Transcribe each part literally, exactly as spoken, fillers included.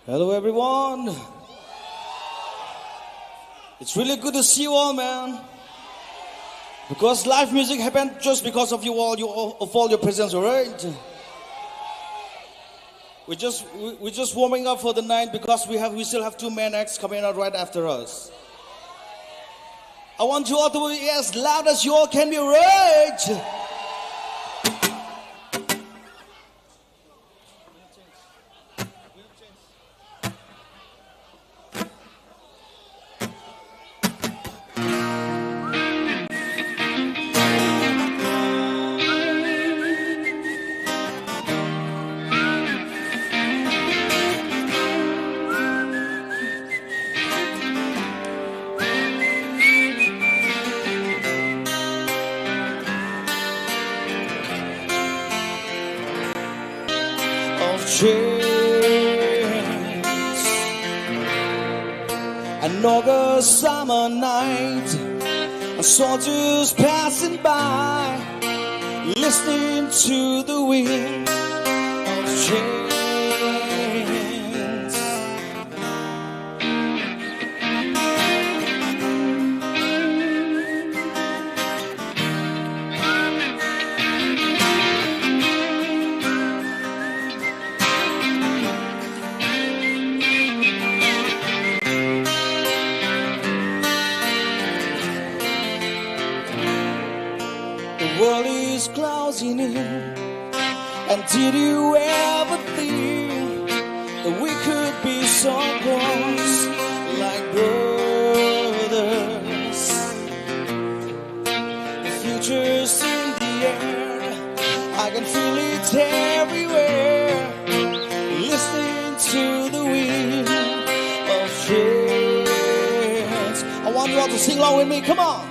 Hello, everyone. It's really good to see you all, man. Because live music happened just because of you all, you all, of all your presence, all right? We just we, we're just warming up for the night because we have we still have two main acts coming out right after us. I want you all to be as loud as you all can be, right? Of chance, an August summer night, a soldiers passing by, listening to the wind of change. The world is closing in. And did you ever think that we could be so close, like brothers? The future's in the air. I can feel it everywhere. Listening to the wind of change. I want you all to sing along with me. Come on.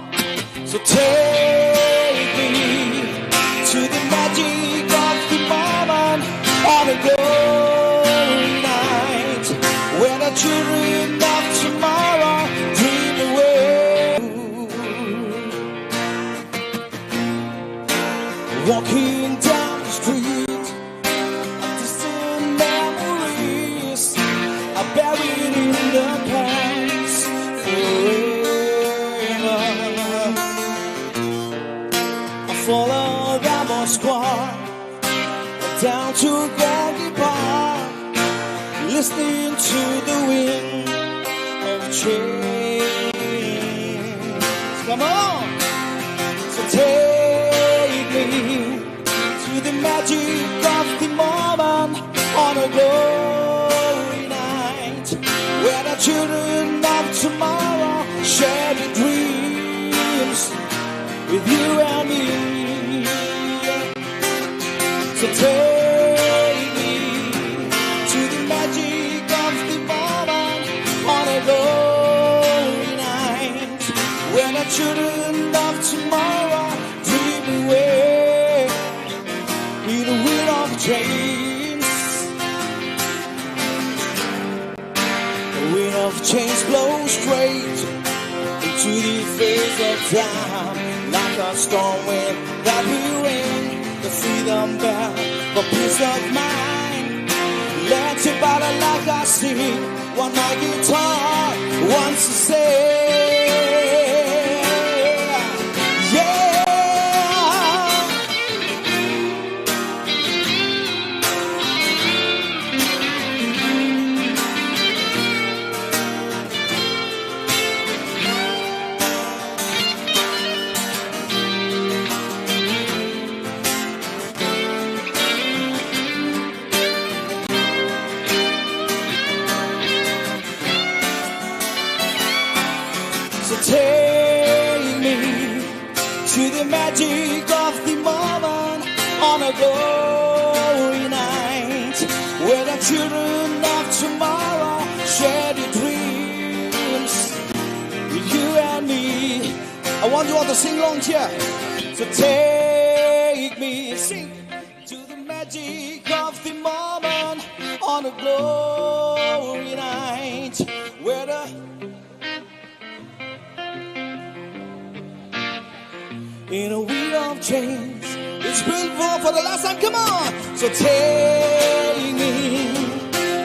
So take me to the magic Children of tomorrow, dream away. Walking down the street, distant memories are buried in the past forever. I follow the Moskva down to Gorky Park, listening to the wind of change. Come on! So take me to the magic of the moment on a glory night, where the children of tomorrow share the dreams with you and me. So take me to the magic of the moment on a glory night, when the children of tomorrow dream away in the wind of change. The wind of change blows straight into the face of time, like a storm wind that will ring the freedom bell for peace of mind. Let your body like I sing what my guitar wants to say. Yeah. So take me to the magic of the moment on a glory night, where the children of tomorrow share the dreams with you and me. I want you all to sing along here. So take me, sing, to the magic of the moment. On a glory night, where the in a wind of change, it's beautiful for the last time. Come on, so take me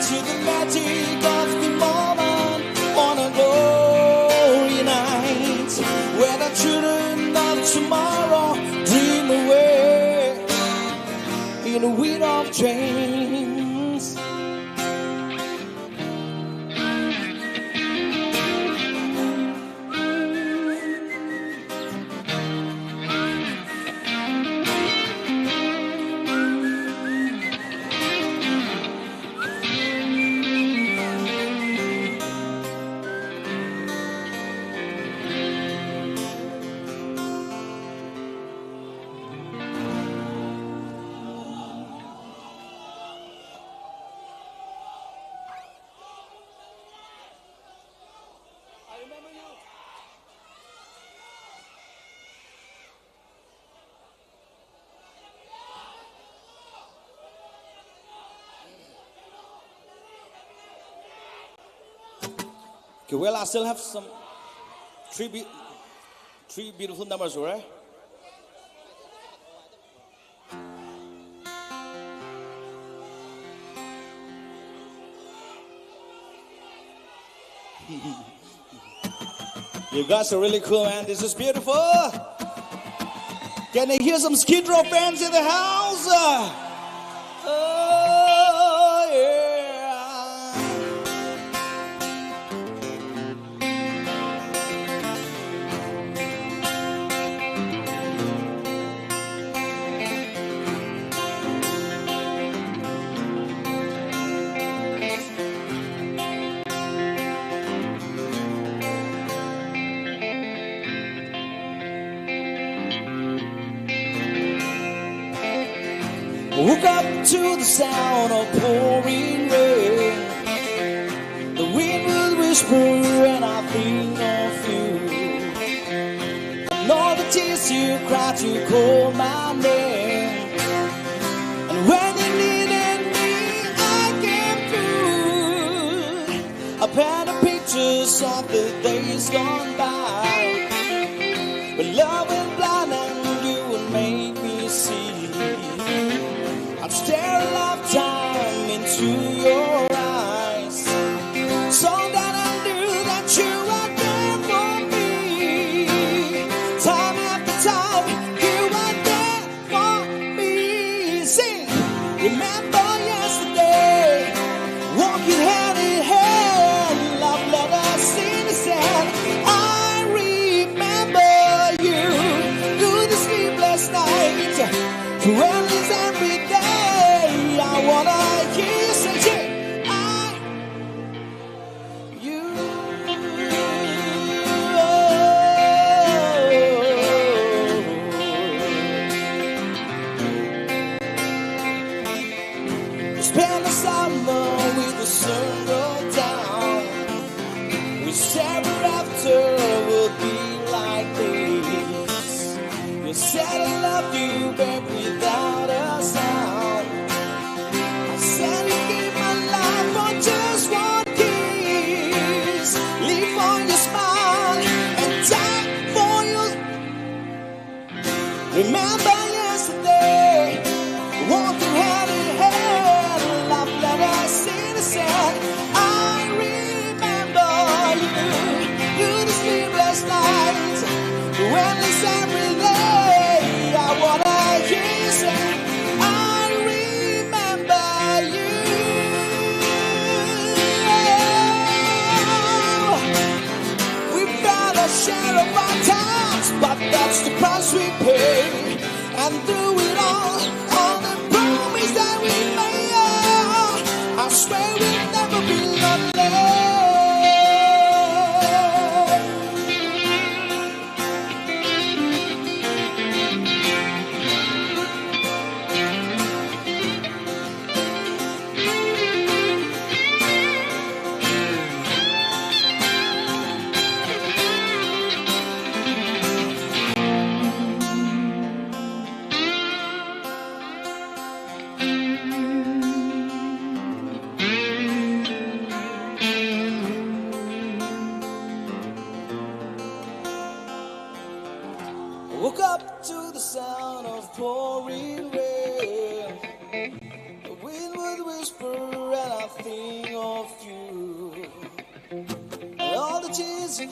to the magic of the moment on a glory night, where the children of tomorrow dream away in a wind of change. Okay, well, I still have some three, be- three beautiful numbers, all right? You guys are really cool, man. This is beautiful. Can I hear some Skid Row fans in the house? Oh, yeah. Woke up to the sound of pouring rain. The wind will whisper and I think of you. And all the tears you cried, you call my name. And when you needed me, I came. of the days gone by. But love will blind and you will make me see. I'm staring lifetime into your eyes. So that I knew that you were there for me. Time after time, you were there for me. Sing. Remember yesterday, walking hand in hand, love letters in the sand. I remember you through the sleepless night, through endless every day. I wanna hear you say, yeah, I, you.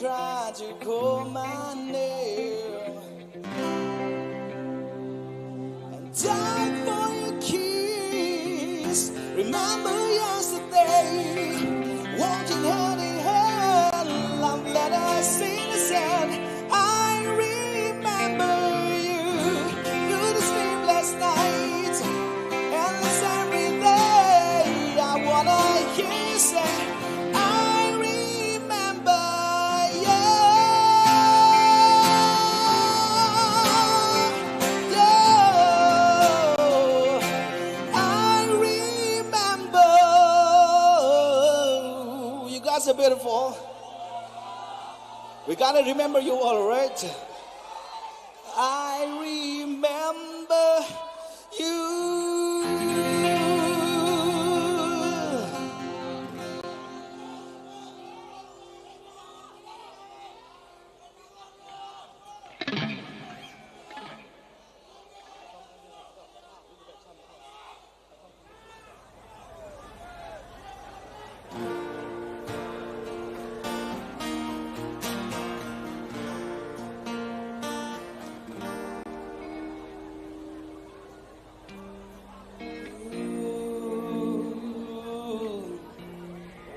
ꯈꯔꯁꯨ ꯈꯣꯝꯃꯅꯦ꯫ And time for your kiss. Remember yesterday, walking hand in hand, love letters in the sand. I remember you. Through the sleepless nights, endless every day. I wanna hear you say, I remember you. You. I remember. You guys are beautiful. We gotta remember you all, right? I remember you.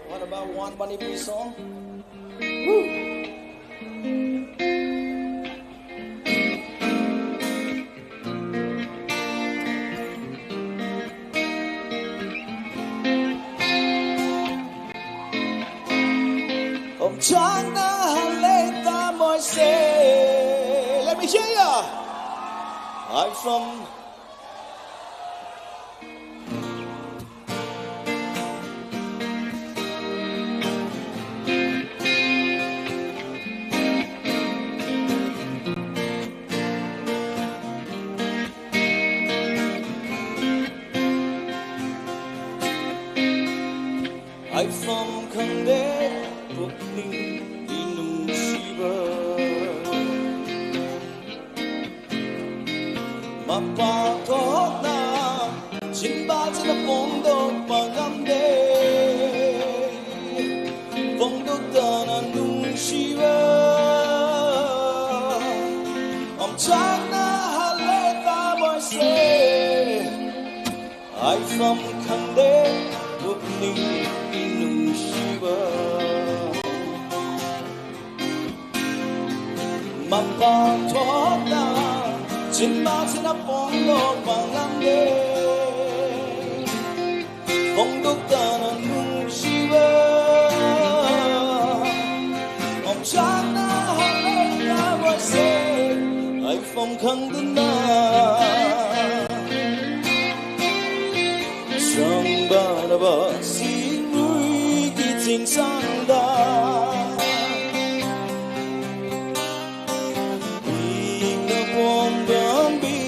What about one Manipuri song? Let me hear ya. I'm from ꯍꯥꯏꯐꯝ ꯈꯪꯗꯦ ꯄꯨꯛꯅꯤꯡꯒꯤ ꯅꯨꯡꯁꯤꯕ꯫ ꯃꯄꯥꯟ ꯊꯣꯛꯅ ꯆꯤꯟꯕꯥꯜꯁꯤꯅ ꯐꯣꯡꯗꯣꯛꯄ ꯉꯝꯗꯦ꯫ ꯐꯣꯡꯗꯣꯛꯇꯅ ꯅꯨꯡꯁꯤ ꯍꯥꯏꯐꯝ ꯈꯪꯗꯦ ꯄꯨꯛꯅꯤꯡ ꯅꯨꯡꯁꯤꯕ꯫ ꯃꯄꯥꯟ ꯊꯣꯛꯅ ꯆꯤꯟꯕꯥꯁꯤꯅ ꯐꯣꯡꯗꯣꯛꯄ ꯉꯝꯗꯦ꯫ ꯐꯣꯡꯗꯣꯛꯇꯅ ꯅꯨꯡꯁꯤꯕ ꯑꯣꯝꯆꯥꯛꯅ ꯍꯜꯂꯛꯂꯕꯁꯦ ꯍꯥꯏꯐꯝ ꯈꯪꯗꯅ꯫ ꯁꯪꯕꯥꯔꯕ ꯁꯤꯔꯨꯏꯒꯤ ꯆꯤꯡꯁꯥꯡꯗ ꯏꯪꯅ ꯄꯣꯝꯕꯝꯕꯤ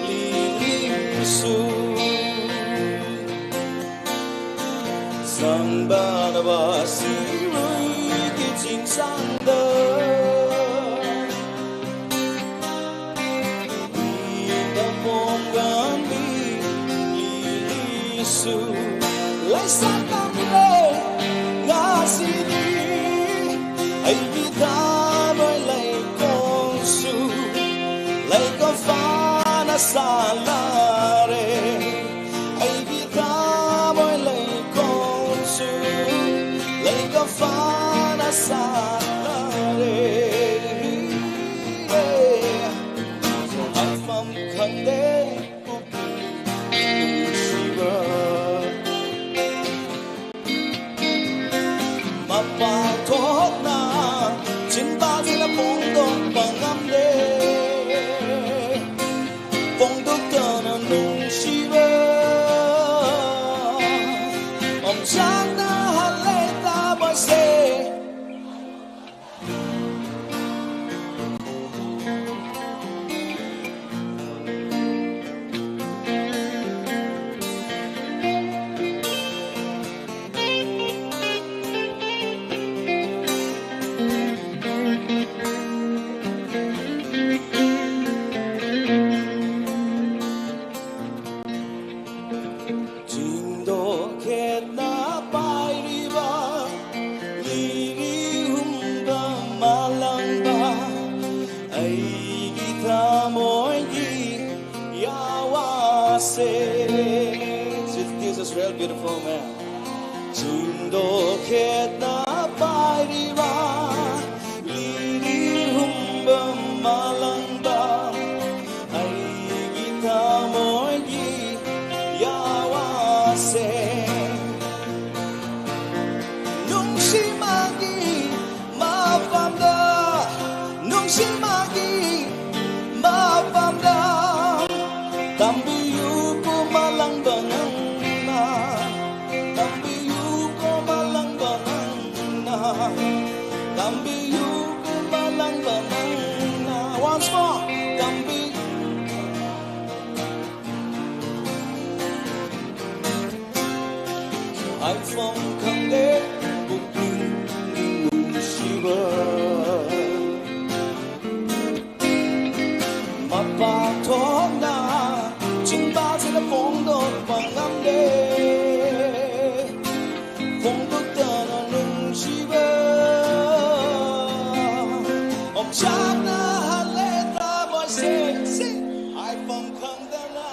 ꯂꯤꯂꯤꯁꯨ ꯁꯪꯕꯥꯔꯕ ꯁꯤꯔꯨꯏꯒꯤ ꯆꯤꯡꯁꯥꯡꯗ ꯏꯪꯅ ꯄꯣꯝꯕꯝꯕꯤ ꯂꯤꯂꯤꯁꯨ ꯂꯩꯁꯥ ꯇꯝꯂꯦ ꯉꯁꯤꯗꯤ ꯑꯩꯒꯤ ꯊꯃꯣꯏ ꯂꯩꯀꯣꯜꯁꯨ ꯂꯩꯀꯣꯜ ꯐꯥꯅ ꯁꯥꯠꯂꯔꯦ꯫ ꯑꯩꯒꯤ ꯊꯃꯣꯏ ꯂꯩꯀꯣꯜꯁꯨ ꯂꯩꯀꯣꯜ ꯐꯥꯅ ꯁꯥꯠꯂꯔꯦ꯫ ꯍꯥꯏꯐꯝ ꯈꯪꯗꯦ ꯅꯨꯡꯁꯤꯕ꯫ This, this is real beautiful, man. ꯆꯤꯡꯗꯣ ꯈꯦꯠꯅ ꯄꯥꯏꯔꯤꯕ ꯂꯤꯔꯤ ꯍꯨꯝꯕ ꯃꯥꯂꯪꯕ ꯑꯩꯒꯤ ꯊꯃꯣꯏꯒꯤ ꯌꯥꯋꯥꯁꯦ꯫ ꯅꯨꯡꯁꯤꯃꯒꯤ ꯃꯐꯝꯗ, ꯅꯨꯡꯁꯤꯃꯒꯤ ꯃꯐꯝꯗ ꯇꯝꯕꯤꯌꯨꯀꯣ ꯃꯥꯂꯪꯕ ꯅꯪꯅ, ꯇꯝꯕꯤꯌꯨꯀꯣ ꯃꯥꯂꯪꯕ ꯅꯪꯅ, ꯇꯝꯕꯤꯌꯨꯀꯣ ꯃꯥꯂꯪꯕ ꯅꯪꯅ꯫ Once more, ꯇꯝꯕꯤ ꯍꯥꯏꯐꯝ ꯈꯪꯗꯦ ꯄꯨꯛꯅꯤꯡꯒꯤ ꯅꯨꯡꯁꯤꯕ꯫ ꯃꯄꯥꯟ ꯊꯣꯛꯅ ꯆꯤꯟꯕꯥꯜꯁꯤꯗ ꯐꯣꯡꯗꯣꯛꯄ ꯉꯝꯗꯦ꯫ ꯐꯣꯡꯗꯣꯛꯇꯅ ꯅꯨꯡꯁꯤꯕ ꯑꯣꯝꯆꯥꯛꯅꯍꯜꯂꯦ ꯊꯃꯣꯏꯁꯦ꯫ ꯍꯥꯏꯐꯝ ꯈꯪꯗꯅ꯫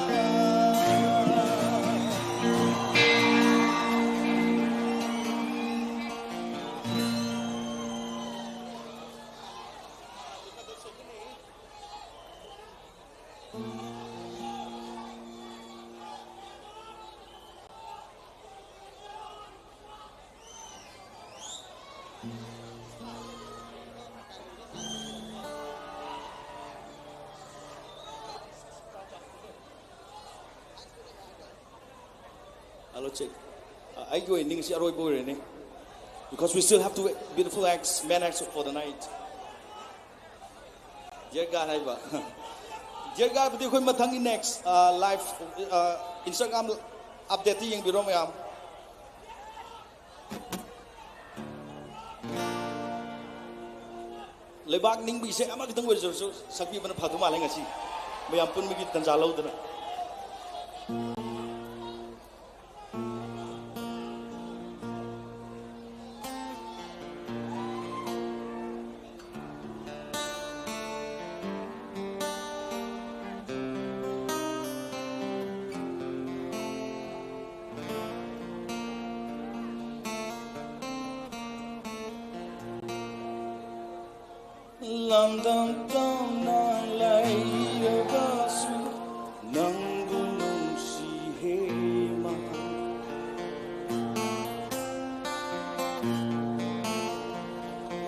Hello, check. ꯑ, ꯑꯩꯒꯤ ꯑꯣꯏꯅꯗꯤ ꯉꯁꯤ ꯑꯔꯣꯏꯕ ꯑꯣꯏꯔꯅꯤ, because we still have two beautiful acts, men acts for the night. Dear God ꯍꯥꯏꯕ꯫ Dear Godꯕꯨꯗꯤ ꯑꯩꯈꯣꯏ ꯃꯊꯪꯒꯤ next, ꯑ, live, ꯑ, Instagram updateꯇ ꯌꯦꯡꯕꯤꯔꯣ ꯃꯌꯥꯝ꯫ ꯂꯩꯕꯥꯛ ꯅꯤꯡꯕ ꯏꯁꯩ ꯑꯃꯈꯛꯇꯪ ꯑꯣꯏꯔꯁꯨ ꯁꯛꯄꯤꯕꯅ ꯐꯗꯧ ꯃꯥꯜꯂꯦ ꯉꯁꯤ, ꯃꯌꯥꯝ ꯄꯨꯟꯕꯒꯤ ꯇꯥꯟꯖꯥ ꯂꯧꯗꯅ꯫ ꯇꯝ ꯇꯝꯅ ꯂꯩꯔꯕꯁꯨ ꯅꯪꯕꯨ ꯅꯨꯡꯁꯤꯍꯦ ꯃꯥ꯫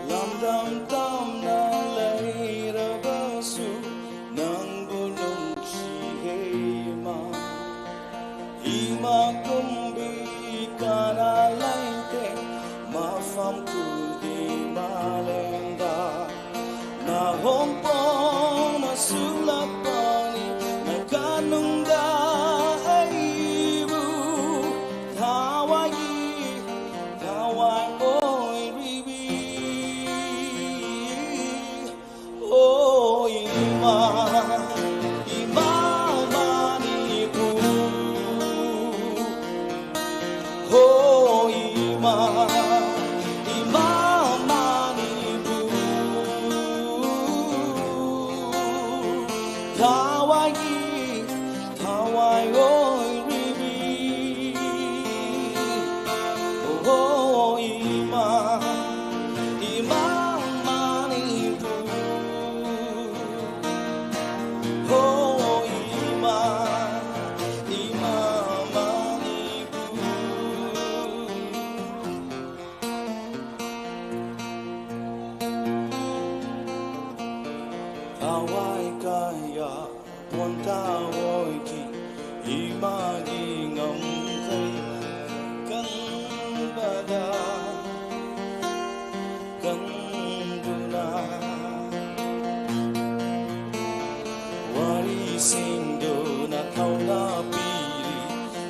ꯂꯝꯗꯝ ꯇꯝꯅ ꯂꯩꯔꯕꯁꯨ ꯅꯪꯕꯨ ꯅꯨꯡꯁꯤꯍꯦ ꯃꯥ꯫ ꯏꯃꯥ ꯀꯨꯝꯕꯤ ꯀꯅꯥ ꯂꯩꯇꯦ ꯃꯐꯝ ꯈꯨꯗꯤꯡ ꯃꯥꯂꯦꯝꯗ꯫ ꯅꯍꯣꯡꯄꯣꯛꯅ ꯁꯨꯂꯛꯄꯅꯤ ꯅꯀꯥꯅꯨꯡꯗ ꯑꯩꯕꯨ ꯊꯋꯥꯏꯒꯤ ꯊꯋꯥꯏ ꯑꯣꯏꯔꯤꯕꯤ꯫ ꯍꯣ ꯏꯃꯥ, ꯏꯃꯥ ꯃꯅꯤꯄꯨꯔ꯫ ꯍꯣ ꯏꯃꯥ, ꯏꯃꯥ ꯃꯅꯤꯄꯨꯔ꯫ ꯊꯋꯥꯏꯒꯤ ꯊꯋꯥꯏ ꯑꯣꯏꯔꯤꯕꯤ꯫ ꯍꯣ ꯏꯃꯥ, ꯏꯃꯥ ꯃꯅꯤꯄꯨꯔ꯫ ꯍꯣ ꯏꯃꯥ, ꯏꯃꯥ ꯃꯅꯤꯄꯨꯔ꯫ ꯊꯋꯥꯏ ꯀꯌꯥ ꯄꯣꯟꯊꯥ ꯑꯣꯏꯈꯤ ꯏꯃꯥꯒꯤ ꯉꯝꯈꯩ ꯀꯟꯕꯗ ꯀꯟꯗꯨꯅ꯫ ꯋꯥꯔꯤꯁꯤꯡꯗꯨꯅ ꯊꯧꯅꯥ ꯄꯤꯔꯤ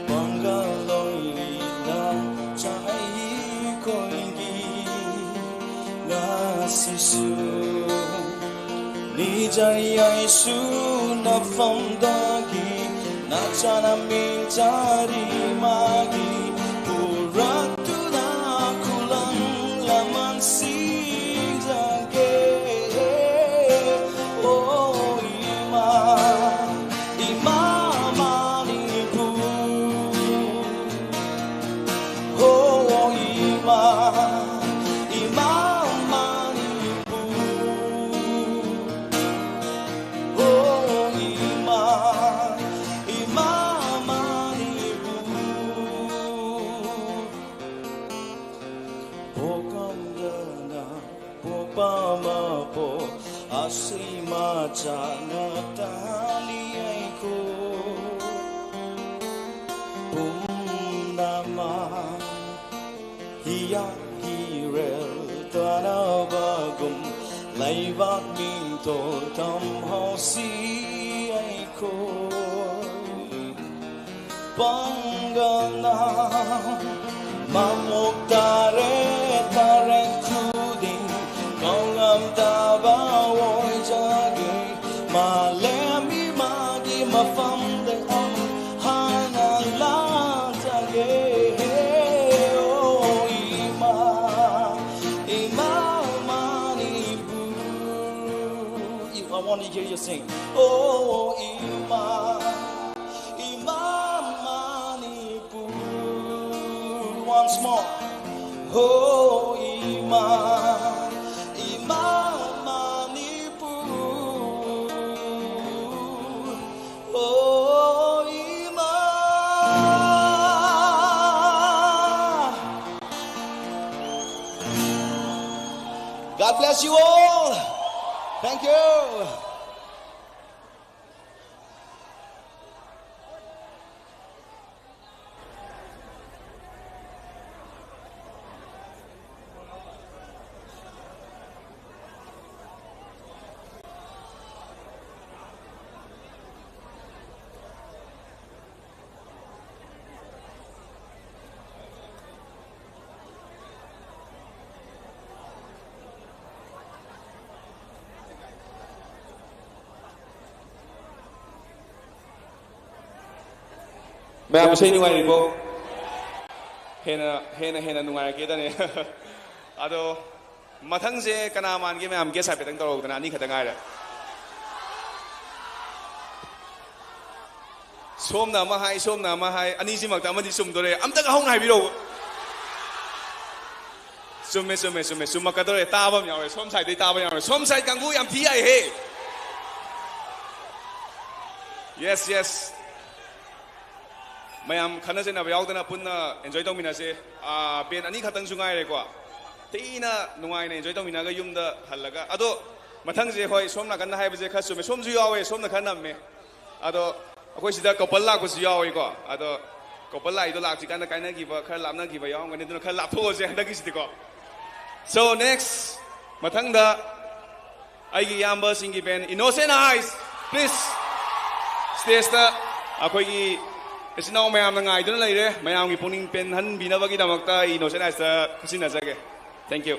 ꯄꯥꯡꯒꯜ ꯑꯣꯏꯔꯤ ꯅꯆꯥ ꯑꯩꯈꯣꯏꯒꯤ꯫ ꯉꯁꯤꯁꯨ ꯅꯤꯖꯔꯤ ꯑꯩꯁꯨ ꯅꯐꯝꯗꯒꯤ ꯅꯆꯥꯅ ꯃꯤꯖꯔꯤ ꯃꯥꯒꯤ ꯄꯨꯔꯛꯇꯨꯅ ꯈꯨꯂꯪ ꯂꯃꯟ ꯁꯤꯖꯒꯦ꯫ ꯑꯣ ꯏꯃꯥ, ꯏꯃꯥ ꯃꯅꯤꯄꯨꯔ꯫ ꯍꯣ ꯏꯃꯥ, ꯏꯃꯥ ꯃꯅꯤꯄꯨꯔ꯫ ꯑꯁꯤ ꯃꯆꯥꯅ ꯇꯥꯜꯂꯤ ꯑꯩꯈꯣꯏ ꯄꯨꯝꯅꯃꯛ꯫ ꯍꯤꯌꯥꯛꯀꯤ ꯔꯦꯜ ꯇꯥꯟꯅꯕꯒꯨꯝ ꯂꯩꯕꯥꯛ ꯃꯤꯡꯊꯣꯜ ꯇꯝꯍꯧꯁꯤ ꯑꯩꯈꯣꯏ꯫ ꯄꯥꯡꯒꯜꯅ ꯃꯃꯨꯛ ꯇꯔꯦꯠ ꯇꯔꯦꯠ ꯈꯨꯗꯤꯡ ꯉꯝꯗꯕ ꯑꯣꯏꯖꯒꯦ꯫ ꯃꯥꯂꯦꯝꯒꯤ ꯃꯥꯒꯤ ꯃꯐꯝꯗ ꯑꯃꯨꯛ ꯍꯟꯅ ꯂꯥꯛꯆꯒꯦ꯫ ꯑꯣ ꯏꯃꯥ, ꯏꯃꯥ Manipur. I want to hear you sing. ꯑꯣ ꯏꯃꯥ, ꯏꯃꯥ ꯃꯅꯤꯄꯨꯔ꯫ Once more. ꯑꯣ ꯏꯃꯥ, ꯏꯃꯥ ꯃꯅꯤꯄꯨꯔ꯫ ꯑꯣ ꯏꯃꯥ꯫ God bless you all. Thank you. ꯃꯌꯥꯝ ꯏꯁꯩ ꯅꯨꯡꯉꯥꯏꯔꯤꯕꯣ? ꯍꯦꯟꯅ, ꯍꯦꯟꯅ, ꯍꯦꯟꯅ ꯅꯨꯡꯉꯥꯏꯔꯛꯀꯦꯗꯅꯦ꯫ ꯑꯗꯣ, ꯃꯊꯪꯁꯦ ꯀꯅꯥ ꯃꯥꯟꯒꯦ ꯃꯌꯥꯝ? Guess ꯍꯥꯏꯐꯦꯠꯇꯪ ꯇꯧꯔꯛꯎꯗꯅ, ꯑꯅꯤ ꯈꯛꯇ ꯉꯥꯏꯔꯦ꯫ ꯁꯣꯝꯅ ꯑꯃ ꯍꯥꯏ, ꯁꯣꯝꯅ ꯑꯃ ꯍꯥꯏ, ꯑꯅꯤꯁꯤꯃꯛꯇ ꯑꯃꯗꯤ ꯆꯨꯝꯗꯣꯔꯦ꯫ ꯑꯝꯇꯒ ꯍꯧꯅ ꯍꯥꯏꯕꯤꯔꯛꯎ꯫ ꯆꯨꯝꯃꯦ, ꯆꯨꯝꯃꯦ, ꯆꯨꯝꯃꯦ꯫ ꯆꯨꯝꯃꯛꯀꯗꯧꯔꯦ꯫ ꯇꯥꯕ ꯑꯃ ꯌꯥꯎꯔꯦ꯫ ꯁꯣꯝ side ꯇꯩ ꯇꯥꯕ ꯌꯥꯎꯔꯦ꯫ ꯁꯣꯝ side ꯀꯥꯡꯕꯨ ꯌꯥꯝ ꯊꯤ ꯌꯥꯏꯍꯦ꯫ Yes, yes꯫ ꯃꯌꯥꯝ ꯈꯠꯅ ꯆꯩꯅꯕ ꯌꯥꯎꯗꯅ ꯄꯨꯟꯅ enjoy ꯇꯧꯃꯤꯟꯅꯁꯦ꯫ ꯑꯥ, band ꯑꯅꯤ ꯈꯛꯇꯪꯁꯨ ꯉꯥꯏꯔꯦꯀꯣ꯫ ꯊꯤꯅ ꯅꯨꯡꯉꯥꯏꯅ ꯑꯦꯟꯖꯣꯏ ꯇꯧꯃꯤꯟꯅꯔꯒ ꯌꯨꯝꯗ ꯍꯜꯂꯒ꯫ ꯑꯗꯣ ꯃꯊꯪꯁꯦ, ꯍꯣꯏ, ꯁꯣꯝ ꯅꯥꯀꯟꯗ ꯍꯥꯏꯕꯁꯦ ꯈꯔ ꯆꯨꯝꯃꯦ, ꯁꯣꯝꯁꯨ ꯌꯥꯎꯋꯦ, ꯁꯣꯝꯅ ꯈꯔ ꯅꯝꯃꯦ꯫ ꯑꯗꯣ ꯑꯩꯈꯣꯏ ꯁꯤꯗ ꯀꯣꯄꯜ ꯂꯥꯛꯄꯁꯨ ꯌꯥꯎꯋꯤꯀꯣ꯫ ꯑꯗꯣ ꯀꯣꯄꯜ ꯂꯥꯛꯏꯗꯣ ꯂꯥꯛꯇ꯭ꯔꯤꯀꯥꯟꯗ ꯀꯥꯏꯅꯈꯤꯕ, ꯈꯔ ꯂꯥꯞꯅꯈꯤꯕ ꯌꯥꯎꯔꯝꯒꯅꯤ, ꯑꯗꯨꯅ ꯈꯔ ꯂꯥꯞꯊꯣꯛꯑꯁꯦ ꯍꯟꯗꯛꯀꯤꯁꯤꯗꯤꯀꯣ꯫ So next, ꯃꯊꯪꯗ ꯑꯩꯒꯤ ꯏꯌꯥꯝꯕꯁꯤꯡꯒꯤ ꯕꯦꯟ Innocent Eyes, please, stageꯇ ꯑꯩꯈꯣꯏꯒꯤ ꯏꯆꯤꯟ ꯏꯅꯥꯎ ꯃꯌꯥꯝꯅ ꯉꯥꯏꯗꯨꯅ ꯂꯩꯔꯦ꯫ ꯃꯌꯥꯝꯒꯤ ꯄꯨꯛꯅꯤꯡ ꯄꯦꯟꯍꯟꯕꯤꯅꯕꯒꯤꯗꯃꯛꯇ ꯑꯩ Innocent Eyesꯇ ꯈꯨꯠꯁꯤꯟꯅꯖꯒꯦ꯫ Thank you.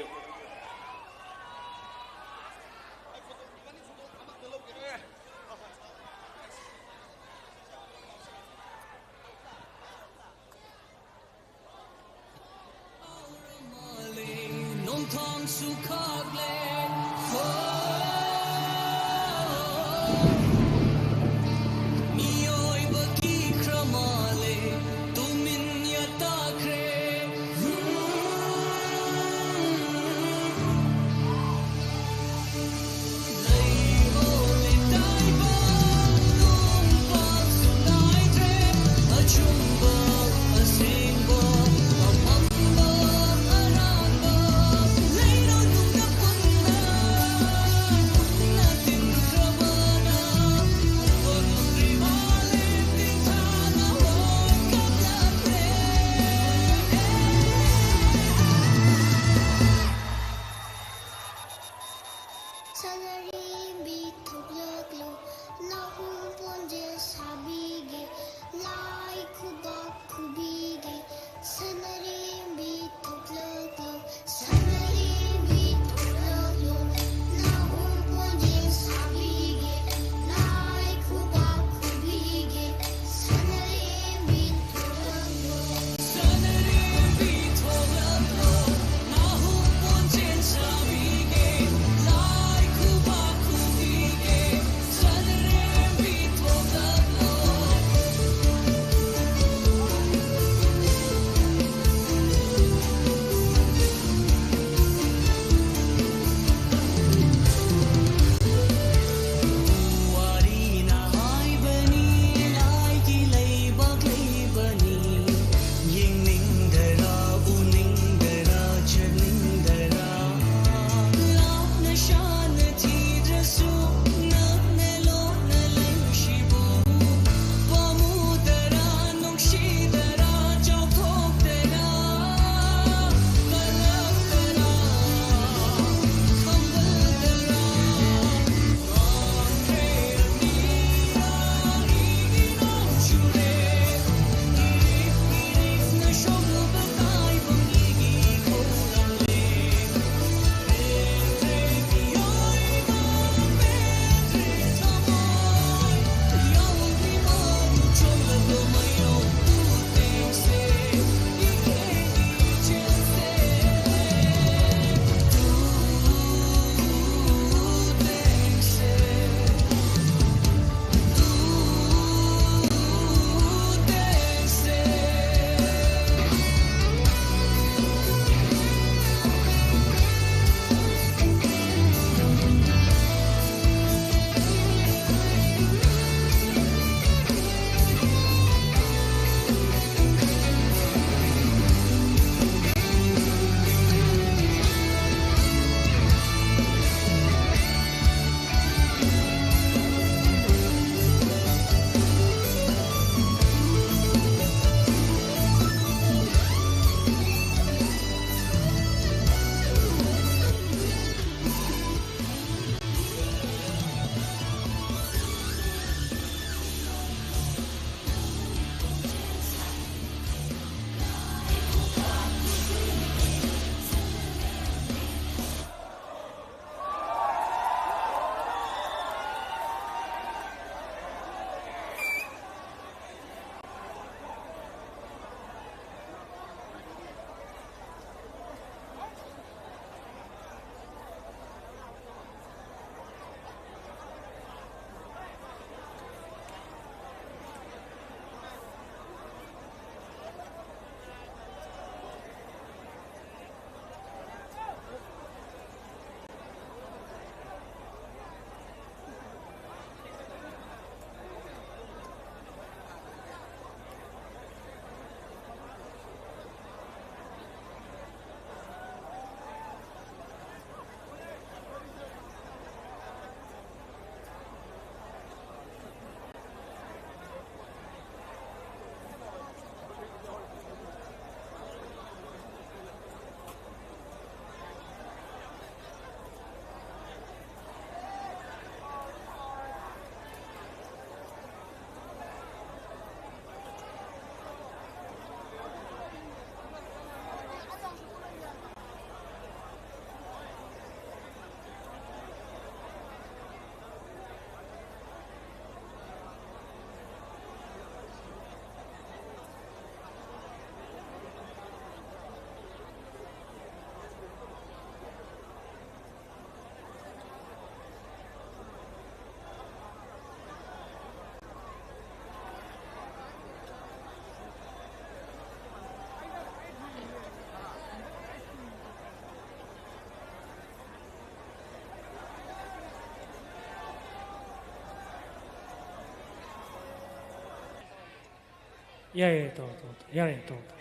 ꯌꯥꯏ, ꯌꯥꯏ, ꯇꯧꯔꯣ, ꯇꯧꯔꯣ, ꯇꯧꯔꯣ꯫ ꯌꯥꯔꯦ, ꯇꯧꯔꯣ, ꯇꯧꯔꯣ꯫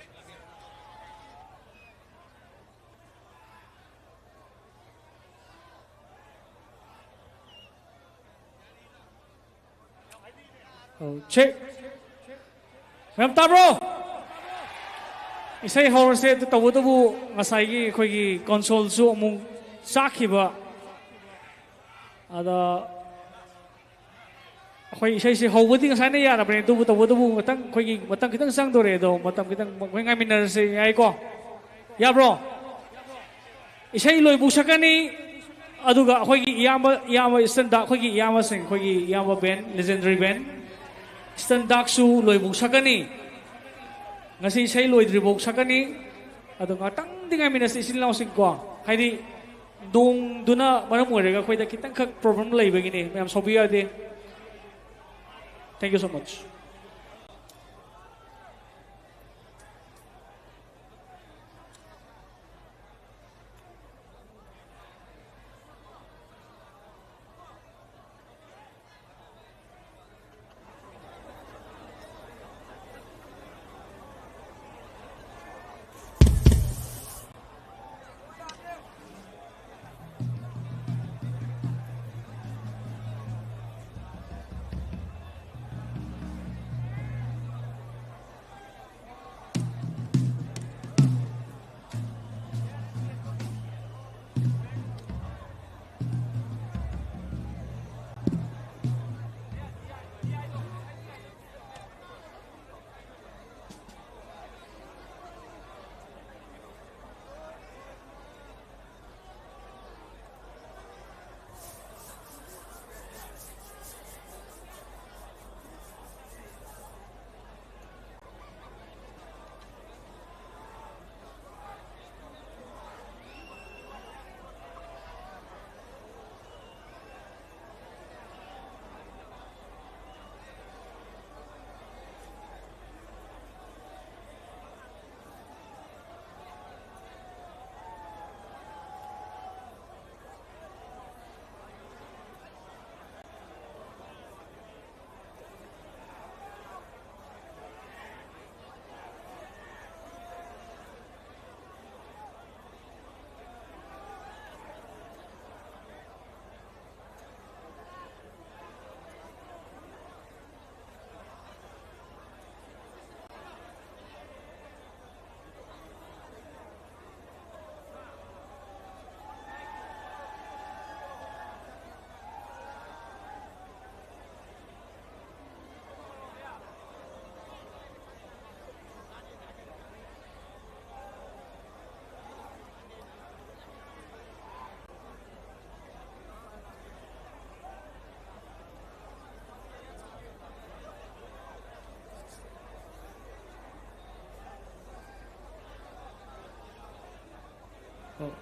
ꯑꯧ, ꯆꯦꯛ꯫ ꯃꯌꯥꯝ ꯇꯥꯕ꯭ꯔꯣ? ꯏꯁꯩ ꯍꯧꯔꯁꯦ꯫ ꯑꯗꯨ ꯇꯧꯕꯇꯕꯨ ꯉꯁꯥꯏꯒꯤ ꯑꯩꯈꯣꯏꯒꯤ ꯀꯣꯟꯁꯣꯜꯁꯨ ꯑꯃꯨꯛ ꯆꯥꯛꯈꯤꯕ꯫ ꯑꯗ ꯑꯩꯈꯣꯏ ꯏꯁꯩꯁꯦ ꯍꯧꯕꯗꯤ ꯉꯁꯥꯏꯅ ꯌꯥꯔꯕꯅꯦ, ꯑꯗꯨꯕꯨ ꯇꯧꯕꯇꯕꯨ ꯃꯊꯪ ꯑꯩꯈꯣꯏꯒꯤ ꯃꯇꯝ ꯈꯤꯇꯪ ꯆꯪꯗꯣꯔꯦ, ꯑꯗꯣ ꯃꯇꯝ ꯈꯤꯇꯪ ꯑꯩꯈꯣꯏ ꯉꯥꯏꯃꯤꯟꯅꯔꯁꯦ, ꯌꯥꯏꯀꯣ? ꯌꯥꯕ꯭ꯔꯣ? ꯏꯁꯩ ꯂꯣꯏꯕꯨꯛ ꯁꯛꯀꯅꯤ, ꯑꯗꯨꯒ ꯑꯩꯈꯣꯏꯒꯤ ꯏꯌꯥꯝꯕ, ꯏꯌꯥꯝꯕ ꯏꯁꯇꯟꯗ, ꯑꯩꯈꯣꯏꯒꯤ ꯏꯌꯥꯝꯕꯁꯤꯡ, ꯑꯩꯈꯣꯏꯒꯤ ꯏꯌꯥꯝꯕ ꯕꯦꯟ, ꯂꯤꯖꯦꯟꯗꯔꯤ ꯕꯦꯟ, ꯏꯁꯇꯟꯗꯥꯛꯁꯨ ꯂꯣꯏꯕꯨꯛ ꯁꯛꯀꯅꯤ꯫ ꯉꯁꯤ ꯏꯁꯩ ꯂꯣꯏꯗ꯭ꯔꯤꯐꯥꯎ ꯁꯛꯀꯅꯤ꯫ ꯑꯗꯣ ꯉꯥꯛꯇꯪꯗꯤ ꯉꯥꯏꯃꯤꯟꯅꯁꯤ, ꯏꯆꯤꯜ ꯏꯅꯥꯎꯁꯤꯡꯀꯣ꯫ ꯍꯥꯏꯗꯤ, ꯅꯣꯡꯗꯨꯅ ꯃꯔꯝ ꯑꯣꯏꯔꯒ ꯑꯩꯈꯣꯏꯗ ꯈꯤꯇꯪꯈꯛ ꯄ꯭ꯔꯣꯕ꯭ꯂꯦꯝ ꯂꯩꯕꯒꯤꯅꯤ, ꯃꯌꯥꯝ ꯁꯥꯎꯕꯤꯕ ꯌꯥꯗꯦ꯫ Thank you so much.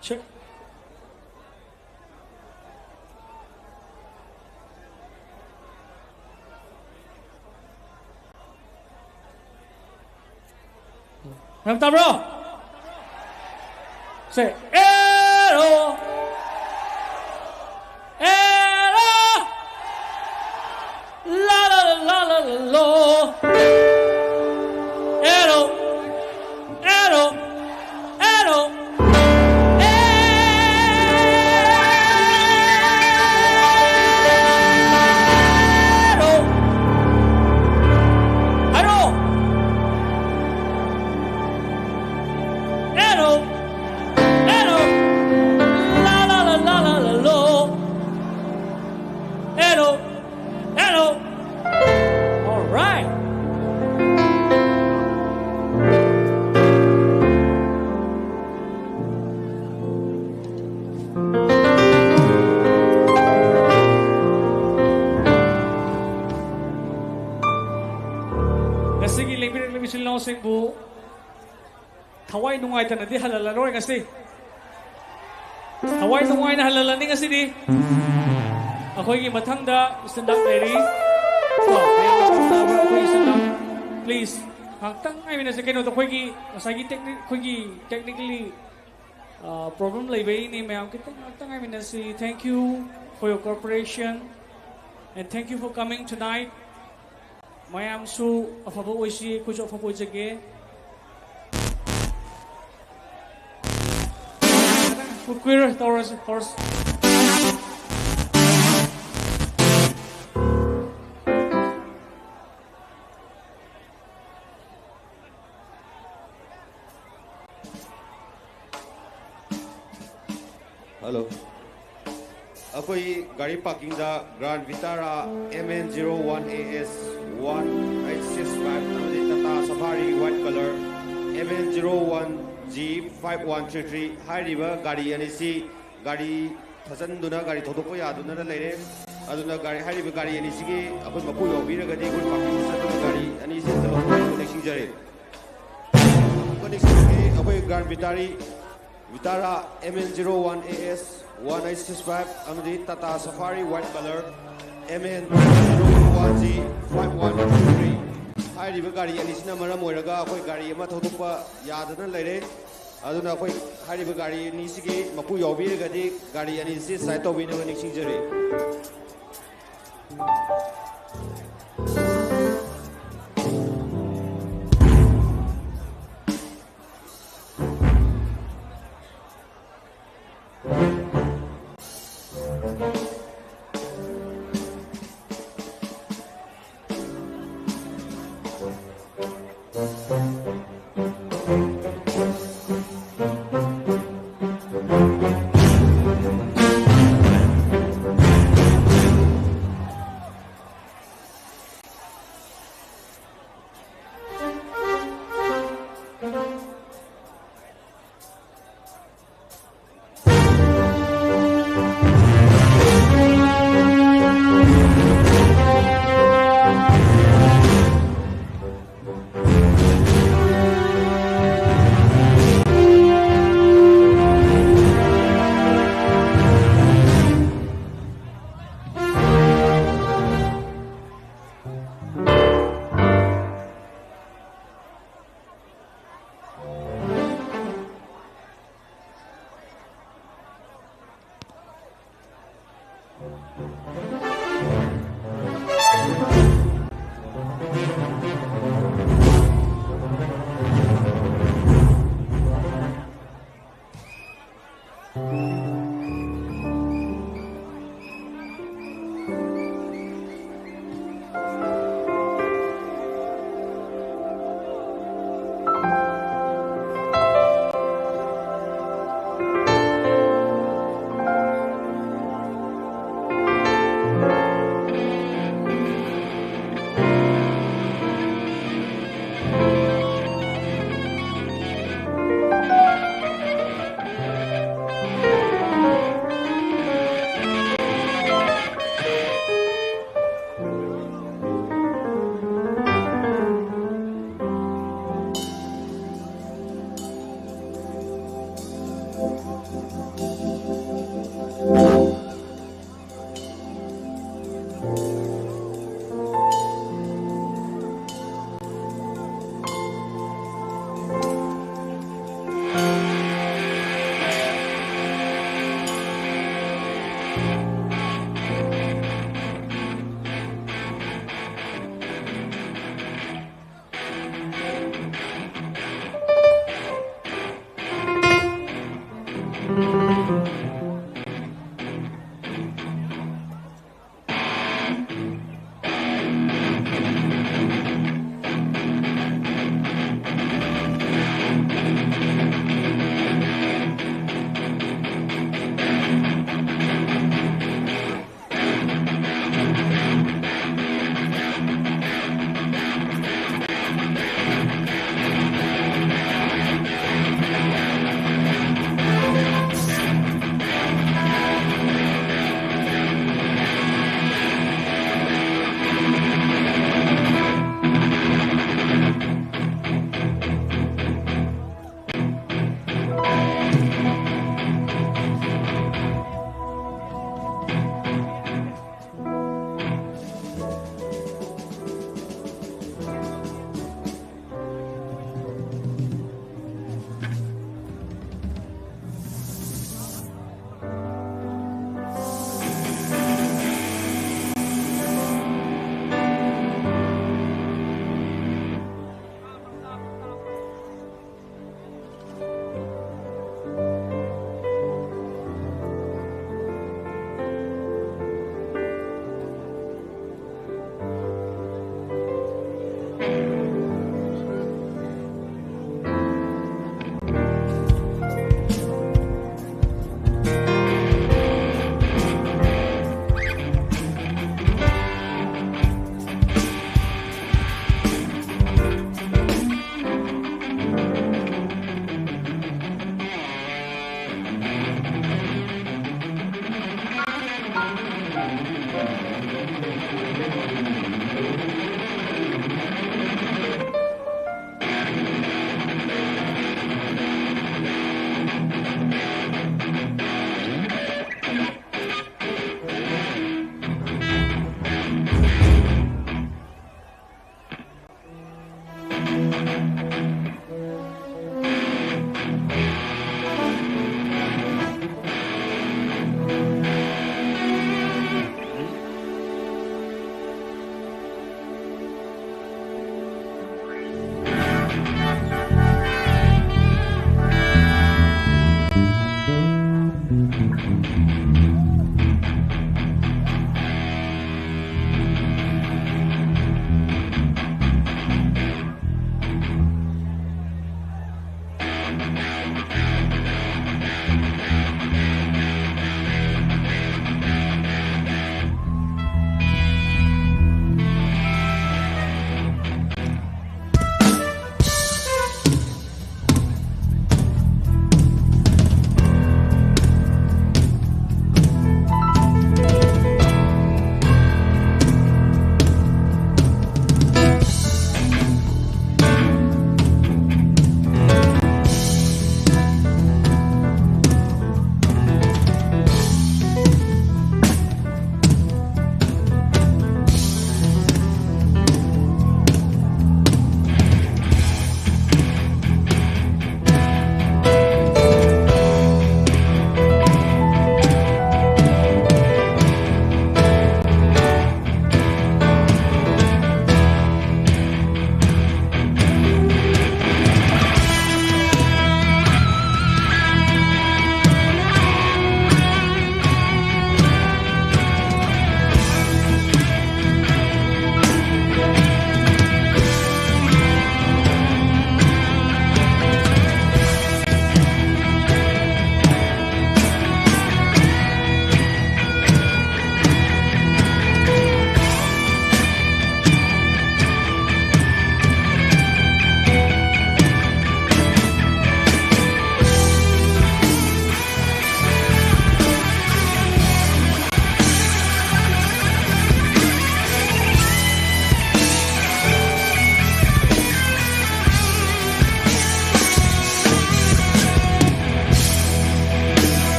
Check. ꯃꯌꯥꯝ ꯇꯥꯕ꯭ꯔꯣ? Say, ꯑꯦꯔꯣ, ꯑꯦꯔꯣ, ꯂꯥ, ꯂꯥ, ꯂꯥ, ꯂꯥ, ꯂꯥ, ꯂꯣ꯫ ꯑꯦꯔꯣ, ꯑꯦꯔꯣ, ꯑꯦꯔꯣ, ꯑꯦꯔꯣ꯫ ꯍꯥꯏꯔꯣ꯫ ꯑꯦꯔꯣ, ꯑꯦꯔꯣ, ꯂꯥ, ꯂꯥ, ꯂꯥ, ꯂꯥ, ꯂꯥ, ꯂꯥ, ꯂꯣ꯫ ꯑꯦꯔꯣ, ꯑꯦꯔꯣ꯫ All right. ꯉꯁꯤꯒꯤ ꯂꯦꯡꯕꯤꯔꯛꯂꯤꯕ ꯏꯆꯤꯜ ꯏꯅꯥꯎꯁꯤꯡꯕꯨ ꯊꯋꯥꯏ ꯅꯨꯡꯉꯥꯏꯇꯅꯗꯤ ꯍꯜꯍꯜꯂꯔꯣꯏ ꯉꯁꯤ꯫ ꯊꯋꯥꯏ ꯅꯨꯡꯉꯥꯏꯅ ꯍꯜꯍꯜꯂꯅꯤ ꯉꯁꯤꯗꯤ꯫ ꯑꯩꯈꯣꯏꯒꯤ ꯃꯊꯪꯗ stand up ꯂꯩꯔꯤ꯫ ꯀꯣ, ꯃꯌꯥꯝ ꯃꯊꯪꯗ ꯑꯩꯈꯣꯏ stand up, please, ꯉꯥꯏꯍꯥꯛꯇꯪ ꯉꯥꯏꯃꯤꯟꯅꯁꯦ꯫ ꯀꯩꯅꯣꯗꯣ, ꯑꯩꯈꯣꯏꯒꯤ ꯉꯁꯥꯏꯒꯤ technique, ꯑꯩꯈꯣꯏꯒꯤ technically, ꯑ, problem ꯂꯩꯕꯩꯅꯦ꯫ ꯃꯌꯥꯝ ꯈꯤꯇꯪ ꯉꯥꯏꯍꯥꯛꯇꯪ ꯉꯥꯏꯃꯤꯟꯅꯁꯤ꯫ Thank you for your cooperation and thank you for coming tonight. ꯃꯌꯥꯝꯁꯨ ꯑꯐꯕ ꯑꯣꯏꯁꯤ, ꯑꯩꯈꯣꯏꯁꯨ ꯑꯐꯕ ꯑꯣꯏꯖꯒꯦ꯫ ꯀꯨꯏꯔꯣꯏ, ꯇꯧꯔꯁꯤ, ꯇꯧꯔꯁꯤ꯫ Hello. ꯑꯩꯈꯣꯏ ꯒꯥꯔꯤ ꯄꯥꯔꯀꯤꯡꯗ Grand Vitara M N zero one A S one eight six five ꯑꯃꯗꯤ Tata Safari white color M N zero one G five one three three ꯍꯥꯏꯔꯤꯕ ꯒꯥꯔꯤ ꯑꯅꯤꯁꯤ ꯒꯥꯔꯤ ꯊꯥꯖꯤꯟꯗꯨꯅ ꯒꯥꯔꯤ ꯊꯧꯗꯣꯛꯄ ꯌꯥꯗꯨꯅ ꯂꯩꯔꯦ꯫ ꯑꯗꯨꯅ ꯒꯥꯔꯤ, ꯍꯥꯏꯔꯤꯕ ꯒꯥꯔꯤ ꯑꯅꯤꯁꯤꯒꯤ ꯑꯩꯈꯣꯏ ꯃꯄꯨ ꯌꯥꯎꯕꯤꯔꯒꯗꯤ ꯑꯩꯈꯣꯏ ꯄꯥꯔꯀꯤꯡꯗ ꯆꯠꯇꯨꯅ ꯒꯥꯔꯤ ꯑꯅꯤꯁꯤ ꯂꯧꯕꯤꯌꯨ ꯅꯤꯡꯁꯤꯡꯖꯔꯤ꯫ ꯑꯃꯗꯤ ꯑꯩꯈꯣꯏ Grand Vitara Vitara M N zero one A S one eight six five ꯑꯃꯗꯤ Tata Safari white color M N zero one G five one two three꯫ ꯍꯥꯏꯔꯤꯕ ꯒꯥꯔꯤ ꯑꯅꯤꯁꯤꯅ ꯃꯔꯝ ꯑꯣꯏꯔꯒ ꯑꯩꯈꯣꯏ ꯒꯥꯔꯤ ꯑꯃ ꯊꯧꯗꯣꯛꯄ ꯌꯥꯗꯅ ꯂꯩꯔꯦ꯫ ꯑꯗꯨꯅ ꯑꯩꯈꯣꯏ ꯍꯥꯏꯔꯤꯕ ꯒꯥꯔꯤ ꯑꯅꯤꯁꯤꯒꯤ ꯃꯄꯨ ꯌꯥꯎꯕꯤꯔꯒꯗꯤ ꯒꯥꯔꯤ ꯑꯅꯤꯁꯤ seize ꯇꯧꯕꯤꯅꯕ ꯅꯤꯡꯁꯤꯡꯖꯔꯤ꯫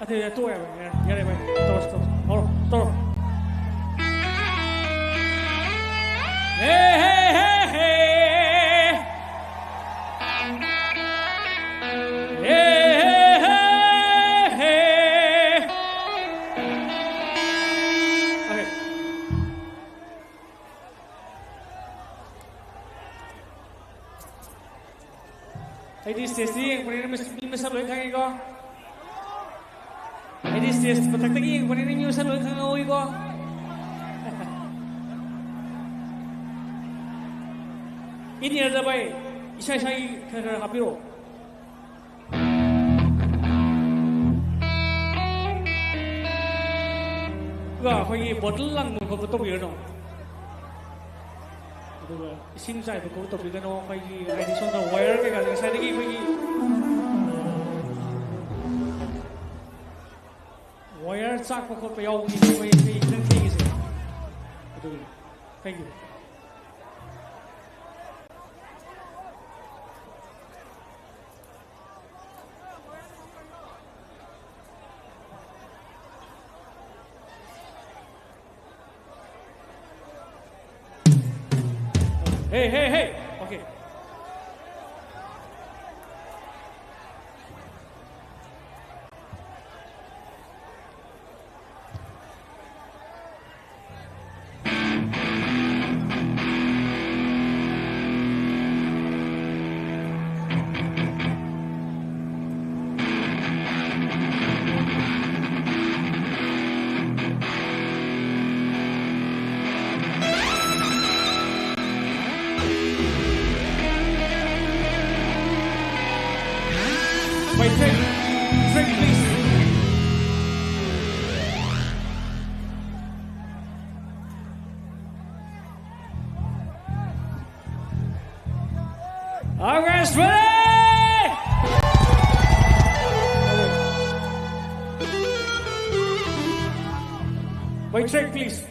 ꯑꯗꯨꯗꯤ ꯇꯣꯛꯑꯦꯕ꯫ ꯌꯥꯔꯦ, ꯌꯥꯔꯦ ꯚꯥꯏ꯫ ꯇꯧꯔꯣ, ꯇꯧꯔꯣ꯫ ꯍꯧꯔꯣ, ꯇꯧꯔꯣ꯫ ꯍꯦ, ꯍꯦ, ꯍꯦ, ꯍꯦ꯫ ꯍꯦ, ꯍꯦ, ꯍꯦ, ꯍꯦ꯫ ꯑꯣꯀꯦ꯫ ꯑꯩꯗꯤ stage ꯇ ꯌꯦꯡꯕꯅꯤꯅ ꯃꯤ ꯃꯁꯛ ꯂꯣꯏ ꯈꯪꯉꯤꯀꯣ꯫ ꯑꯩꯗꯤ stage ꯃꯊꯛꯇꯒꯤ ꯌꯦꯡꯕꯅꯤꯅ ꯃꯤ ꯃꯁꯛ ꯂꯣꯏ ꯈꯪꯍꯧꯋꯤꯀꯣ꯫ In ear ꯗ ꯚꯥꯏ, ꯏꯁꯥ ꯏꯁꯥꯒꯤ ꯈꯔ ꯈꯔ ꯍꯥꯞꯄꯤꯔꯛꯑꯣ꯫ ꯑꯗꯨꯒ ꯑꯩꯈꯣꯏꯒꯤ bottle ꯂꯪꯕ ꯈꯣꯠꯄ ꯇꯧꯕꯤꯔꯅꯨ꯫ ꯑꯗꯨꯒ ꯏꯁꯤꯡ ꯆꯥꯏꯕ ꯈꯣꯠꯄ ꯇꯧꯕꯤꯒꯅꯨ꯫ ꯑꯩꯈꯣꯏꯒꯤ ꯍꯥꯏꯗꯤ ꯁꯣꯝꯗ wire ꯀꯩꯀꯥꯁꯦ ꯉꯁꯥꯏꯗꯒꯤ ꯑꯩꯈꯣꯏꯒꯤ wire ꯆꯥꯛꯄ ꯈꯣꯠꯄ ꯌꯥꯎꯕꯒꯤꯅꯦ ꯑꯩꯈꯣꯏ ꯃꯩ ꯈꯤꯇꯪ ꯊꯦꯡꯉꯤꯁꯦ꯫ ꯑꯗꯨꯒꯤꯅꯤ꯫ Thank you꯫ Hey, hey, hey. Okay. My track, track, please. Are you guys ready? My track, please.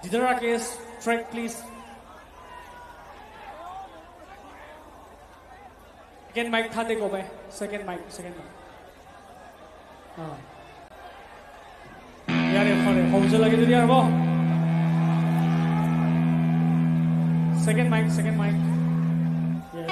Leader Rakesh, track please. Second mic ꯊꯥꯗꯦꯀꯣ ꯚꯥꯏ꯫ Second mic, second mic. ꯑꯥ꯫ ꯌꯥꯔꯦ, ꯐꯔꯦ꯫ ꯍꯧꯖꯤꯜꯂꯒꯦ ꯑꯗꯨꯗꯤ, ꯌꯥꯔꯕꯣ? Second mic, second mic. Yes.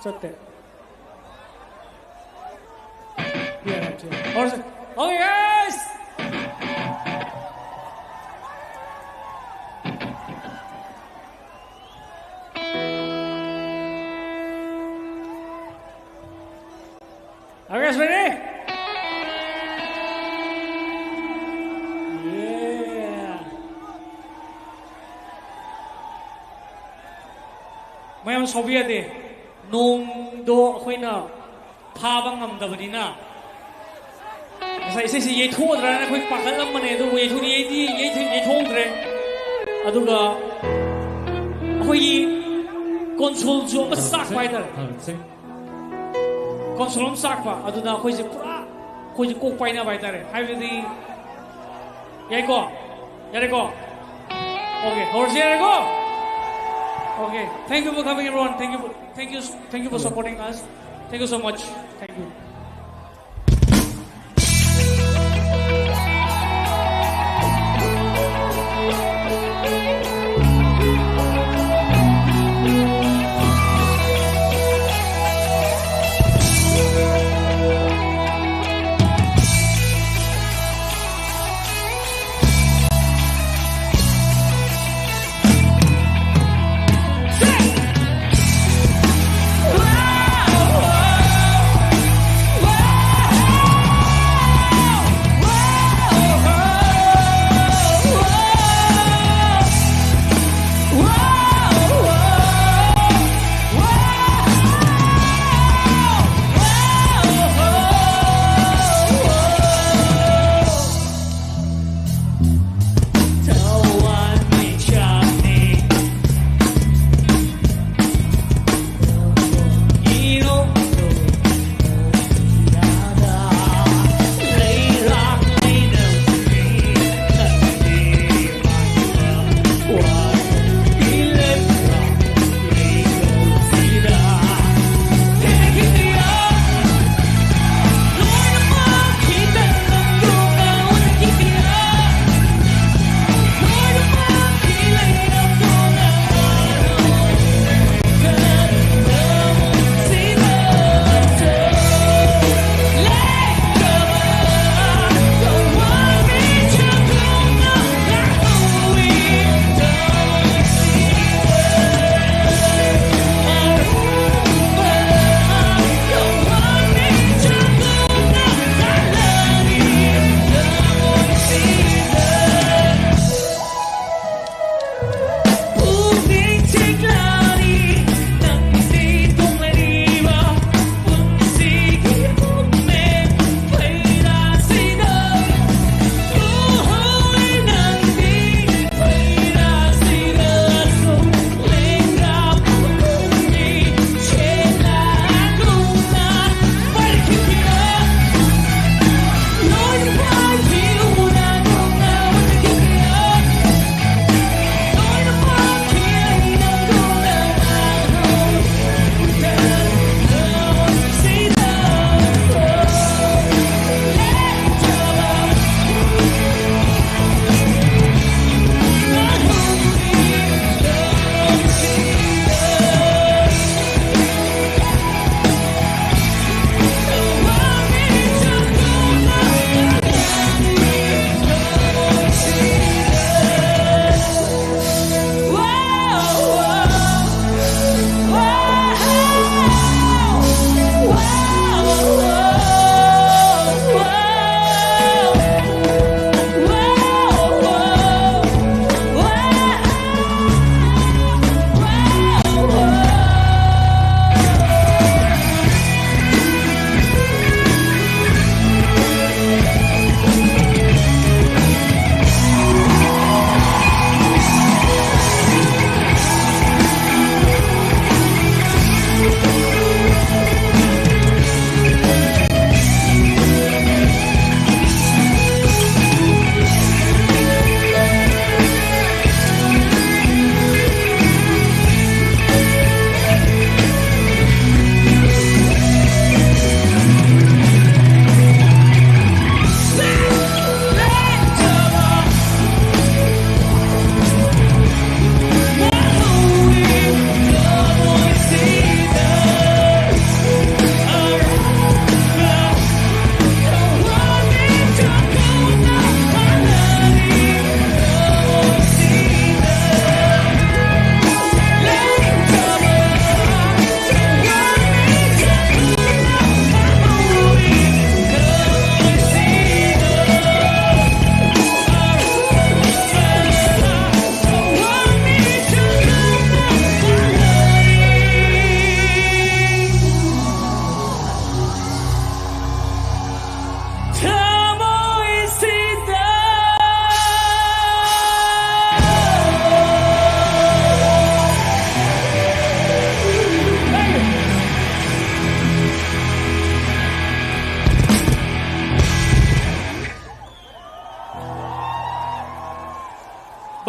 ꯆꯠꯇꯦ꯫ ꯌꯥꯔꯦ, ꯆꯠꯂꯦ꯫ ꯍꯧꯔꯁꯦ꯫ Okay, guys! Are you guys ready? Yeah. ꯃꯌꯥꯝ ꯁꯥꯎꯕ ꯌꯥꯗꯦ꯫ ꯅꯣꯡꯗꯣ ꯑꯩꯈꯣꯏꯅ ꯐꯥꯕ ꯉꯝꯗꯕꯅꯤꯅ ꯉꯁꯥꯏ ꯏꯁꯩꯁꯦ ꯌꯩꯊꯣꯛꯑꯗ꯭ꯔꯥꯅ ꯑꯩꯈꯣꯏ ꯄꯥꯈꯠꯂꯝꯕꯅꯦ, ꯑꯗꯨꯕꯨ ꯌꯩꯊꯣꯛ-, ꯌꯩꯗꯤ-, ꯌꯩꯊꯣꯛ-, ꯌꯩꯊꯣꯛꯍꯧꯗ꯭ꯔꯦ꯫ ꯑꯗꯨꯒ ꯑꯩꯈꯣꯏꯒꯤ consoleꯁꯨ ꯑꯃ ꯆꯥꯛꯄ ꯍꯥꯏꯇꯥꯔꯦ꯫ Console ꯑꯃ ꯆꯥꯛꯄ, ꯑꯗꯨꯅ ꯑꯩꯈꯣꯏꯁꯦ ꯄꯨꯔꯥ, ꯑꯩꯈꯣꯏꯁꯦ ꯀꯣꯛ ꯄꯥꯏꯅꯕ ꯍꯥꯏꯇꯥꯔꯦ꯫ ꯍꯥꯏꯕꯗꯤ, ꯌꯥꯏꯀꯣ? ꯌꯥꯔꯦꯀꯣ? Okay, ꯍꯧꯔꯁꯤ, ꯌꯥꯔꯦꯀꯣ? Okay, thank you for coming, everyone. Thank you for, thank you, thank you for supporting us. Thank you so much. Thank you.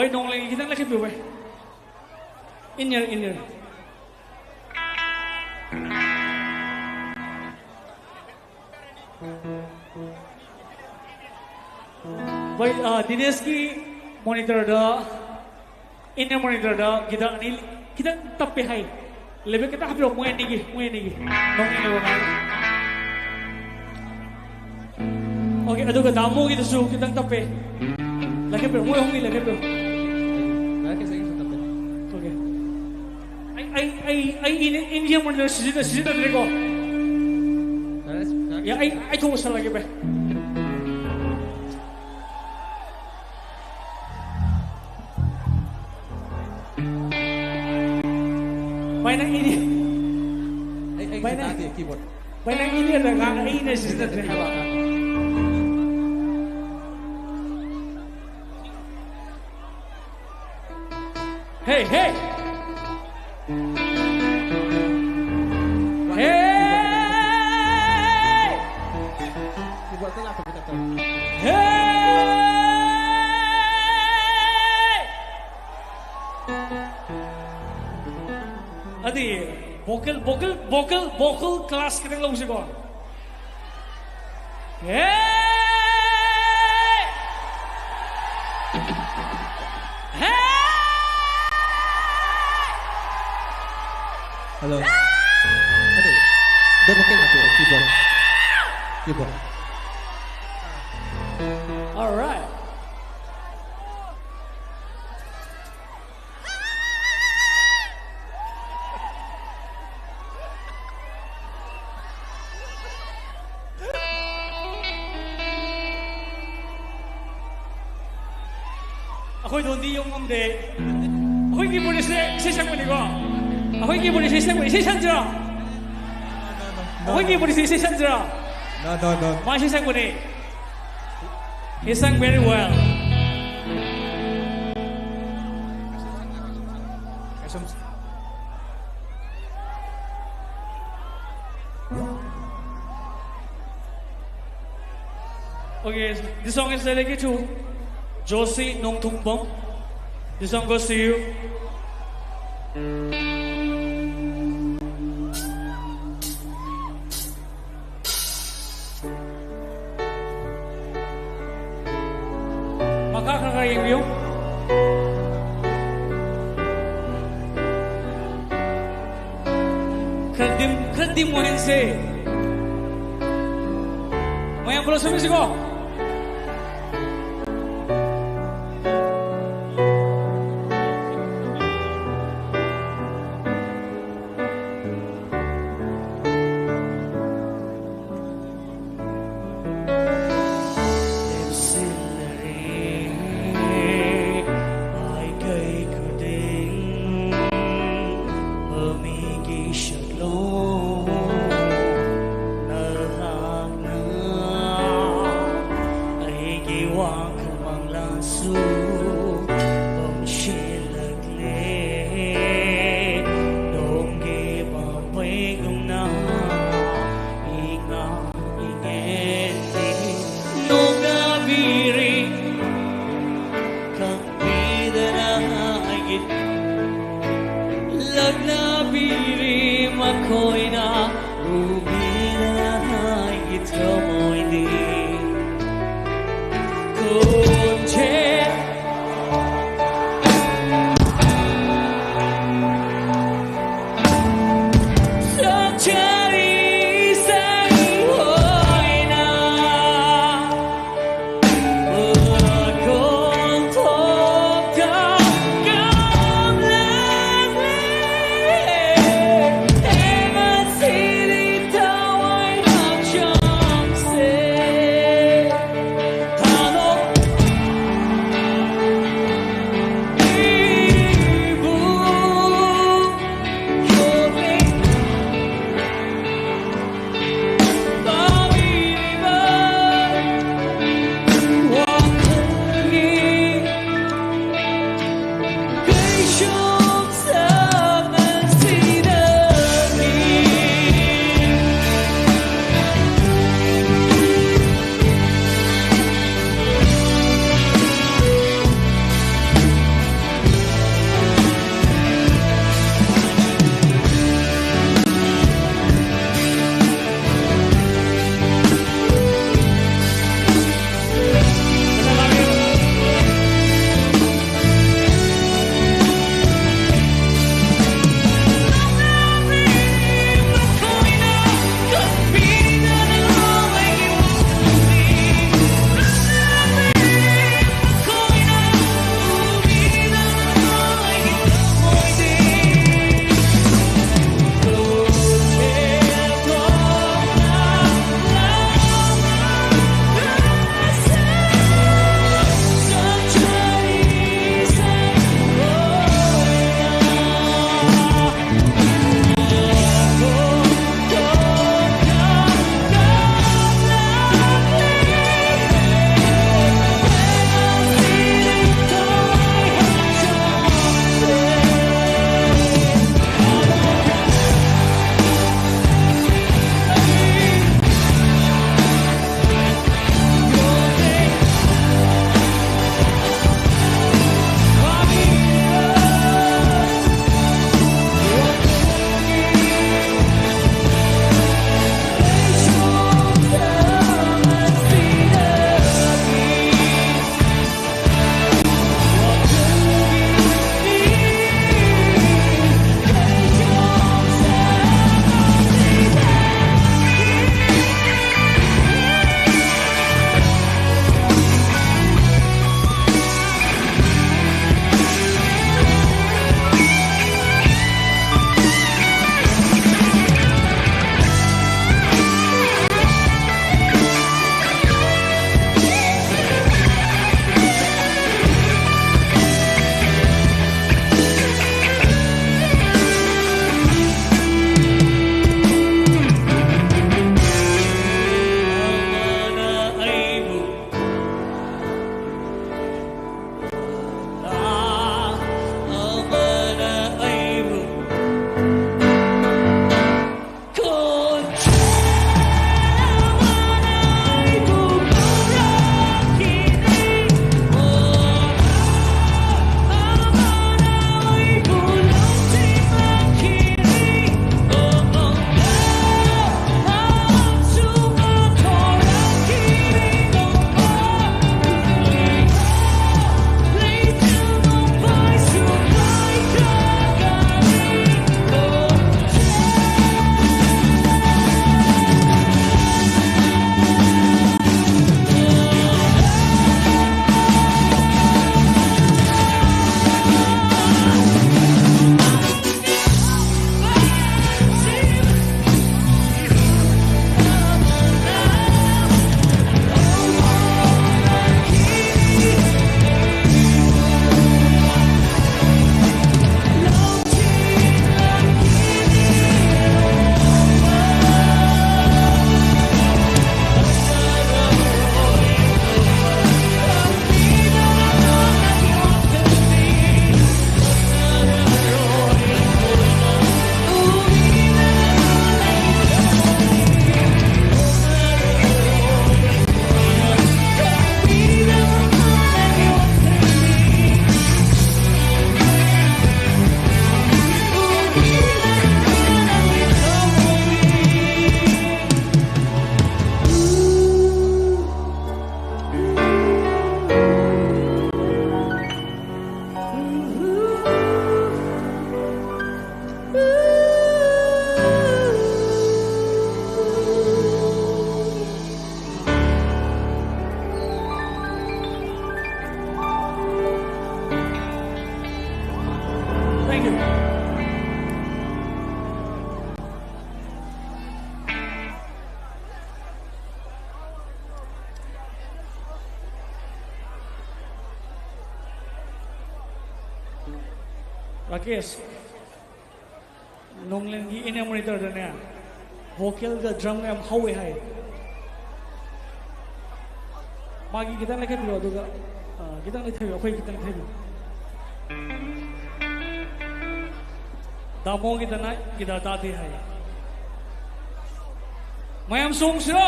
ꯍꯣꯏ, ꯅꯣꯡꯂꯩꯒꯤ ꯈꯤꯇꯪ ꯂꯩꯈꯠꯄꯤꯌꯨ, ꯚꯥꯏ꯫ In ear, in ear. ꯚꯥꯏ, ꯑ, ꯗꯤꯅꯦꯁꯀꯤ ꯃꯣꯅꯤꯇꯔꯗ, ꯏꯟꯅꯔ ꯃꯣꯅꯤꯇꯔꯗ ꯒꯤꯇꯥꯔ ꯑꯅꯤ ꯈꯤꯇꯪ ꯇꯞꯄꯦ ꯍꯥꯏ꯫ ꯂꯦꯕꯦꯜ ꯈꯤꯇꯪ ꯍꯥꯞꯄꯤꯔꯛꯑꯣ, ꯃꯣꯏ ꯑꯅꯤꯒꯤ, ꯃꯣꯏ ꯑꯅꯤꯒꯤ꯫ ꯅꯣꯡ ꯏꯟꯅꯔꯣ, ꯅꯣꯡ꯫ ꯑꯣꯀꯦ, ꯑꯗꯨꯒ ꯗꯥꯃꯣꯒꯤꯗꯨꯁꯨ ꯈꯤꯇꯪ ꯇꯞꯄꯦ꯫ ꯂꯩꯈꯠꯄꯤꯔꯣ, ꯃꯣꯏ ꯑꯍꯨꯝꯒꯤ ꯂꯩꯈꯠꯄꯤꯔꯣ꯫ ꯉꯥꯏꯍꯥꯛꯀꯤ ꯆꯍꯤꯁꯨ ꯇꯞꯄꯦ꯫ ꯑꯣꯀꯦ꯫ ꯑꯩ, ꯑꯩ, ꯑꯩ, ꯑꯩ ꯏꯟ-, ꯏꯟꯅꯔ ꯃꯣꯅꯤꯇꯔ ꯁꯤꯖꯤꯟꯅ-, ꯁꯤꯖꯤꯟꯅꯗ꯭ꯔꯦꯀꯣ꯫ ꯌꯥ, ꯑꯩ, ꯑꯩ ꯊꯣꯛꯄ ꯁꯜꯂꯒꯦ, ꯚꯥꯏ꯫ ꯚꯥꯏ, ꯅꯪ ꯏꯗꯤ-, ꯑꯩ, ꯑꯩ ꯚꯥꯏ, ꯅꯪ ꯇꯥꯗꯦ, ꯀꯤꯕꯣꯔꯗ꯫ ꯚꯥꯏ, ꯅꯪ ꯏꯗꯤꯗ ꯉꯥꯡ-, ꯑꯩꯅ ꯁꯤꯖꯤꯟꯅꯗ꯭ꯔꯦ ꯍꯥꯏꯕ꯫ Hey, hey! Hey! Hey! ꯑꯗꯤ, vocal, vocal, vocal, vocal class ꯈꯤꯇꯪ ꯂꯧꯁꯤꯀꯣ꯫ Hey! Hey! Hello. ꯑꯗꯨ, double kick ꯅꯠꯇꯦ, keyboard. Keyboard. All right. ꯑꯩꯈꯣꯏ ꯗꯣꯟꯗꯤ ꯌꯧ ꯉꯝꯗꯦ꯫ ꯑꯩꯈꯣꯏꯒꯤ ꯄꯨꯂꯤꯁꯁꯦ ꯏꯁꯩ ꯁꯛꯄꯅꯤꯀꯣ꯫ ꯑꯩꯈꯣꯏꯒꯤ ꯄꯨꯂꯤꯁꯁꯦ ꯏꯁꯩ ꯁꯛꯄꯅꯤ꯫ ꯏꯁꯩ ꯁꯛꯁꯤꯔꯣ? ꯑꯩꯈꯣꯏꯒꯤ ꯄꯨꯂꯤꯁꯁꯦ ꯏꯁꯩ ꯁꯛꯁꯤꯔꯣ? No, no, no. ꯃꯥ ꯏꯁꯩ ꯁꯛꯄꯅꯤ꯫ He sang very well. Okay, this song is dedicated to Josie Nongthumbong. This song goes to you. ꯃꯈꯥ ꯈꯔ ꯈꯔ ꯌꯦꯡꯕꯤꯌꯨ꯫ ꯈꯔ dim, ꯈꯔ dim ꯑꯣꯏꯍꯟꯁꯦ꯫ ꯃꯌꯥꯝ ꯄꯨꯂꯞ ꯁꯛꯃꯤꯟꯅꯁꯤꯀꯣ꯫ Lepsillare, ai kai kuding, amigi shaklo, nahakna, aigi wakamang lasu, bamshilakle, dongge babai gumna, inga. Noknabiri, kang bidana agit. Lagnabiri, makoina, ubidana agit, kamoidi. Kunche. Rakesh, ꯅꯣꯡꯂꯦꯟꯒꯤ ꯏꯅꯦ ꯃꯣꯅꯤꯇꯔꯗꯅꯦ, ꯚꯣꯀꯦꯜꯒ ꯗ꯭ꯔꯝꯒ ꯌꯥꯝ ꯍꯧꯋꯦ ꯍꯥꯏ꯫ ꯃꯥꯒꯤ ꯈꯤꯇꯪ ꯂꯩꯈꯠꯄꯤꯔꯣ, ꯑꯗꯨꯒ, ꯑ, ꯈꯤꯇꯪ ꯂꯩꯊꯕꯤꯌꯨ, ꯑꯩꯈꯣꯏ ꯈꯤꯇꯪ ꯂꯩꯊꯕꯤꯌꯨ꯫ ꯗꯥꯃꯣꯒꯤꯗꯅ ꯒꯤꯇꯥꯔ ꯇꯥꯗꯦ ꯍꯥꯏ꯫ ꯃꯌꯥꯝ ꯆꯣꯡꯁꯤꯔꯣ?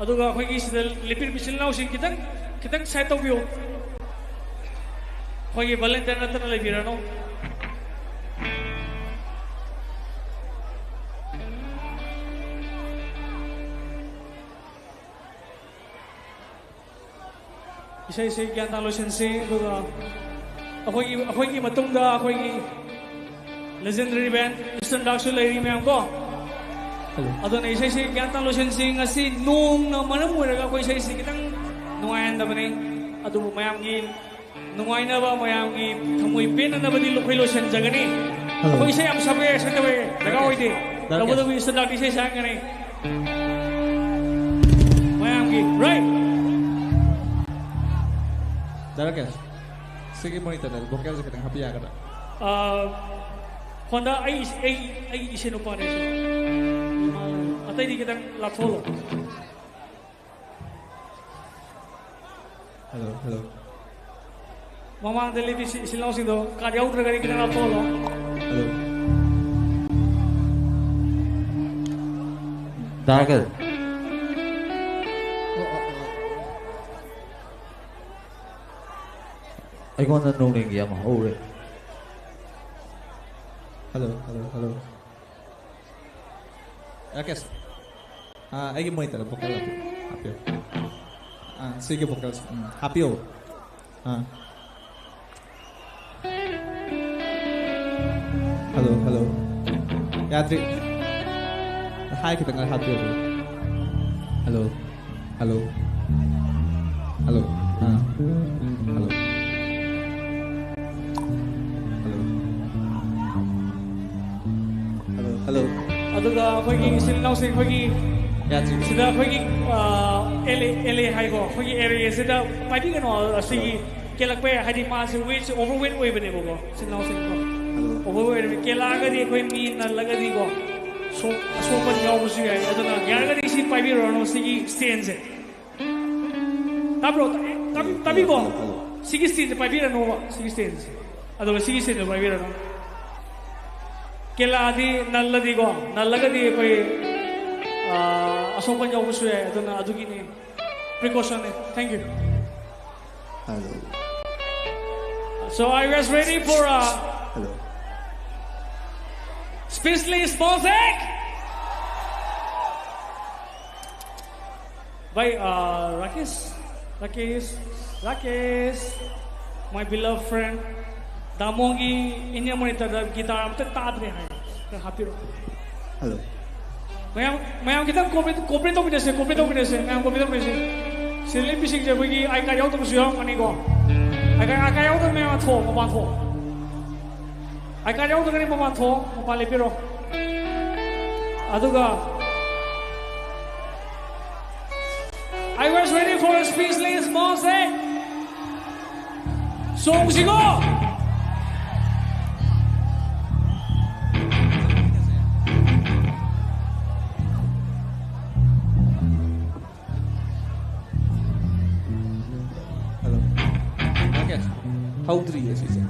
ꯑꯗꯨꯒ ꯑꯩꯈꯣꯏꯒꯤ ꯁꯤꯗ ꯂꯦꯞꯄꯤꯔꯤꯕ ꯏꯆꯤꯜ ꯏꯅꯥꯎꯁꯤꯡ ꯈꯤꯇꯪ, ꯈꯤꯇꯪ ꯁꯥꯏꯠ ꯇꯧꯕꯤꯌꯨ꯫ ꯑꯩꯈꯣꯏꯒꯤ ꯚꯣꯂꯨꯟꯇꯤꯌꯔ ꯅꯠꯇꯅ ꯂꯩꯕꯤꯔꯅꯨ꯫ ꯏꯁꯩꯁꯤ ꯒ꯭ꯌꯥꯟ ꯇꯥꯅ ꯂꯣꯏꯁꯤꯟꯁꯤ, ꯑꯗꯨꯒ ꯑꯩꯈꯣꯏꯒꯤ, ꯑꯩꯈꯣꯏꯒꯤ ꯃꯇꯨꯡꯗ ꯑꯩꯈꯣꯏꯒꯤ legendary band Eastern Dark ꯁꯨ ꯂꯩꯔꯤ ꯃꯌꯥꯝ ꯀꯣ꯫ Hello. ꯑꯗꯨꯅ ꯏꯁꯩꯁꯤ ꯒ꯭ꯌꯥꯟ ꯇꯥꯅ ꯂꯣꯏꯁꯤꯟꯁꯤ꯫ ꯉꯁꯤ ꯅꯣꯡꯅ ꯃꯔꯝ ꯑꯣꯏꯔꯒ ꯑꯩꯈꯣꯏ ꯏꯁꯩꯁꯤ ꯈꯤꯇꯪ ꯅꯨꯡꯉꯥꯏꯍꯟꯗꯕꯅꯤ, ꯑꯗꯨꯕꯨ ꯃꯌꯥꯝꯒꯤ ꯅꯨꯡꯉꯥꯏꯅꯕ, ꯃꯌꯥꯝꯒꯤ ꯊꯃꯣꯏ ꯄꯦꯟꯅꯅꯕꯗꯤ ꯑꯩꯈꯣꯏ ꯂꯣꯏꯁꯤꯟꯖꯒꯅꯤ꯫ Hello. ꯑꯩꯈꯣꯏ ꯏꯁꯩ ꯌꯥꯝ ꯁꯛꯄ ꯌꯥꯏ, ꯁꯛꯇꯕ ꯌꯥꯏ, ꯗꯔꯀꯥꯔ ꯑꯣꯏꯗꯦ꯫ ꯗꯔꯀꯥꯔ ꯇꯧꯕꯇꯕꯨ Eastern Dark ꯏꯁꯩ ꯁꯛꯍꯟꯒꯅꯤ꯫ ꯃꯌꯥꯝꯒꯤ, right? ꯗꯥꯏꯔꯦꯛ ꯀꯦꯁ, ꯁꯤꯒꯤ ꯃꯣꯅꯤꯇꯔꯗ ꯚꯣꯀꯦꯜꯁꯦ ꯈꯤꯇꯪ ꯍꯥꯞꯄꯤ ꯌꯥꯒꯗ꯭ꯔꯥ? ꯑꯥ, ꯍꯣꯟꯗ ꯑꯩ, ꯑꯩ, ꯑꯩꯒꯤ ꯏꯁꯩ ꯅꯨꯄꯥꯅꯦ ꯁꯤ꯫ ꯑꯇꯩꯗꯤ ꯈꯤꯇꯪ ꯂꯥꯞꯊꯣꯛꯍꯜꯂꯣ꯫ Hello, hello. ꯃꯃꯥꯡꯗ ꯂꯦꯞꯄꯤ ꯏꯆꯤꯜ ꯏꯅꯥꯎꯁꯤꯡꯗꯣ ꯀꯥꯔꯗ ꯌꯥꯎꯗ꯭ꯔꯒꯗꯤ ꯈꯤꯇꯪ ꯂꯥꯞꯊꯣꯛꯍꯜꯂꯣ꯫ Hello. ꯗꯥꯔꯀꯦꯜ꯫ ꯑꯩꯉꯣꯟꯗ ꯅꯣꯡꯂꯦꯟꯒꯤ ꯑꯃ ꯍꯧꯔꯦ꯫ Hello, hello, hello. ꯔꯥꯀꯦꯁ, ꯑꯥ, ꯑꯩꯒꯤ ꯃꯣꯅꯤꯇꯔꯗ ꯚꯣꯀꯦꯜ ꯍꯥꯞꯄꯤꯌꯨ꯫ ꯑꯥ, ꯁꯤꯒꯤ ꯚꯣꯀꯦꯜꯁꯦ, ꯎꯝ, ꯍꯥꯞꯄꯤꯌꯣ꯫ ꯑꯥ꯫ Hello, hello. ꯌꯥꯗ꯭ꯔꯤ꯫ ꯍꯥꯏ ꯈꯤꯇꯪ ꯍꯥꯞꯄꯤꯌꯨ꯫ Hello. Hello. Hello. ꯑꯥ. Hello. Hello. Hello, hello. ꯑꯗꯨꯒ ꯑꯩꯈꯣꯏꯒꯤ ꯏꯆꯤꯜ ꯏꯅꯥꯎꯁꯤꯡ, ꯑꯩꯈꯣꯏꯒꯤ ꯁꯤꯗ ꯑꯩꯈꯣꯏꯒꯤ ꯑꯦꯜ ꯑꯦ ꯍꯥꯏꯀꯣ, ꯑꯩꯈꯣꯏꯒꯤ ꯑꯦꯔꯤꯌꯥꯁꯤꯗ ꯄꯥꯏꯕꯤꯒꯅꯣ꯫ ꯑꯁꯤꯒꯤ ꯀꯦꯜꯂꯛꯄ ꯌꯥꯏ, ꯍꯥꯏꯗꯤ ꯃꯥꯁꯦ ꯋꯦꯠꯁꯦ ꯑꯣꯚꯔ ꯋꯦꯠ ꯑꯣꯏꯕꯅꯦꯕꯀꯣ, ꯏꯆꯤꯟ ꯏꯅꯥꯎꯁꯤꯡꯀꯣ꯫ ꯑꯣꯚꯔ ꯋꯦꯠ ꯑꯣꯏꯕ ꯀꯦꯜꯂꯛꯑꯒꯗꯤ ꯑꯩꯈꯣꯏ ꯃꯤ ꯅꯜꯂꯒꯗꯤꯀꯣ, ꯁꯣꯛ ꯑꯁꯣꯛꯄ ꯌꯥꯎꯕꯁꯨ ꯌꯥꯏ꯫ ꯑꯗꯨꯅ ꯌꯥꯔꯒꯗꯤ ꯁꯤ ꯄꯥꯏꯕꯤꯔꯨꯔꯅꯨ, ꯁꯤꯒꯤ ꯁ꯭ꯇꯦꯟꯁꯦ꯫ ꯇꯥꯕ꯭ꯔꯣ? ꯇꯥꯕꯤ- ꯇꯥꯕꯤꯀꯣ? ꯁꯤꯒꯤ ꯁ꯭ꯇꯦꯟꯁꯦ ꯄꯥꯏꯕꯤꯔꯅꯣꯕ, ꯁꯤꯒꯤ ꯁ꯭ꯇꯦꯟꯁꯦ꯫ ꯑꯗꯨꯒ ꯁꯤꯒꯤ ꯁ꯭ꯇꯦꯟꯁꯦ ꯄꯥꯏꯕꯤꯔꯅꯣ꯫ ꯀꯦꯂꯥꯗꯤ ꯅꯜꯂꯗꯤꯀꯣ, ꯅꯜꯂꯒꯗꯤ ꯑꯩꯈꯣꯏ ꯑꯁꯣꯛꯄ ꯌꯥꯎꯕꯁꯨ ꯌꯥꯏ꯫ ꯑꯗꯨꯅ ꯑꯗꯨꯒꯤꯅꯤ, ꯄ꯭ꯔꯤꯀꯣꯁꯟꯅꯤ꯫ Thank you. Hello. So are you guys ready for a Hello. Speechless Mosaic? Bhai, uh, Rakesh, Rakesh, Rakesh, my beloved friend, ꯗꯥꯃꯣꯒꯤ ꯏꯟꯗꯤꯌꯥ ꯃꯣꯅꯤꯇꯔꯗ ꯒꯤꯇꯥꯔ ꯑꯝꯇ ꯇꯥꯗ꯭ꯔꯦ ꯍꯥꯏ, ꯈꯔ ꯍꯥꯞꯄꯤꯔꯛꯑꯣ꯫ Hello. ꯃꯌꯥꯝ ꯃꯌꯥꯝ ꯈꯤꯇꯪ ꯀꯣꯄꯔꯦꯠ ꯀꯣꯄꯔꯦꯠ ꯇꯧꯃꯤꯟꯅꯁꯦ, ꯀꯣꯄꯔꯦꯠ ꯇꯧꯃꯤꯟꯅꯁꯦ, ꯃꯌꯥꯝ ꯀꯣꯄꯔꯦꯠ ꯇꯧꯃꯤꯟꯅꯁꯦ꯫ ꯁꯤꯗ ꯂꯦꯝꯕꯤꯁꯤꯡꯁꯦ ꯑꯩꯈꯣꯏꯒꯤ ꯑꯥꯏ ꯀꯥꯔꯗ ꯌꯥꯎꯗꯕꯁꯨ ꯌꯥꯎꯔꯝꯒꯅꯤꯀꯣ꯫ ꯑꯥꯏ ꯀꯥꯔꯗ ꯑꯥꯏ ꯀꯥꯔꯗ ꯌꯥꯎꯗꯕ ꯃꯌꯥꯝ ꯊꯣꯛꯑꯣ, ꯃꯄꯥꯟ ꯊꯣꯛꯑꯣ꯫ ꯑꯥꯏ ꯀꯥꯔꯗ ꯌꯥꯎꯗ꯭ꯔꯒꯗꯤ ꯃꯄꯥꯟ ꯊꯣꯛꯑꯣ, ꯃꯄꯥꯟ ꯂꯦꯞꯄꯤꯔꯣ꯫ ꯑꯗꯨꯒ I was ready for a speechless Mosaic. ꯆꯣꯡꯁꯤꯀꯣ꯫ ꯍꯜꯂꯣ꯫ ꯍꯧꯗ꯭ꯔꯤꯌꯦ ꯁꯤꯁꯦ꯫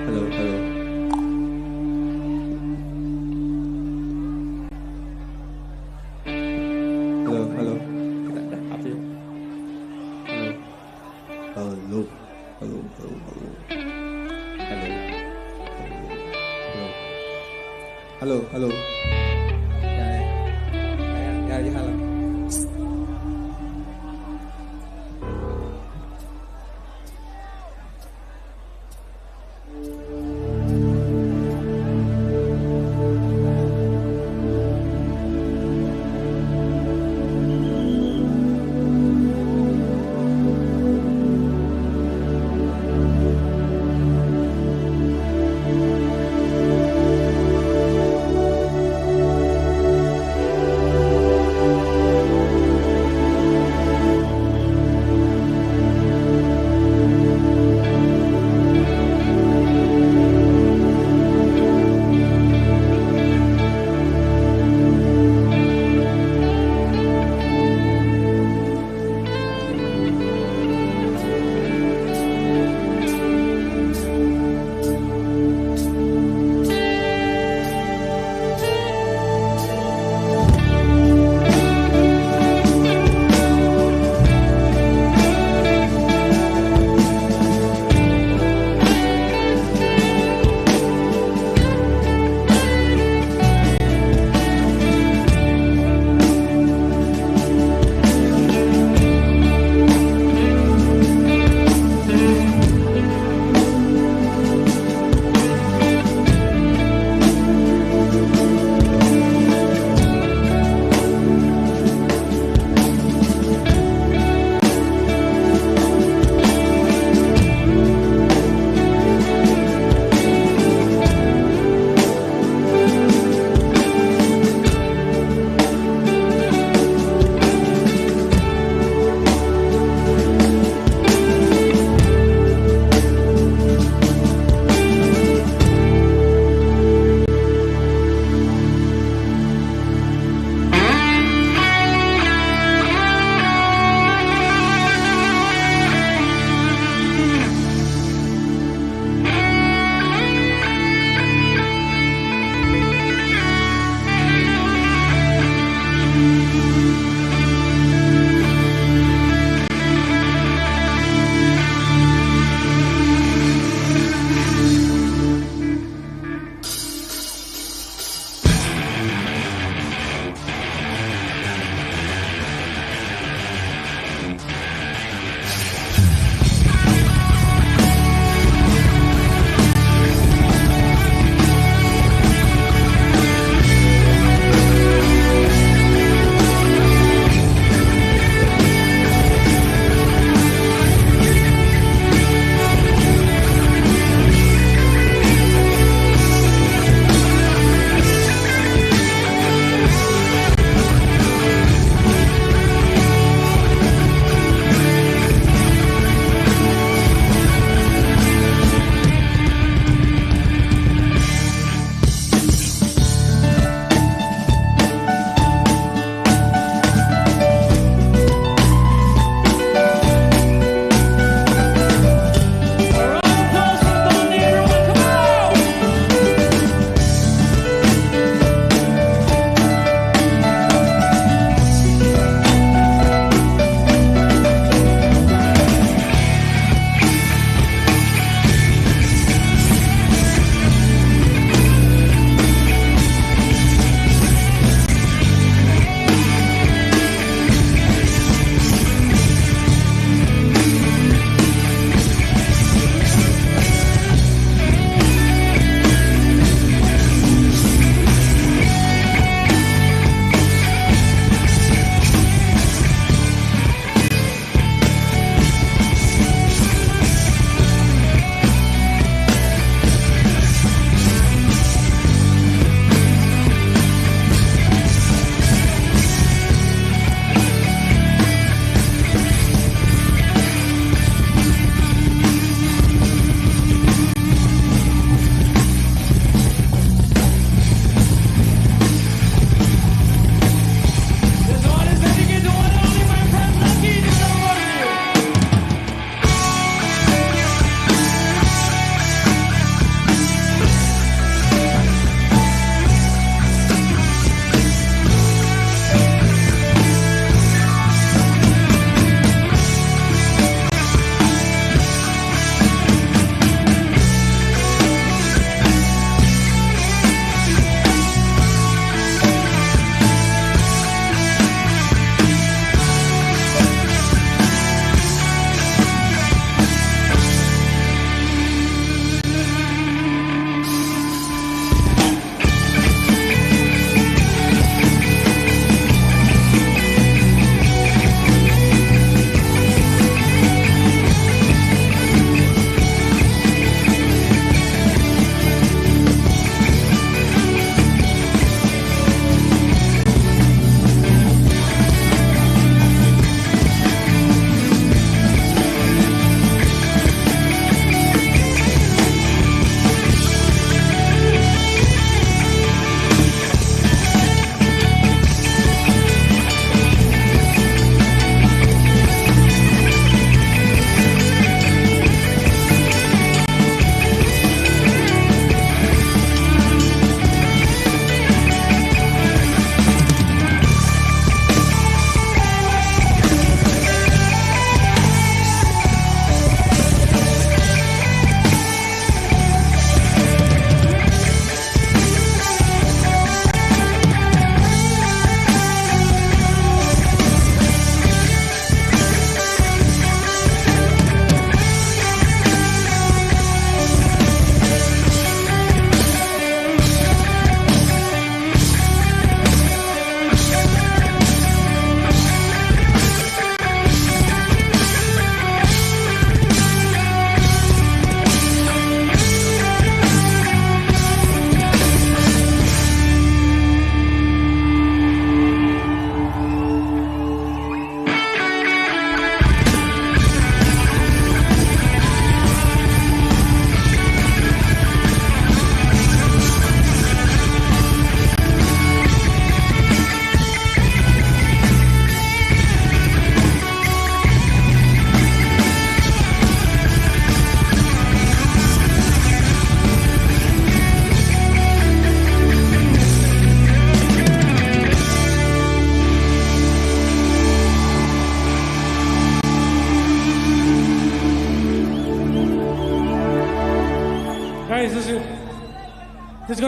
Hello, hello. Hello, hello. Hello. Hello, hello, hello, hello. Hello. Hello, hello. Hello, hello. ꯌꯥꯔꯦ, ꯌꯥꯔꯦ, ꯌꯥꯔꯦ, ꯍꯥꯟꯅ꯫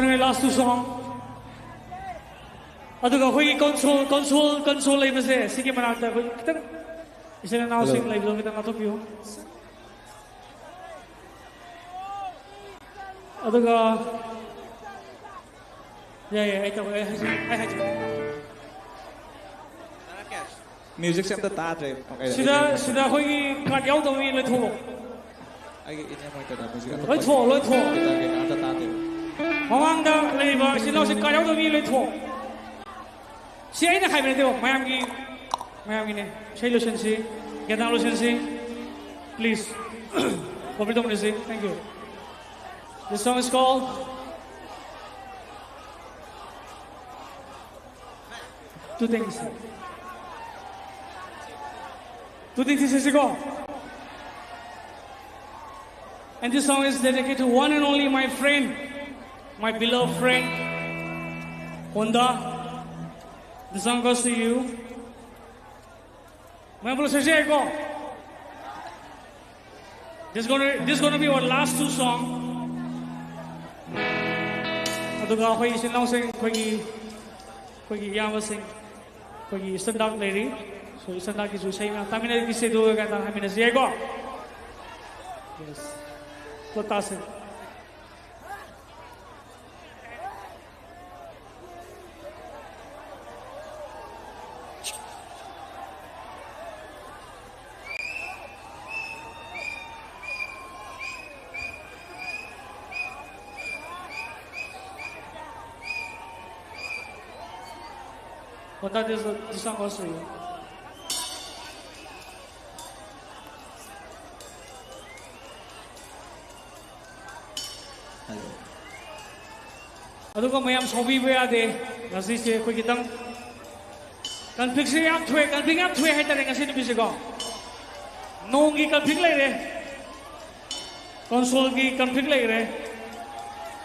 ꯂꯥꯁ ꯇꯨ ꯁꯣꯡ꯫ ꯑꯗꯨꯒ ꯑꯩꯈꯣꯏꯒꯤ ꯀꯣꯟꯁꯣꯜ ꯀꯣꯟꯁꯣꯜ ꯀꯣꯟꯁꯣꯜ ꯂꯩꯕꯁꯦ ꯁꯤꯒꯤ ꯃꯅꯥꯛꯇ ꯑꯩꯈꯣꯏ ꯈꯤꯇꯪ ꯏꯆꯤꯟ ꯏꯅꯥꯎꯁꯤꯡ ꯂꯩꯕꯗꯣ ꯈꯤꯇꯪ ꯂꯥꯞꯊꯣꯛꯄꯤꯌꯨ꯫ ꯑꯗꯨꯒ ꯌꯥꯏ ꯌꯥꯏ ꯑꯩ ꯇꯧꯒꯦ ꯑꯩ ꯍꯥꯏꯖꯒꯦ ꯑꯩ ꯍꯥꯏꯖꯒꯦ꯫ ꯃ꯭ꯌꯨꯖꯤꯛꯁꯦ ꯑꯝꯇ ꯇꯥꯗ꯭ꯔꯦ꯫ ꯁꯤꯗ ꯁꯤꯗ ꯑꯩꯈꯣꯏꯒꯤ ꯀꯥꯔꯠ ꯌꯥꯎꯗꯕ ꯃꯤ ꯂꯣꯏꯊꯣꯛꯑꯣ꯫ ꯑꯩꯒꯤ ꯏꯅꯦ ꯃꯣꯏ ꯀꯩꯅꯣ ꯃ꯭ꯌꯨꯖꯤꯛ ꯑꯝꯇ ꯂꯣꯏꯊꯣꯛꯑꯣ ꯂꯣꯏꯊꯣꯛꯑꯣ꯫ ꯒꯤꯇꯥꯔ ꯀꯩꯀꯥ ꯑꯝꯇ ꯇꯥꯗꯦꯕ꯫ ꯃꯃꯥꯡꯗ ꯂꯩꯔꯤꯕ ꯏꯆꯤꯟ ꯏꯅꯥꯎꯁꯤꯡ ꯀꯥꯔꯠ ꯌꯥꯎꯗꯕ ꯃꯤ ꯂꯣꯏꯊꯣꯛꯑꯣ꯫ ꯁꯤ ꯑꯩꯅ ꯍꯥꯏꯕ ꯅꯠꯇꯦꯕ ꯃꯌꯥꯝꯒꯤ ꯃꯌꯥꯝꯒꯤꯅꯦ꯫ ꯏꯁꯩ ꯂꯣꯏꯁꯤꯟꯁꯤ꯫ ꯒ꯭ꯌꯥꯟ ꯂꯣꯏꯁꯤꯟꯁꯤ꯫ Please. Cooperate ꯇꯧꯃꯤꯟꯅꯁꯤ꯫ Thank you. This song is called Two Things. Two Things ꯁꯤꯁꯤꯀꯣ꯫ And this song is dedicated to one and only my friend, my beloved friend, Honda. This song goes to you. ꯃꯌꯥꯝ ꯄꯨꯂꯞ ꯁꯛꯁꯤ ꯌꯥꯏꯀꯣ? This gonna, this gonna be our last two song. ꯑꯗꯨꯒ ꯑꯩꯈꯣꯏ ꯏꯆꯤꯟ ꯏꯅꯥꯎꯁꯤꯡ ꯑꯩꯈꯣꯏꯒꯤ ꯑꯩꯈꯣꯏꯒꯤ ꯏꯌꯥꯝꯕꯁꯤꯡ ꯑꯩꯈꯣꯏꯒꯤ ꯏꯁꯇꯟꯗꯥꯔꯠ ꯂꯩꯔꯤ꯫ So ꯏꯁꯇꯟꯗꯥꯔꯠꯀꯤꯁꯨ ꯏꯁꯩ ꯃꯌꯥꯝ ꯇꯥꯃꯤꯟꯅꯔꯤꯁꯦ ꯑꯗꯨꯒ ꯀꯩꯅꯣ ꯍꯥꯏꯃꯤꯟꯅꯁꯤ ꯌꯥꯏꯀꯣ? Yes. ꯄꯨꯂꯞ ꯇꯥꯁꯦ꯫ What that is, this song goes to you. Hello. ꯑꯗꯨꯒ ꯃꯌꯥꯝ ꯁꯥꯎꯕꯤꯕ ꯌꯥꯗꯦ꯫ ꯉꯁꯤꯁꯦ ꯑꯩꯈꯣꯏ ꯈꯤꯇꯪ ꯀꯟꯐ꯭ꯂꯤꯛꯁꯦ ꯌꯥꯝ ꯊꯣꯛꯑꯦ, ꯀꯟꯐ꯭ꯂꯤꯛ ꯌꯥꯝ ꯊꯣꯛꯑꯦ ꯍꯥꯏꯇꯥꯔꯦ ꯉꯁꯤ ꯅꯨꯃꯤꯠꯁꯦꯀꯣ꯫ ꯅꯣꯡꯒꯤ ꯀꯟꯐ꯭ꯂꯤꯛ ꯂꯩꯔꯦ, ꯀꯣꯟꯁꯣꯜꯒꯤ ꯀꯟꯐ꯭ꯂꯤꯛ ꯂꯩꯔꯦ꯫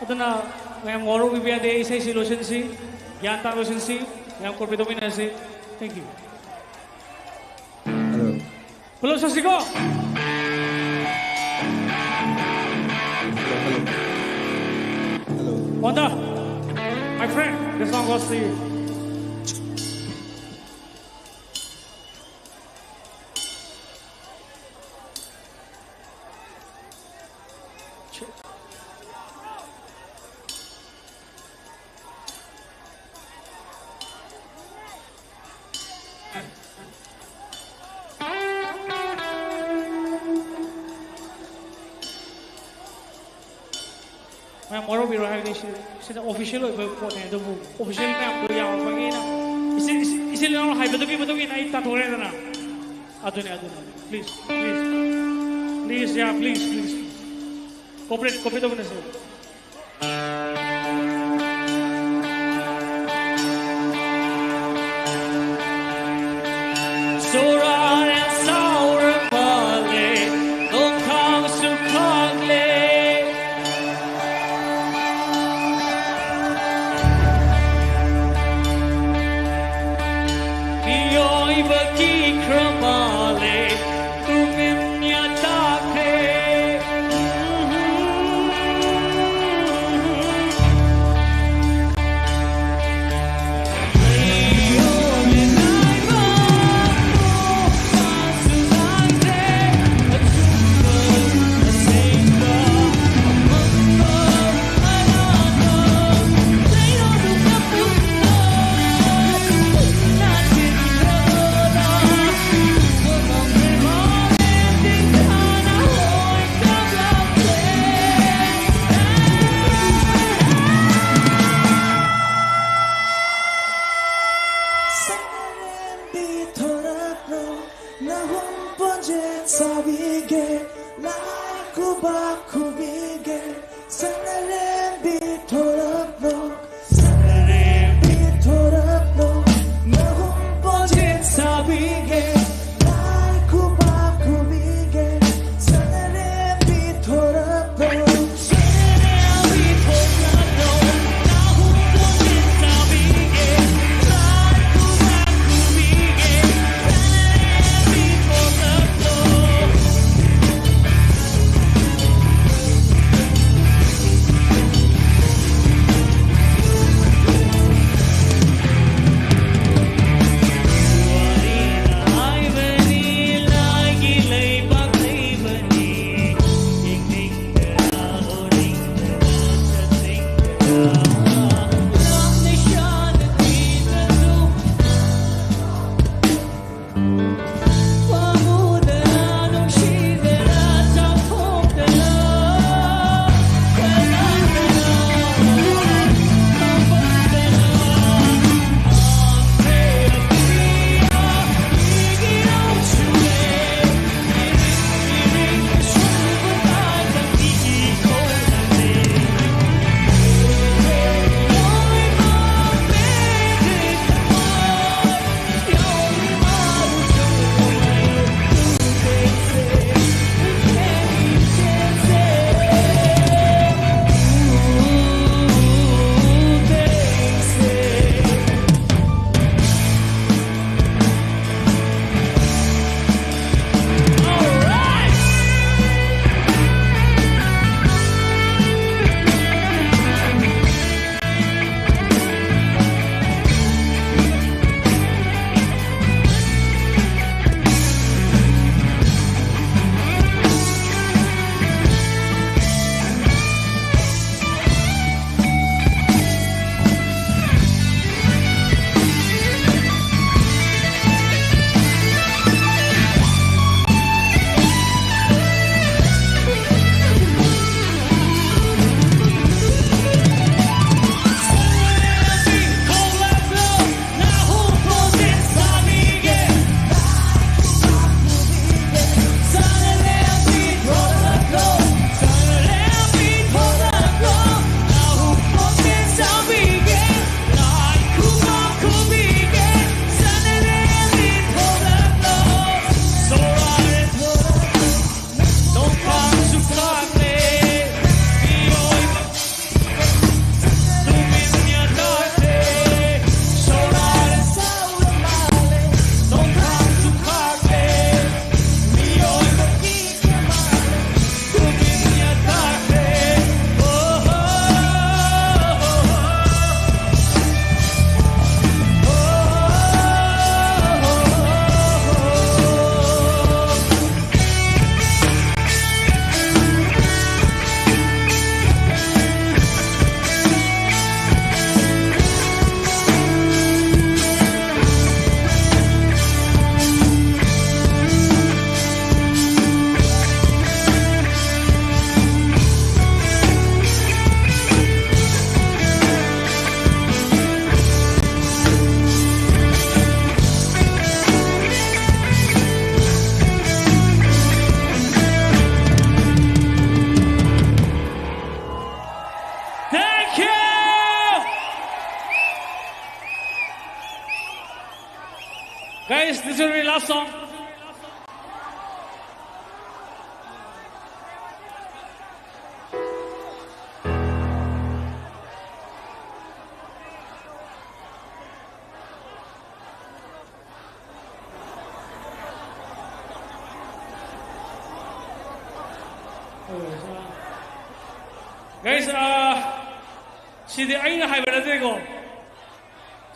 ꯑꯗꯨꯅ ꯃꯌꯥꯝ ꯋꯥꯔꯧꯕꯤꯕ ꯌꯥꯗꯦ꯫ ꯏꯁꯩꯁꯤ ꯂꯣꯏꯁꯤꯟꯁꯤ, ꯒ꯭ꯌꯥꯟ ꯇꯥꯅ ꯂꯣꯏꯁꯤꯟꯁꯤ, ꯃꯌꯥꯝ ꯀꯣꯔꯄꯔꯦꯠ ꯇꯧꯃꯤꯟꯅꯁꯤ꯫ Thank you. Hello. ꯄꯨꯂꯞ ꯁꯛꯁꯤꯀꯣ꯫ Hello, hello. Hello. Wanda, my friend, this song goes to you. ꯃꯌꯥꯝ ꯋꯥꯔꯧꯕꯤꯔꯣꯏ ꯍꯥꯏꯕꯗꯤ ꯁꯤ, ꯁꯤꯗ official ꯑꯣꯏꯕ ꯄꯣꯠꯅꯦ, ꯑꯗꯨꯕꯨ official ꯃꯌꯥꯝꯗꯣ ꯌꯥꯎꯔꯛꯄꯒꯤ ꯑꯩꯅ ꯏꯆꯤꯜ, ꯏꯆꯤꯜ, ꯏꯆꯤꯜ ꯏꯅꯥꯎ ꯍꯥꯏꯕꯗꯨꯒꯤ ꯃꯇꯨꯡ ꯏꯟꯅ ꯑꯩ ꯇꯥꯊꯣꯛꯈ꯭ꯔꯦꯗꯅ꯫ ꯑꯗꯨꯅꯦ, ꯑꯗꯨꯅꯦ꯫ Please, please, please, yeah, please, please. Cooperate, cooperate ꯇꯧꯃꯤꯟꯅꯁꯦ꯫ ꯆꯣꯔꯥ ꯌꯥꯝ ꯆꯥꯎꯔ ꯃꯥꯜꯂꯦ, ꯅꯣꯡꯈꯥꯡꯁꯨ ꯈꯥꯛꯂꯦ꯫ ꯃꯤꯑꯣꯏꯕ ꯀꯤꯈ꯭ꯔ ꯃꯥꯜꯂꯦ, ꯇꯨꯃꯤꯟ ꯌꯥꯇꯥꯈ꯭ꯔꯦ꯫ This will be last song. Guys, uh, ꯁꯤꯗꯤ ꯑꯩꯅ ꯍꯥꯏꯕ ꯅꯠꯇꯦꯀꯣ,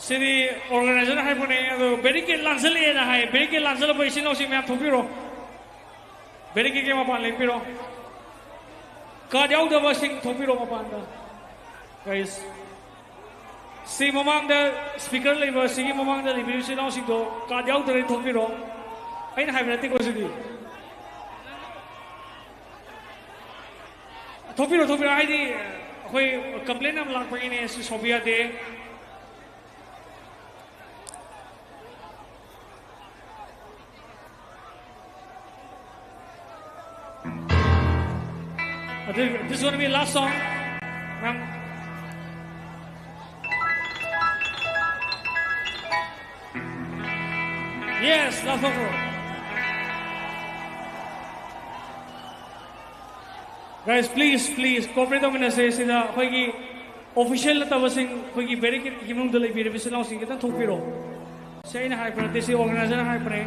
ꯁꯤꯗꯤ organizer ꯅ ꯍꯥꯏꯔꯛꯄꯅꯦ꯫ ꯑꯗꯣ barricade ꯂꯥꯟꯁꯤꯜꯂꯛꯑꯦꯅ ꯍꯥꯏ꯫ Barricade ꯂꯥꯟꯁꯤꯜꯂꯛꯄ ꯏꯆꯤꯟ ꯏꯅꯥꯎꯁꯤꯡ ꯃꯌꯥꯝ ꯊꯣꯛꯄꯤꯔꯣ, barricade ꯀꯤ ꯃꯄꯥꯟ ꯂꯦꯞꯄꯤꯔꯣ꯫ Card ꯌꯥꯎꯗꯕꯁꯤꯡ ꯊꯣꯛꯄꯤꯔꯣ ꯃꯄꯥꯟꯗ꯫ Guys, ꯁꯤ ꯃꯃꯥꯡꯗ speaker ꯂꯩꯕ, ꯁꯤꯒꯤ ꯃꯃꯥꯡꯗ ꯂꯩꯕꯤꯔꯤꯕ ꯏꯆꯤꯟ ꯏꯅꯥꯎꯁꯤꯡꯗꯣ card ꯌꯥꯎꯗ꯭ꯔꯗꯤ ꯊꯣꯛꯄꯤꯔꯣ꯫ ꯑꯩꯅ ꯍꯥꯏꯕ ꯅꯠꯇꯦꯀꯣ ꯁꯤꯗꯤ꯫ ꯊꯣꯛꯄꯤꯔꯣ, ꯊꯣꯛꯄꯤꯔꯣ, ꯍꯥꯏꯗꯤ ꯑꯩꯈꯣꯏ complain ꯌꯥꯝ ꯂꯥꯛꯄꯒꯤꯅꯦ, ꯁꯤ ꯁꯥꯎꯕ ꯌꯥꯗꯦ꯫ ꯑꯗꯨ, this is gonna be last song. ꯃꯌꯥꯝ, yes, last song. Guys, please, please, cooperate ꯇꯧꯃꯤꯟꯅꯁꯦ꯫ ꯁꯤꯗ ꯑꯩꯈꯣꯏꯒꯤ official ꯅꯠꯇꯕꯁꯤꯡ, ꯑꯩꯈꯣꯏꯒꯤ barricade ꯀꯤ ꯃꯅꯨꯡꯗ ꯂꯩꯕꯤꯔꯤꯕ ꯏꯆꯤꯟ ꯏꯅꯥꯎꯁꯤꯡ ꯈꯤꯇꯪ ꯊꯣꯛꯄꯤꯔꯣ꯫ ꯁꯤ ꯑꯩꯅ ꯍꯥꯏꯔꯛꯄ ꯅꯠꯇꯦ, ꯁꯤ organizer ꯅ ꯍꯥꯏꯔꯛꯄꯅꯦ꯫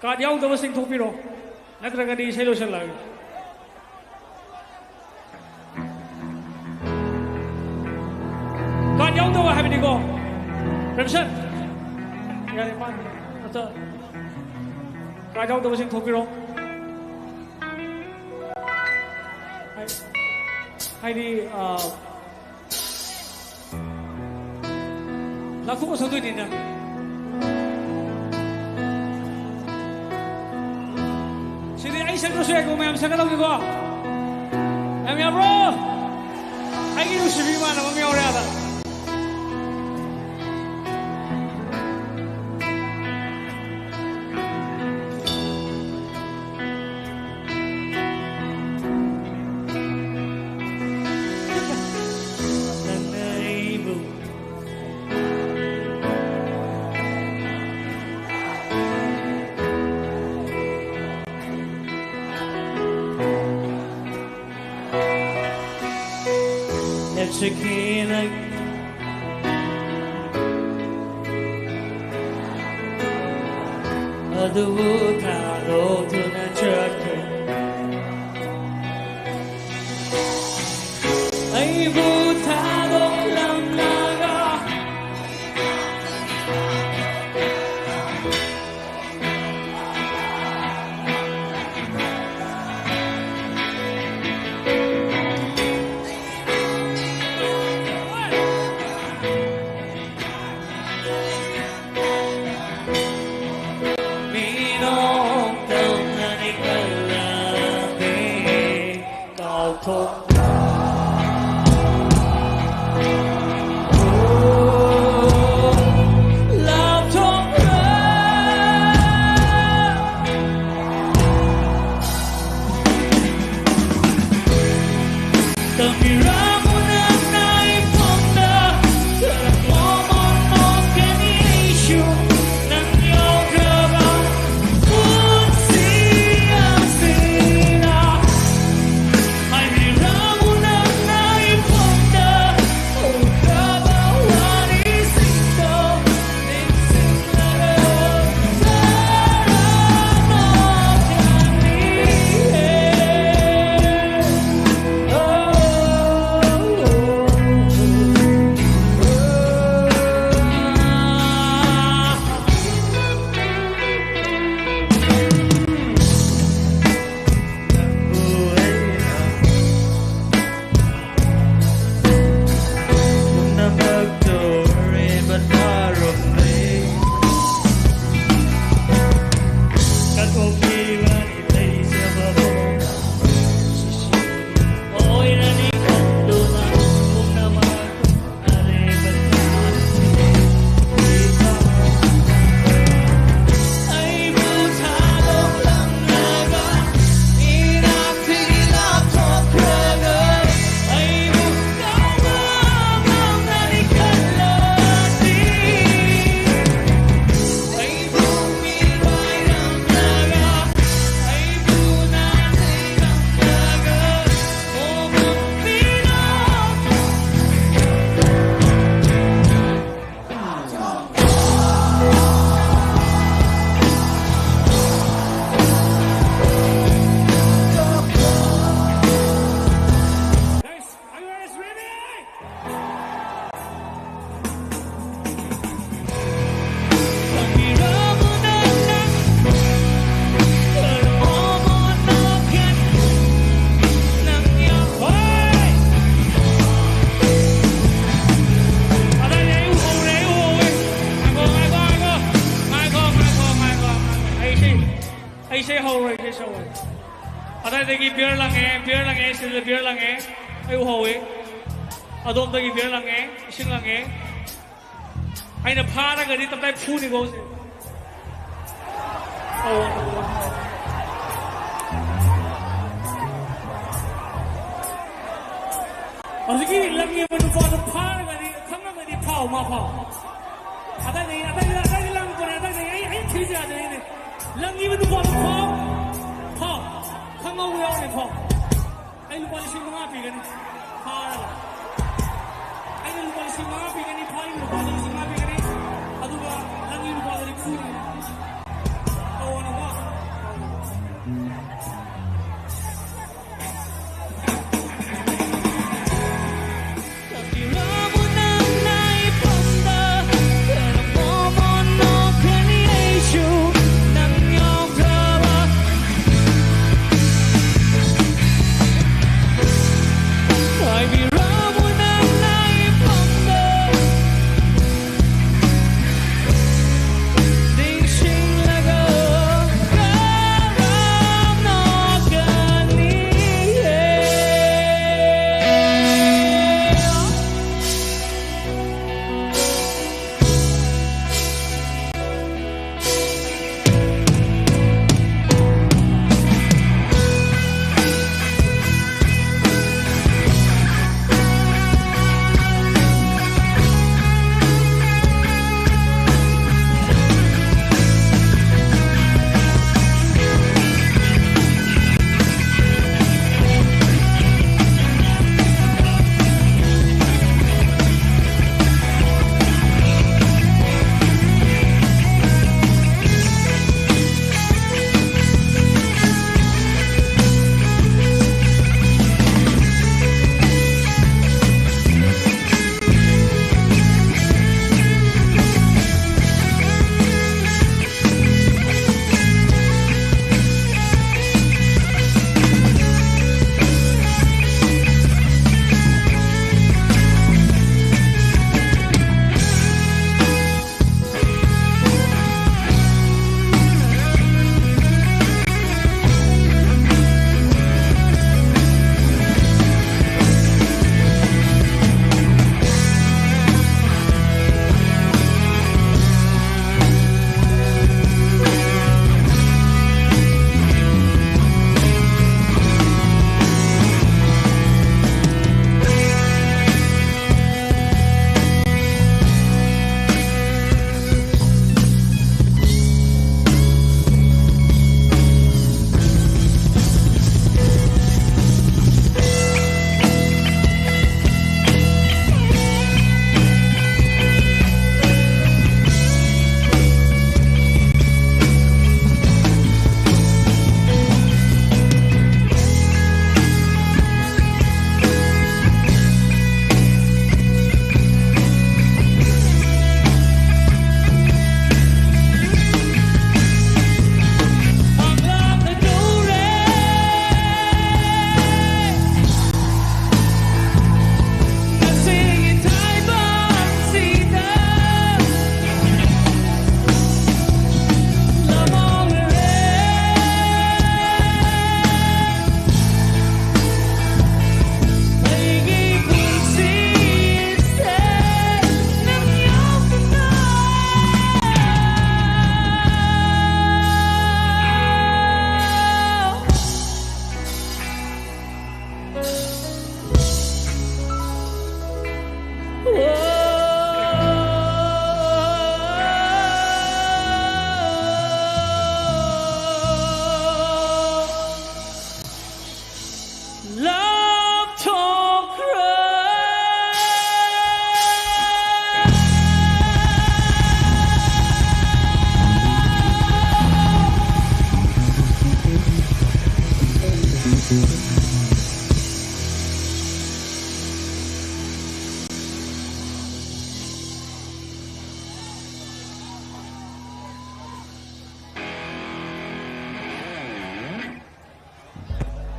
Card ꯌꯥꯎꯗꯕꯁꯤꯡ ꯊꯣꯛꯄꯤꯔꯣ, ꯅꯠꯇ꯭ꯔꯒꯗꯤ ꯏꯁꯩ ꯂꯣꯏꯁꯤꯜꯂꯛꯑꯒꯦ꯫ Card ꯌꯥꯎꯗꯕ ꯍꯥꯏꯕꯅꯤꯀꯣ, ꯄ꯭ꯔꯦꯝꯁꯟ꯫ ꯌꯥꯔꯦ, ꯃꯥ ꯑꯝꯇ card ꯌꯥꯎꯗꯕꯁꯤꯡ ꯊꯣꯛꯄꯤꯔꯣ꯫ ꯍꯥꯏ-, ꯍꯥꯏꯗꯤ, ꯑ, ꯂꯥꯛꯊꯣꯛꯑ ꯁꯛꯇꯣꯏꯅꯤꯅ꯫ ꯁꯤꯗꯤ ꯑꯩ ꯁꯛꯇ꯭ꯔꯁꯨ ꯌꯥꯏꯀꯣ, ꯃꯌꯥꯝ ꯁꯛꯀꯗꯧꯅꯤꯀꯣ꯫ ꯃꯌꯥꯝ ꯌꯥꯕ꯭ꯔꯣ? ꯑꯩꯒꯤ ꯅꯨꯡꯁꯤꯕꯤ ꯏꯃꯥꯟꯅꯕ ꯑꯃ ꯌꯥꯎꯔꯦ ꯑꯗ꯫ ꯅꯪꯅ ꯑꯩꯕꯨ ꯆꯠꯈꯤꯅ ꯑꯗꯨꯕꯨ ꯊꯥꯗꯣꯛꯇꯨꯅ ꯆꯠꯈ꯭ꯔꯦ꯫ ꯑꯩꯕꯨ ꯊꯥꯗꯣꯛꯂꯝꯂꯒ ꯃꯤꯅꯣꯛꯇꯧꯅꯅꯤ ꯈꯜꯂꯝꯃꯤ ꯀꯥꯎꯊꯣꯛ ꯑꯗꯒꯤ beer ꯂꯪꯉꯦ, beer ꯂꯪꯉꯦ, ꯁꯤꯗ beer ꯂꯪꯉꯦ꯫ ꯑꯩ ꯎꯍꯧꯋꯤ꯫ ꯑꯗꯣꯝꯗꯒꯤ beer ꯂꯪꯉꯦ, ꯏꯁꯤꯡ ꯂꯪꯉꯦ꯫ ꯑꯩꯅ ꯐꯥꯔꯒꯗꯤ ꯇꯞꯇꯥꯏ ꯐꯨꯅꯤꯀꯣ ꯍꯧꯖꯤꯛ꯫ ꯑꯧ꯫ ꯍꯧꯖꯤꯛꯀꯤ ꯂꯪꯉꯤꯕ ꯅꯨꯄꯥꯗꯣ ꯐꯥꯔꯒꯗꯤ, ꯈꯪꯉꯒꯗꯤ ꯐꯥꯎ, ꯃꯥ ꯐꯥꯎ꯫ ꯑꯗꯩꯗꯤ, ꯑꯗꯩꯗꯤ, ꯑꯗꯩꯗꯤ ꯂꯪꯉꯛꯄꯅꯦ, ꯑꯗꯩꯗꯤ ꯑꯩ, ꯑꯩ ꯊꯤꯕ ꯌꯥꯗ꯭ꯔꯦꯅꯦ꯫ ꯂꯪꯉꯤꯕ ꯅꯨꯄꯥꯗꯣ ꯐꯥꯎ, ꯐꯥꯎ꯫ ꯈꯪꯍꯧꯕ ꯌꯥꯎꯔꯗꯤ ꯐꯥꯎ꯫ ꯑꯩ ꯂꯨꯄꯥ ꯂꯤꯁꯤꯡ ꯃꯉꯥ ꯄꯤꯒꯅꯤ꯫ ꯐꯥꯔꯒ꯫ ꯑꯩꯅ ꯂꯨꯄꯥ ꯂꯤꯁꯤꯡ ꯃꯉꯥ ꯄꯤꯒꯅꯤ, ꯐꯥꯔꯤꯕ ꯂꯨꯄꯥꯗ ꯂꯤꯁꯤꯡ ꯃꯉꯥ ꯄꯤꯒꯅꯤ꯫ ꯑꯗꯨꯒ ꯅꯪꯒꯤ ꯂꯨꯄꯥꯗ ꯅꯤꯐꯨ ꯄꯤꯒꯅꯤ꯫ ꯇꯧꯑꯣꯅꯀꯣ꯫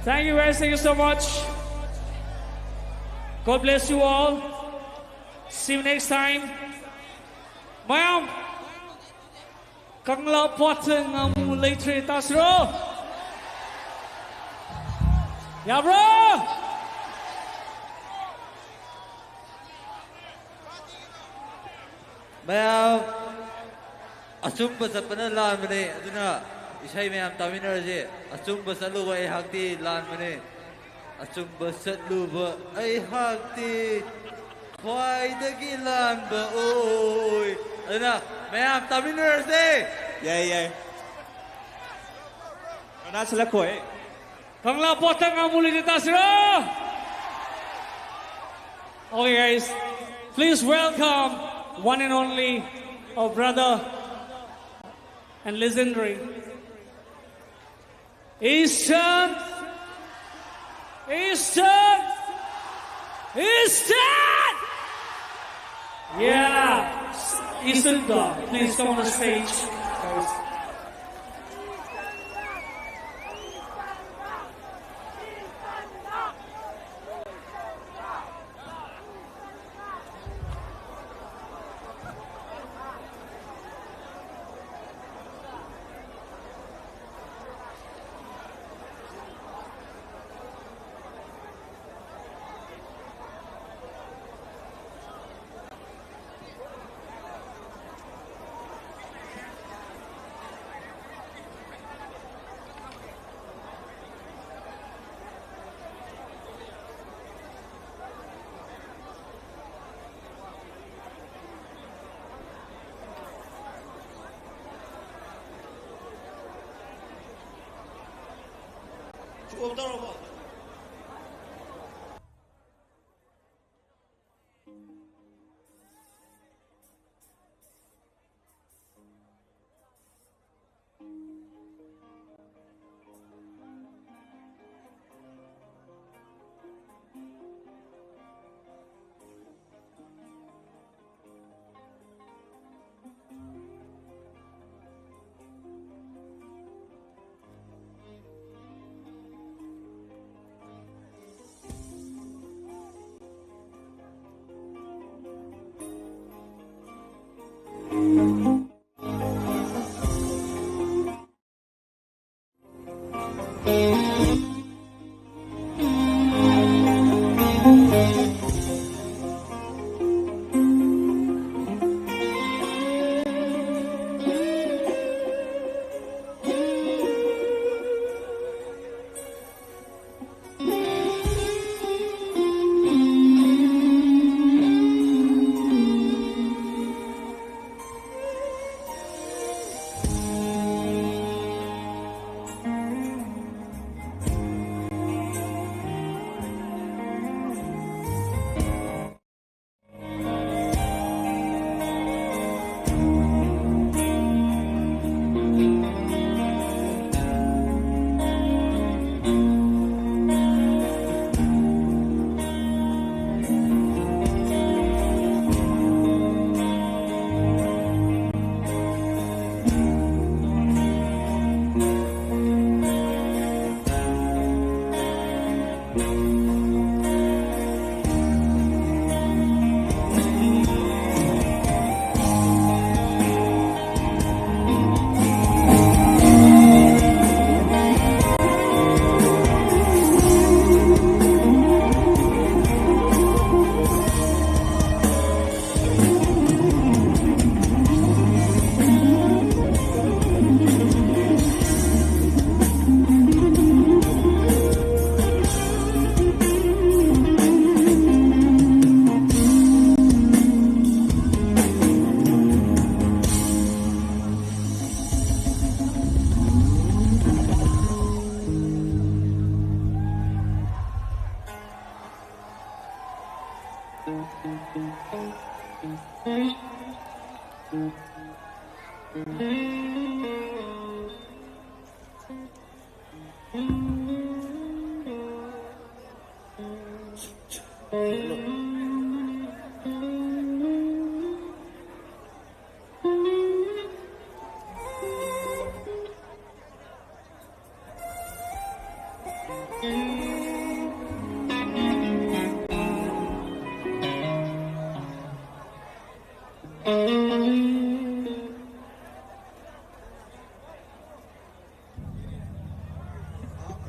Thank you guys, thank you so much. God bless you all. See you next time. ꯃꯌꯥꯝ, ꯀꯪꯂꯥ ꯄꯥꯠꯇ ꯉꯥꯃꯨ ꯂꯩꯇ꯭ꯔꯦ ꯇꯥꯁꯤꯔꯣ? ꯌꯥꯕ꯭ꯔꯣ? ꯃꯌꯥꯝ, ꯑꯆꯨꯝꯕ ꯆꯠꯄꯅ ꯂꯥꯟꯕꯅꯦ, ꯑꯗꯨꯅ ꯏꯁꯩ ꯃꯌꯥꯝ ꯇꯥꯃꯤꯟꯅꯔꯁꯦ꯫ ꯑꯆꯨꯝꯕ ꯆꯠꯂꯨꯕ ꯑꯩꯍꯥꯛꯇꯤ ꯂꯥꯟꯕꯅꯦ꯫ ꯑꯆꯨꯝꯕ ꯆꯠꯂꯨꯕ ꯑꯩꯍꯥꯛꯇꯤ ꯈ꯭ꯋꯥꯏꯗꯒꯤ ꯂꯥꯟꯕ ꯑꯣꯏ꯫ ꯑꯗꯨꯅ ꯃꯌꯥꯝ ꯇꯥꯃꯤꯟꯅꯔꯁꯦ꯫ ꯌꯥꯏ, ꯌꯥꯏ꯫ ꯀꯅꯥ ꯁꯤꯜꯂꯛꯈꯣꯏ? ꯀꯪꯂꯥ ꯄꯣꯠꯇ ꯉꯥꯃꯨ ꯂꯩꯇꯦ ꯇꯥꯁꯤꯔꯣ? Okay, guys, please welcome one and only our brother and legendary Eastern, Eastern, Eastern. Yeah, Eastern Dog, please come on the stage.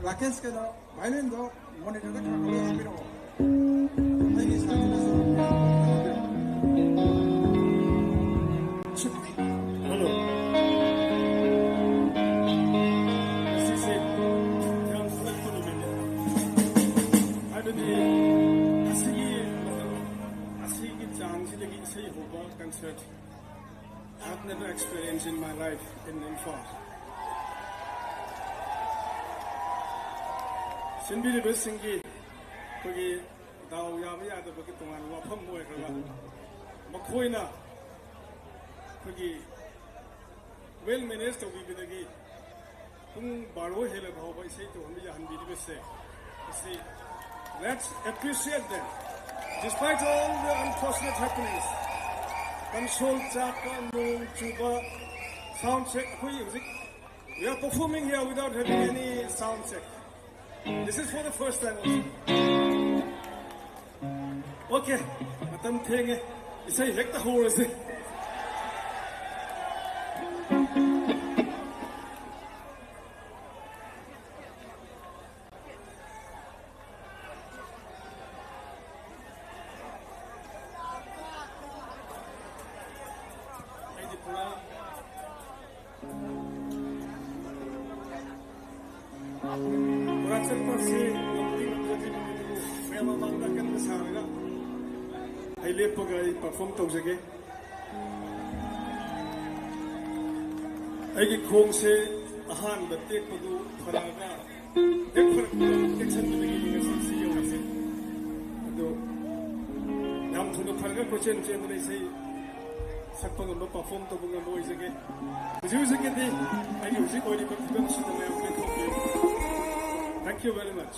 Rakesh ꯀꯩꯅꯣ, ꯚꯥꯏꯂꯤꯟꯗꯣ ꯃꯣꯅꯤꯇꯔꯗ ꯈꯔ ꯈꯔ ꯍꯥꯞꯄꯤꯔꯛꯑꯣ꯫ ꯑꯩꯒꯤ ꯁꯥꯏꯠꯇꯁꯨ꯫ ꯍꯜꯂꯣ꯫ ꯉꯁꯤꯁꯦ ꯌꯥꯝ ꯊꯥꯒꯠꯄ ꯅꯨꯃꯤꯠꯅꯤ꯫ ꯍꯥꯏꯕꯗꯤ ꯑꯁꯤꯒꯤ ꯃꯇꯝ, ꯑꯁꯤꯒꯤ ꯆꯥꯡꯁꯤꯗꯒꯤ ꯏꯁꯩ ꯍꯧꯕ concert I've never experienced in my life in Imphal. ꯁꯤꯟꯕꯤꯔꯤꯕꯁꯤꯡꯒꯤ ꯑꯩꯈꯣꯏꯒꯤ ꯗꯥꯎ ꯌꯥꯕ ꯌꯥꯗꯕꯒꯤ ꯇꯣꯉꯥꯟꯕ ꯋꯥꯐꯝ ꯑꯃ ꯑꯣꯏꯈ꯭ꯔꯒ, ꯃꯈꯣꯏꯅ ꯑꯩꯈꯣꯏꯒꯤ well manage ꯇꯧꯕꯤꯕꯗꯒꯤ ꯄꯨꯡ ꯕꯥꯔꯣ ꯍꯦꯜꯂ ꯐꯥꯎꯕ ꯏꯁꯩ ꯇꯧꯍꯟꯕ ꯌꯥꯍꯟꯕꯤꯔꯤꯕꯁꯦ, ꯃꯁꯤ let's appreciate them. Despite all the unfortunate happenings, console ꯆꯥꯛꯄ, ꯅꯣꯡ ꯆꯨꯕ, sound check, ꯑꯩꯈꯣꯏ ꯍꯧꯖꯤꯛ we are performing here without having any sound check. This is for the first time also. Okay, ꯃꯇꯝ ꯊꯦꯡꯉꯦ, ꯏꯁꯩ ꯍꯦꯛꯇ ꯍꯧꯔꯁꯦ꯫ ꯑꯩꯗꯤ ꯄꯨꯔꯥ ꯄꯨꯔꯥ ꯆꯠꯄꯁꯤ ꯉꯝꯗꯤ ꯉꯝꯖꯗ꯭ꯔꯤꯕꯅꯤ, ꯑꯗꯨꯕꯨ ꯃꯌꯥꯝ ꯃꯃꯥꯡꯗ ꯑꯀꯟꯕ ꯁꯥꯔꯒ ꯑꯩ ꯂꯦꯞꯄꯒ ꯑꯩ perform ꯇꯧꯖꯒꯦ꯫ ꯑꯩꯒꯤ ꯈꯣꯡꯁꯦ ꯑꯍꯥꯟꯕ ꯇꯦꯛꯄꯗꯨ ꯐꯔꯛꯑꯒ ꯍꯦꯛ ꯐꯔꯛꯄꯗ ꯇꯦꯛꯁꯟꯕꯗꯒꯤ ꯉꯁꯤ ꯁꯤ ꯌꯧꯔꯤꯁꯦ꯫ ꯑꯗꯣ ꯌꯥꯝ ꯊꯨꯅ ꯐꯔꯒ ꯀꯣꯏꯆꯦꯟ ꯆꯦꯟꯗꯨꯅ ꯏꯁꯩ ꯁꯛꯄ ꯉꯝꯕ, ꯄꯔꯐꯣꯔꯝ ꯇꯧꯕ ꯉꯝꯕ ꯑꯣꯏꯖꯒꯦ꯫ ꯍꯧꯖꯤꯛ ꯍꯧꯖꯤꯛꯀꯤꯗꯤ ꯑꯩꯒꯤ ꯍꯧꯖꯤꯛ ꯑꯣꯏꯔꯤꯕ ꯐꯤꯕꯝꯁꯤꯗ ꯃꯌꯥꯝ ꯄꯦꯟꯊꯣꯛꯄꯤꯌꯨ꯫ Thank you very much.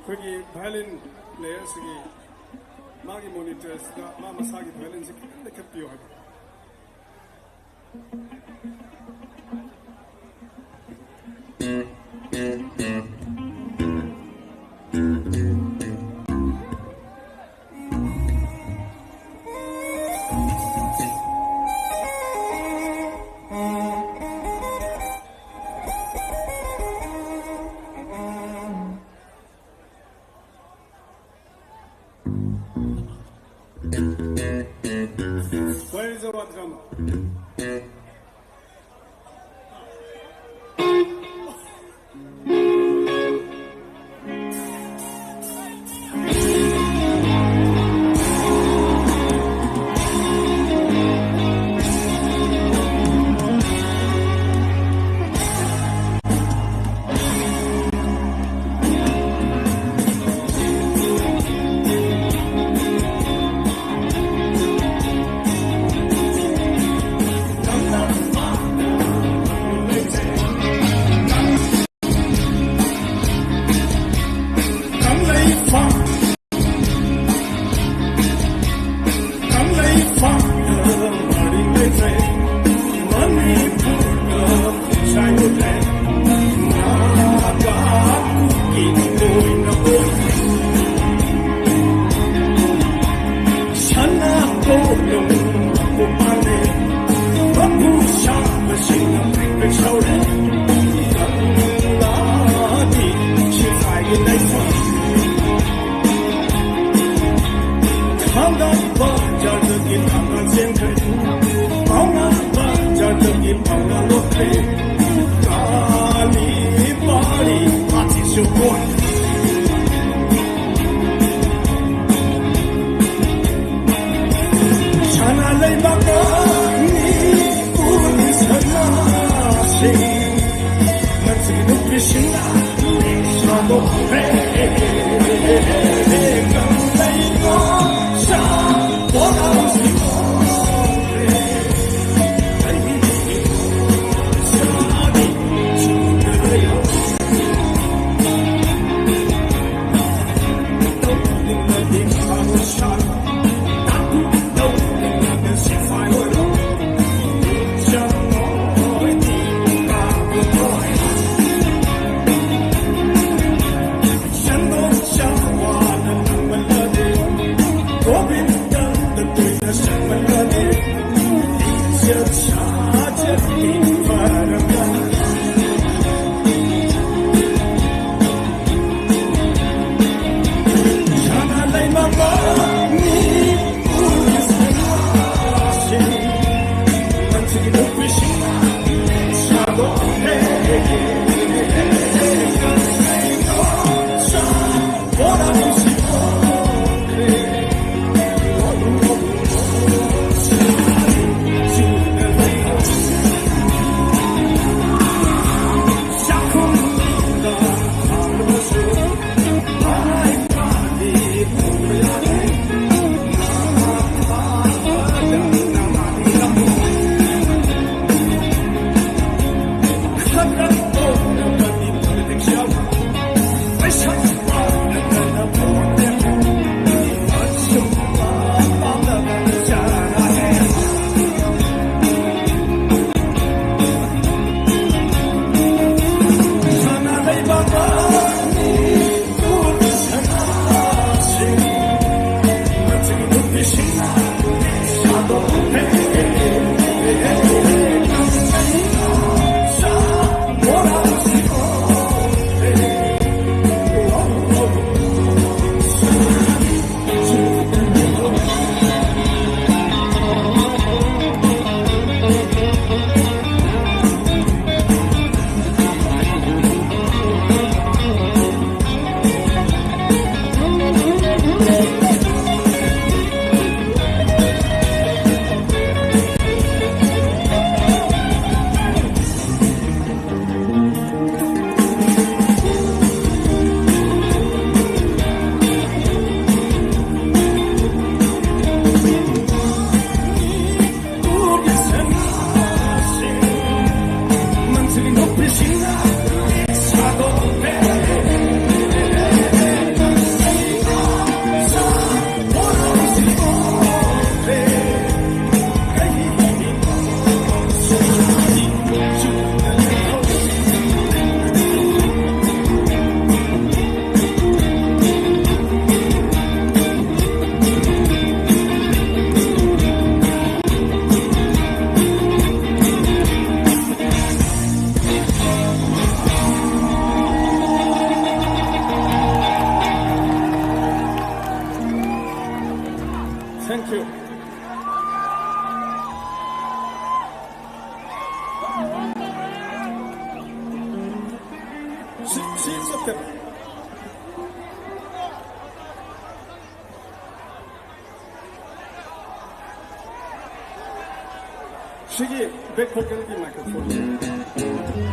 ꯑꯩꯈꯣꯏꯒꯤ violin player ꯑꯁꯤꯒꯤ ꯃꯥꯒꯤ monitor ꯑꯁꯤꯗ ꯃꯥ ꯃꯁꯥꯒꯤ violin ꯁꯦ ꯈꯤꯇꯪ ꯂꯩꯈꯠꯄꯤꯌꯨ ꯍꯥꯏꯕ꯫ Where is our drummer? ꯁꯤ, ꯁꯤ ꯆꯠꯇꯦ꯫ ꯁꯤꯒꯤ back vocalꯒꯤ microphone꯫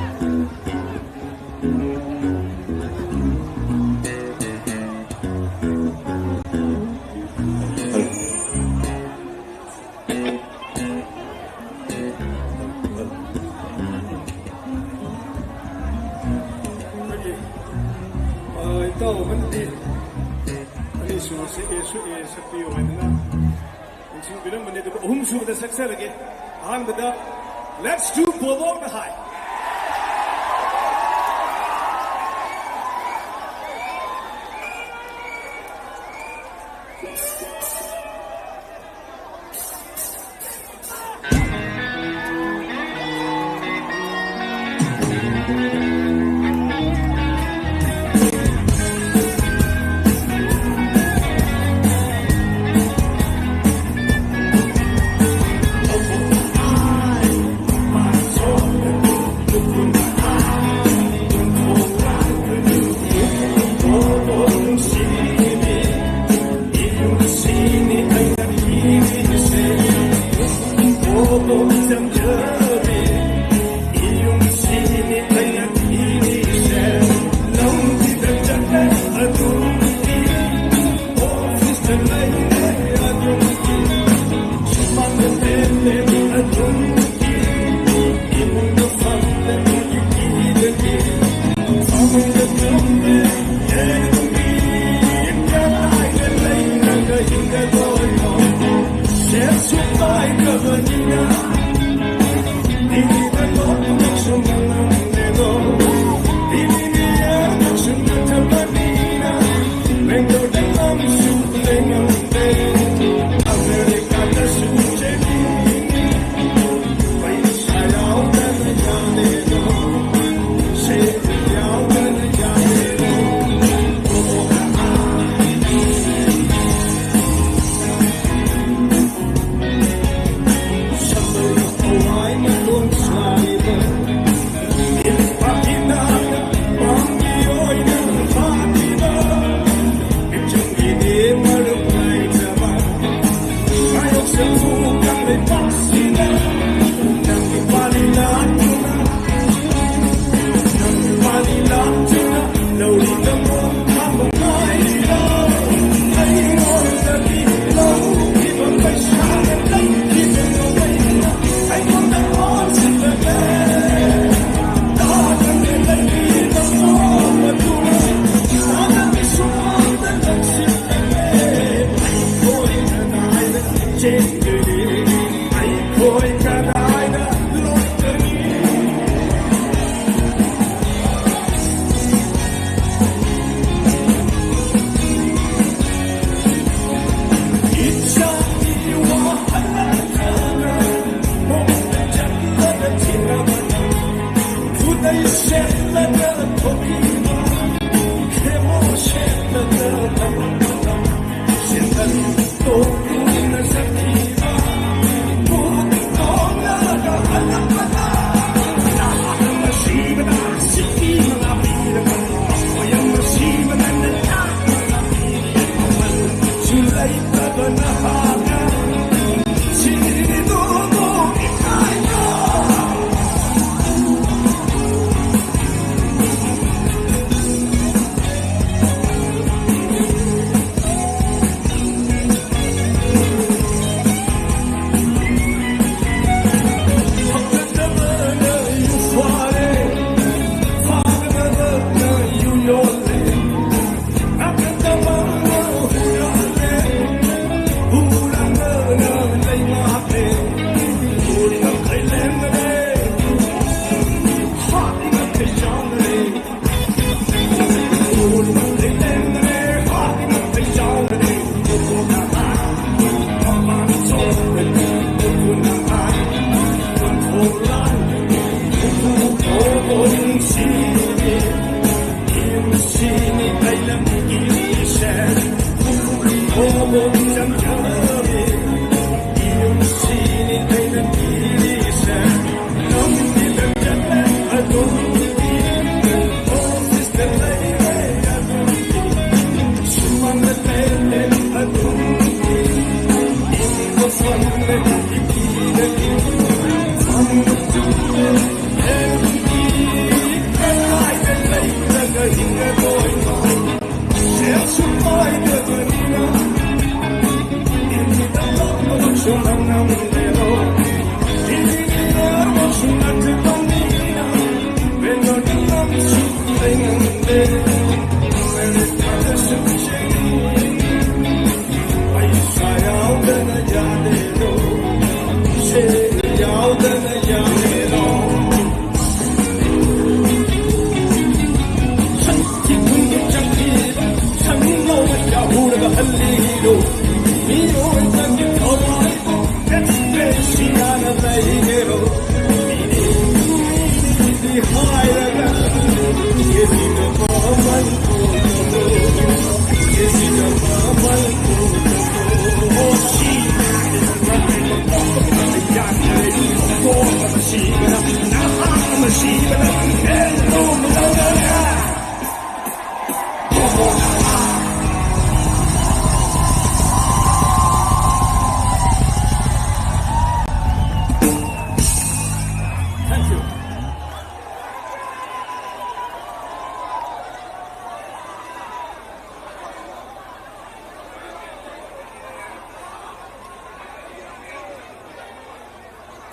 ꯑꯩꯈꯣꯏꯒꯤ, ꯑ, ꯏꯇꯥꯎ ꯑꯃꯅꯗꯤ ꯑꯅꯤꯁꯨꯕꯁꯦ A ꯁꯨ A ꯁꯛꯄꯤꯌꯨ ꯍꯥꯏꯗꯅ ꯅꯤꯡꯁꯤꯡꯕꯤꯔꯝꯕꯅꯤ, ꯑꯗꯨꯕꯨ ꯑꯍꯨꯝꯁꯨꯕꯗ ꯁꯛꯆꯔꯒꯦ꯫ ꯑꯍꯥꯟꯕꯗ Let's Do Bolo the High꯫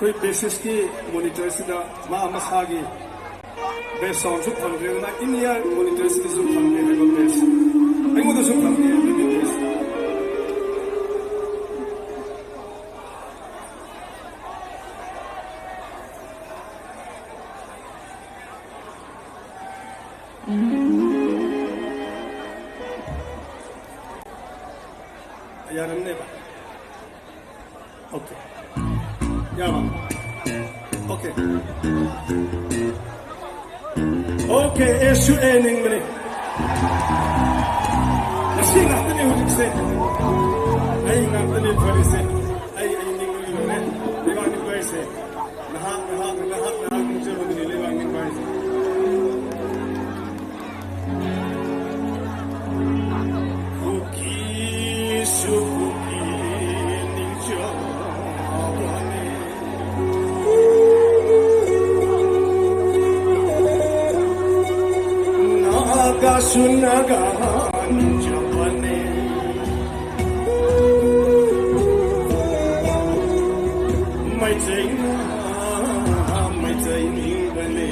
ꯑꯩꯈꯣꯏ ꯕꯦꯁꯤꯁꯀꯤ ꯃꯣꯅꯤꯇꯔꯁꯤꯗ ꯃꯥ ꯃꯁꯥꯒꯤ ꯕꯦꯁ ꯁꯥꯎꯟꯁꯨ ꯐꯪꯗ꯭ꯔꯦꯗꯅ, ꯏꯟ ꯏꯌꯥꯔ ꯃꯣꯅꯤꯇꯔꯁꯤꯗꯁꯨ ꯐꯪꯗꯦ ꯍꯥꯏꯕ ꯕꯦꯁ꯫ ꯑꯩꯉꯣꯟꯗꯁꯨ ꯐꯪꯗꯦ ꯑꯗꯨꯒꯤ ꯕꯦꯁ꯫ ꯌꯥꯔꯝꯅꯦꯕ꯫ Okay. ꯌꯥꯕ꯫ Okay. Okay, ꯑꯦꯁꯨ ꯑꯦ ꯅꯤꯡꯕꯅꯤ꯫ ꯉꯁꯤ ꯉꯥꯛꯇꯅꯤ ꯍꯧꯖꯤꯛꯁꯦ꯫ ꯑꯩ ꯉꯥꯛꯇꯅꯤ ꯐꯔꯤꯁꯦ꯫ ꯑꯩ, ꯑꯩ ꯅꯤꯡꯕꯒꯤ ꯂꯣꯏꯔꯦ꯫ ꯂꯩꯕꯥꯛ ꯅꯤꯡꯕ ꯍꯥꯏꯁꯦ꯫ ꯅꯍꯥꯛ, ꯅꯍꯥꯛ, ꯅꯍꯥꯛ, ꯅꯍꯥꯛ ꯅꯤꯡꯖꯕꯗꯨꯅꯤ ꯂꯩꯕꯥꯛ ꯅꯤꯡꯕ ꯍꯥꯏꯁꯦ꯫ ꯀꯨꯀꯤꯁꯨ ꯀꯨꯀꯤ ꯅꯤꯡꯖꯕꯅꯤ꯫ ꯅꯥꯒꯥꯁꯨ ꯅꯥꯒꯥ ꯅꯤꯡꯖꯕꯅꯤ꯫ ꯃꯩꯇꯩꯅ ꯃꯩꯇꯩ ꯅꯤꯡꯕꯅꯤ꯫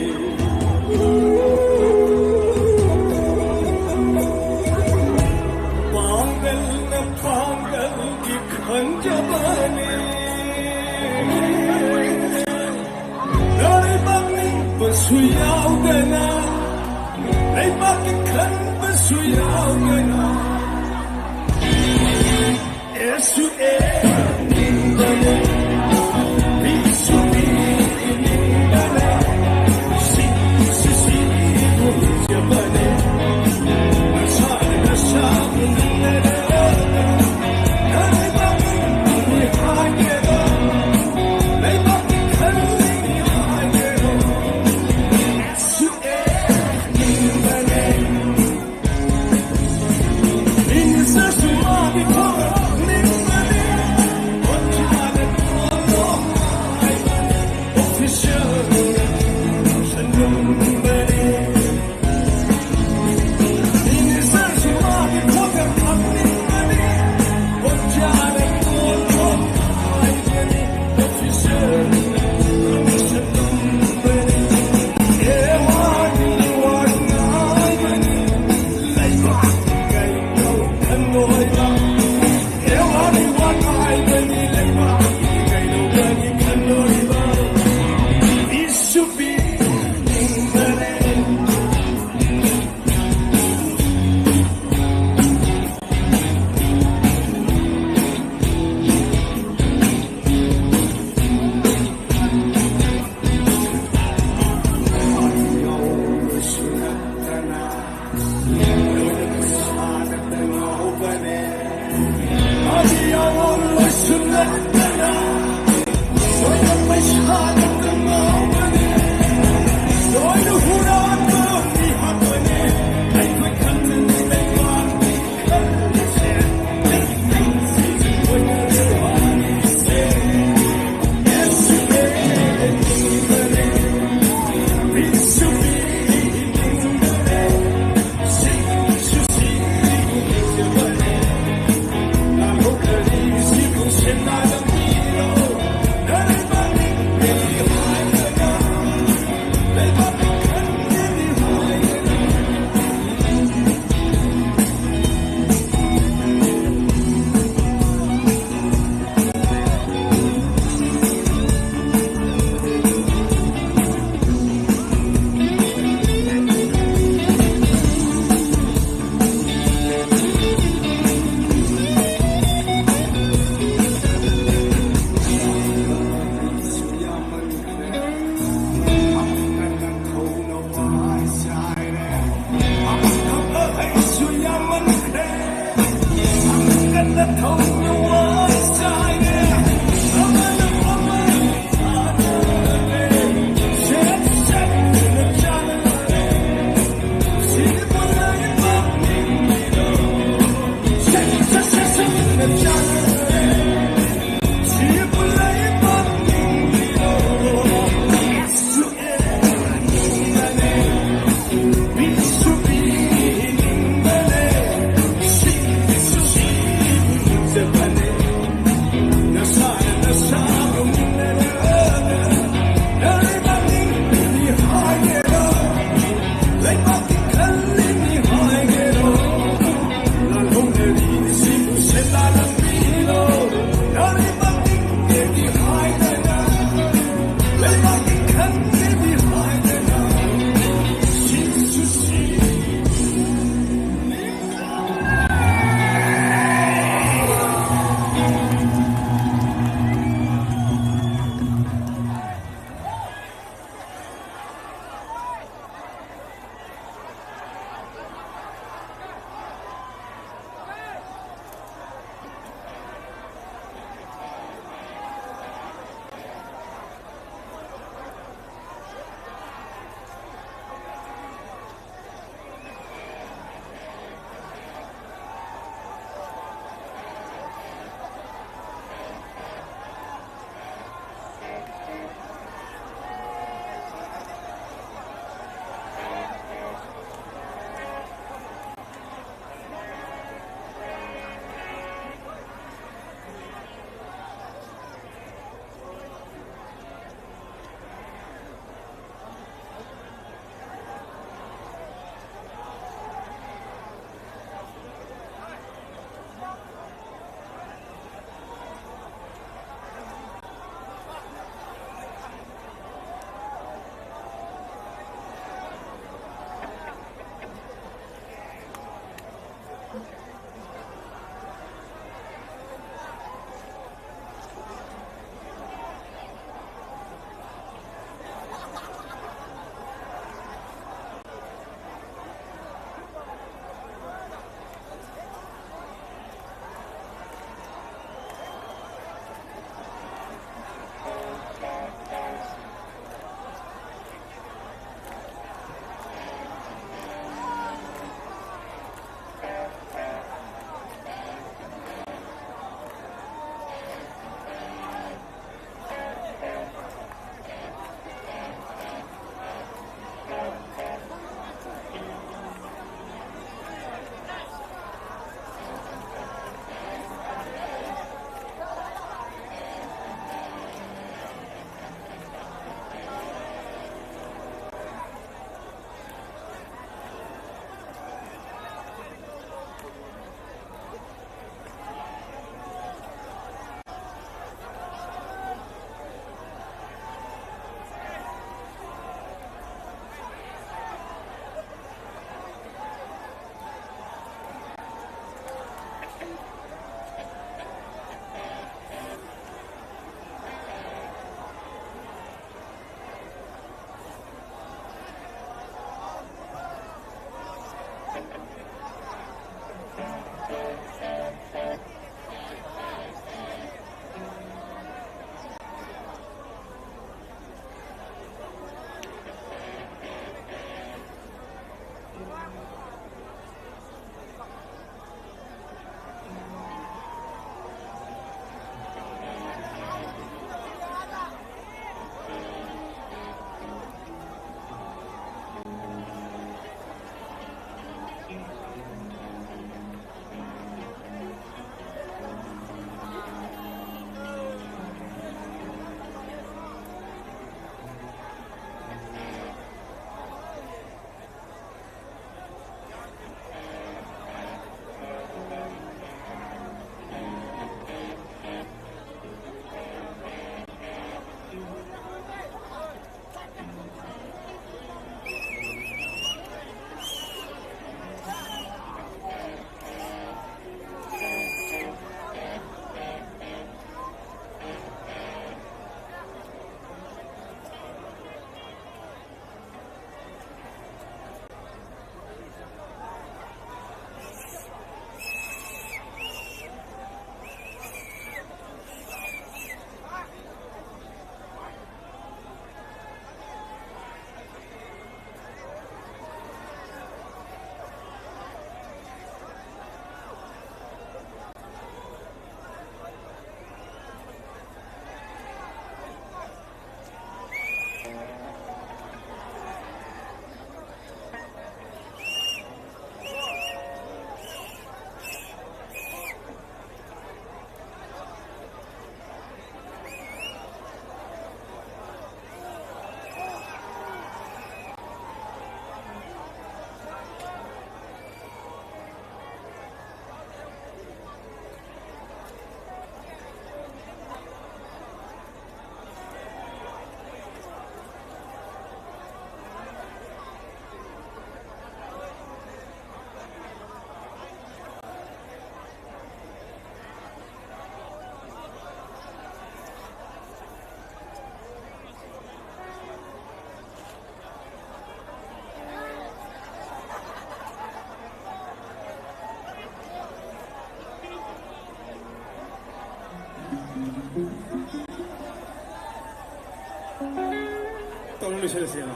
ꯇꯧꯔ ꯂꯣꯏꯁꯤꯜꯂꯁꯦꯅ꯫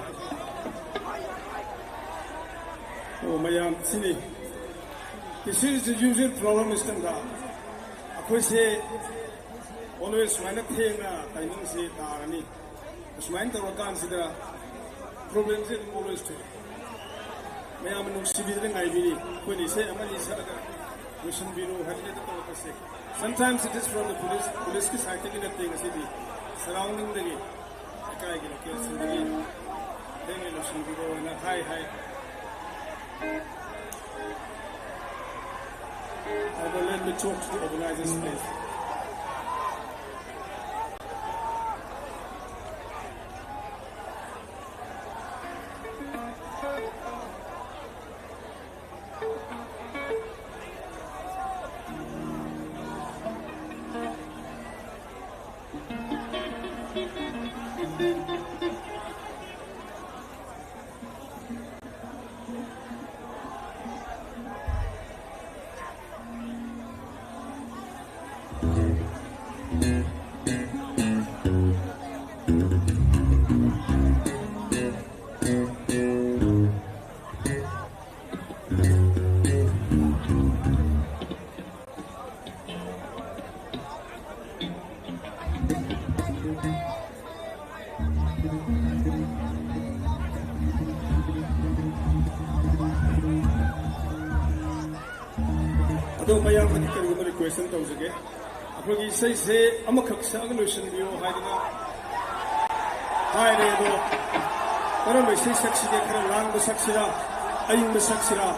ꯑꯣ, ꯃꯌꯥꯝ ꯁꯤꯅꯤ꯫ This is the usual problem, Mister ꯑꯩꯈꯣꯏꯁꯦ always ꯁꯨꯃꯥꯏꯅ ꯊꯦꯡꯅ timingꯁꯦ ꯇꯥꯔꯅꯤ꯫ ꯑꯁꯨꯃꯥꯏꯅ ꯇꯧꯔꯀꯥꯟꯁꯤꯗ problemꯁꯦ ꯑꯗꯨꯝ always ꯊꯣꯛꯑꯦ꯫ ꯃꯌꯥꯝꯅ ꯅꯨꯡꯁꯤꯕꯤꯗꯅ ꯉꯥꯏꯕꯤꯔꯤ꯫ ꯑꯩꯈꯣꯏꯅ ꯏꯁꯩ ꯑꯃ ꯑꯅꯤ ꯁꯛꯂꯒ ꯂꯣꯏꯁꯤꯟꯕꯤꯔꯣ ꯍꯥꯏꯕꯅꯤꯗ ꯇꯧꯔꯛꯄꯁꯦ꯫ Sometimes it is from the police, policeꯀꯤ sideꯇꯒꯤ ꯅꯠꯇꯦ ꯉꯁꯤꯗꯤ꯫ Surroundingꯗꯒꯤ, ꯂꯩꯀꯥꯏꯒꯤ localꯁꯤꯡꯗꯒꯤ ꯊꯦꯡꯅ ꯂꯣꯏꯁꯤꯟꯕꯤꯔꯣ ꯍꯥꯏꯅ ꯍꯥꯏ ꯍꯥꯏ꯫ I will let me talk to the organizers, please. ꯑꯗꯣ ꯃꯌꯥꯝꯗꯒꯤ ꯀꯔꯤꯒꯨꯝꯕ request ꯑꯃ ꯇꯧꯖꯒꯦ꯫ ꯑꯩꯈꯣꯏꯒꯤ ꯏꯁꯩꯁꯦ ꯑꯃꯈꯛ ꯁꯛꯑꯒ ꯂꯣꯏꯁꯤꯟꯕꯤꯌꯣ ꯍꯥꯏꯗꯅ ꯍꯥꯏꯔꯦ꯫ ꯑꯗꯣ ꯀꯔꯝꯕ ꯏꯁꯩ ꯁꯛꯁꯤꯒꯦ? ꯈꯔ ꯂꯥꯡꯕ ꯁꯛꯁꯤꯔꯥ, ꯑꯏꯪꯕ ꯁꯛꯁꯤꯔꯥ?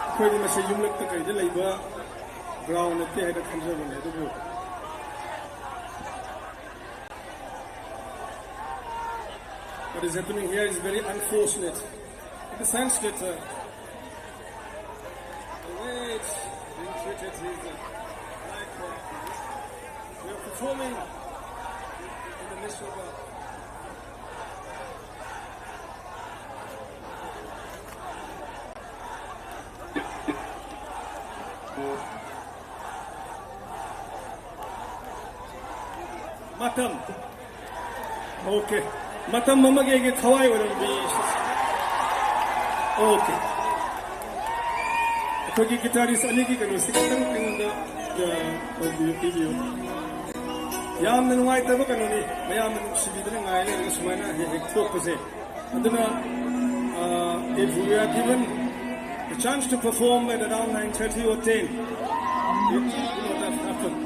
ꯑꯩꯈꯣꯏꯗꯤ ꯃꯁꯤ ꯌꯨꯝꯂꯛꯇ ꯀꯩꯗ ꯂꯩꯕ ground ꯅꯠꯇꯦ ꯍꯥꯏꯅ ꯈꯟꯖꯕꯅꯦ꯫ ꯑꯗꯨꯕꯨ what is happening here is very unfortunate in the sense that, uh, the way it's being treated is, uh, like, uh, we are performing in the midst of a ꯃꯇꯝ꯫ Okay. ꯃꯇꯝ ꯑꯃꯒꯤ ꯑꯩꯒꯤ ꯊꯋꯥꯏ ꯑꯣꯏꯔꯝꯕꯤ꯫ Okay. ꯑꯩꯈꯣꯏꯒꯤ guitarist ꯑꯅꯤꯒꯤ ꯀꯩꯅꯣꯁꯤ ꯈꯤꯇꯪ ꯑꯩꯉꯣꯟꯗ, ꯑ, ꯇꯧꯕꯤꯌꯨ, ꯄꯤꯕꯤꯌꯨ꯫ ꯌꯥꯝꯅ ꯅꯨꯡꯉꯥꯏꯇꯕ ꯀꯩꯅꯣꯅꯤ, ꯃꯌꯥꯝꯅ ꯅꯨꯡꯁꯤꯕꯤꯗꯅ ꯉꯥꯏ ꯂꯩꯔꯒ ꯁꯨꯃꯥꯏꯅ ꯍꯦꯛ ꯍꯦꯛ ꯊꯣꯛꯄꯁꯦ꯫ ꯑꯗꯨꯅ, uh, if we are given the chance to perform at around nine thirty or ten, it will not have happened.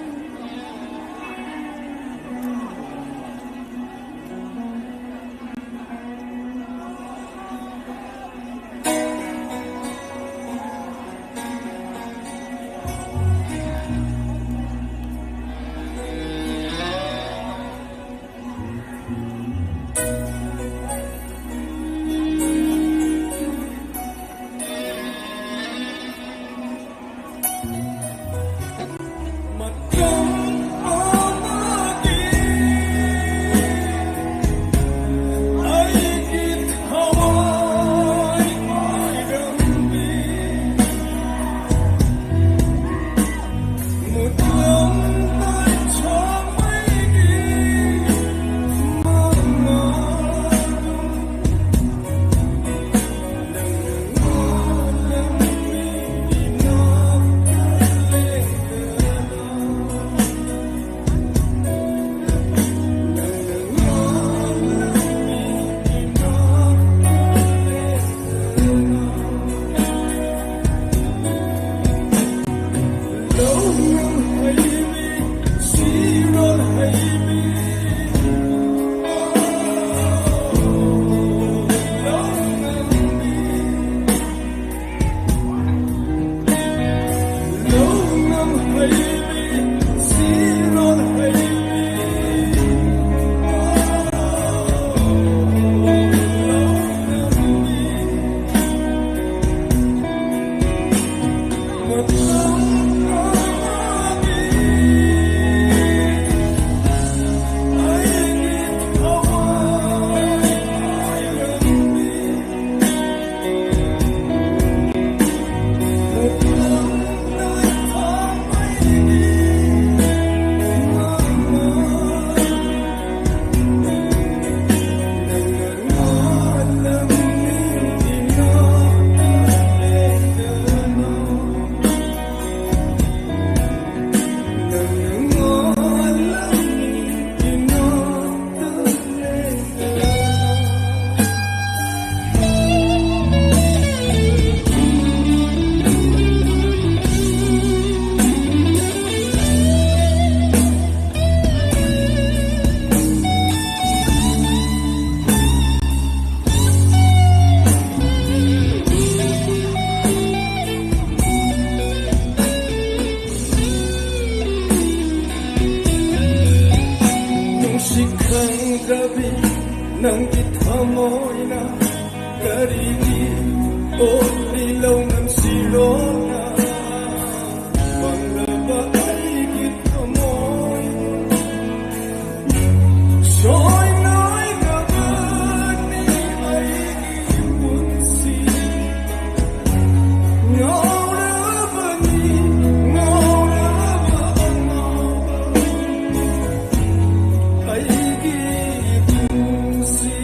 ꯈꯪꯗ꯭ꯔꯕꯤ ꯅꯪꯒꯤ ꯊꯃꯣꯏꯅ ꯀꯔꯤꯒꯤ ꯑꯣꯠꯂꯤ ꯂꯧꯅꯝꯁꯤꯔꯣꯅ ꯄꯪꯂꯕ ꯑꯩꯒꯤ ꯊꯃꯣꯏ ꯁꯣꯏꯅꯥꯏꯔꯕꯅꯤ ꯑꯩꯒꯤ ꯄꯨꯟꯁꯤ ꯉꯥꯎꯔꯕꯅꯤ ꯉꯥꯎꯔꯕ ꯑꯉꯥꯎꯕ ꯑꯩꯒꯤ ꯄꯨꯟꯁꯤ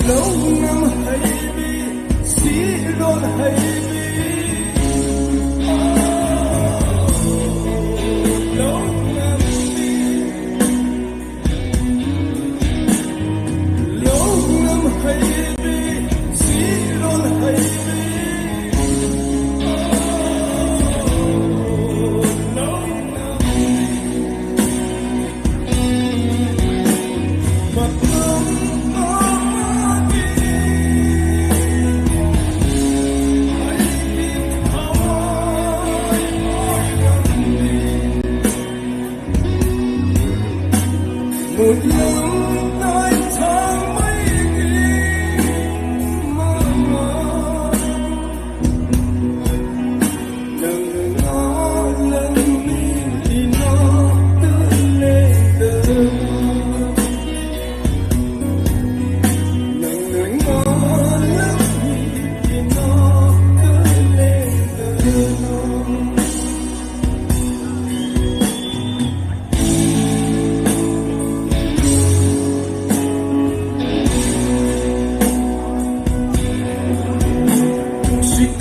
ꯂꯧꯅꯝ ꯍꯩꯕꯤ ꯁꯤꯔꯣꯜ ꯍꯩꯕꯤ ꯂꯧꯅꯝꯕꯤ ꯂꯧꯅꯝ ꯍꯩꯕꯤ ꯁꯤꯔꯣꯜ ꯍꯩꯕꯤ ꯂꯧꯅꯝꯕꯤ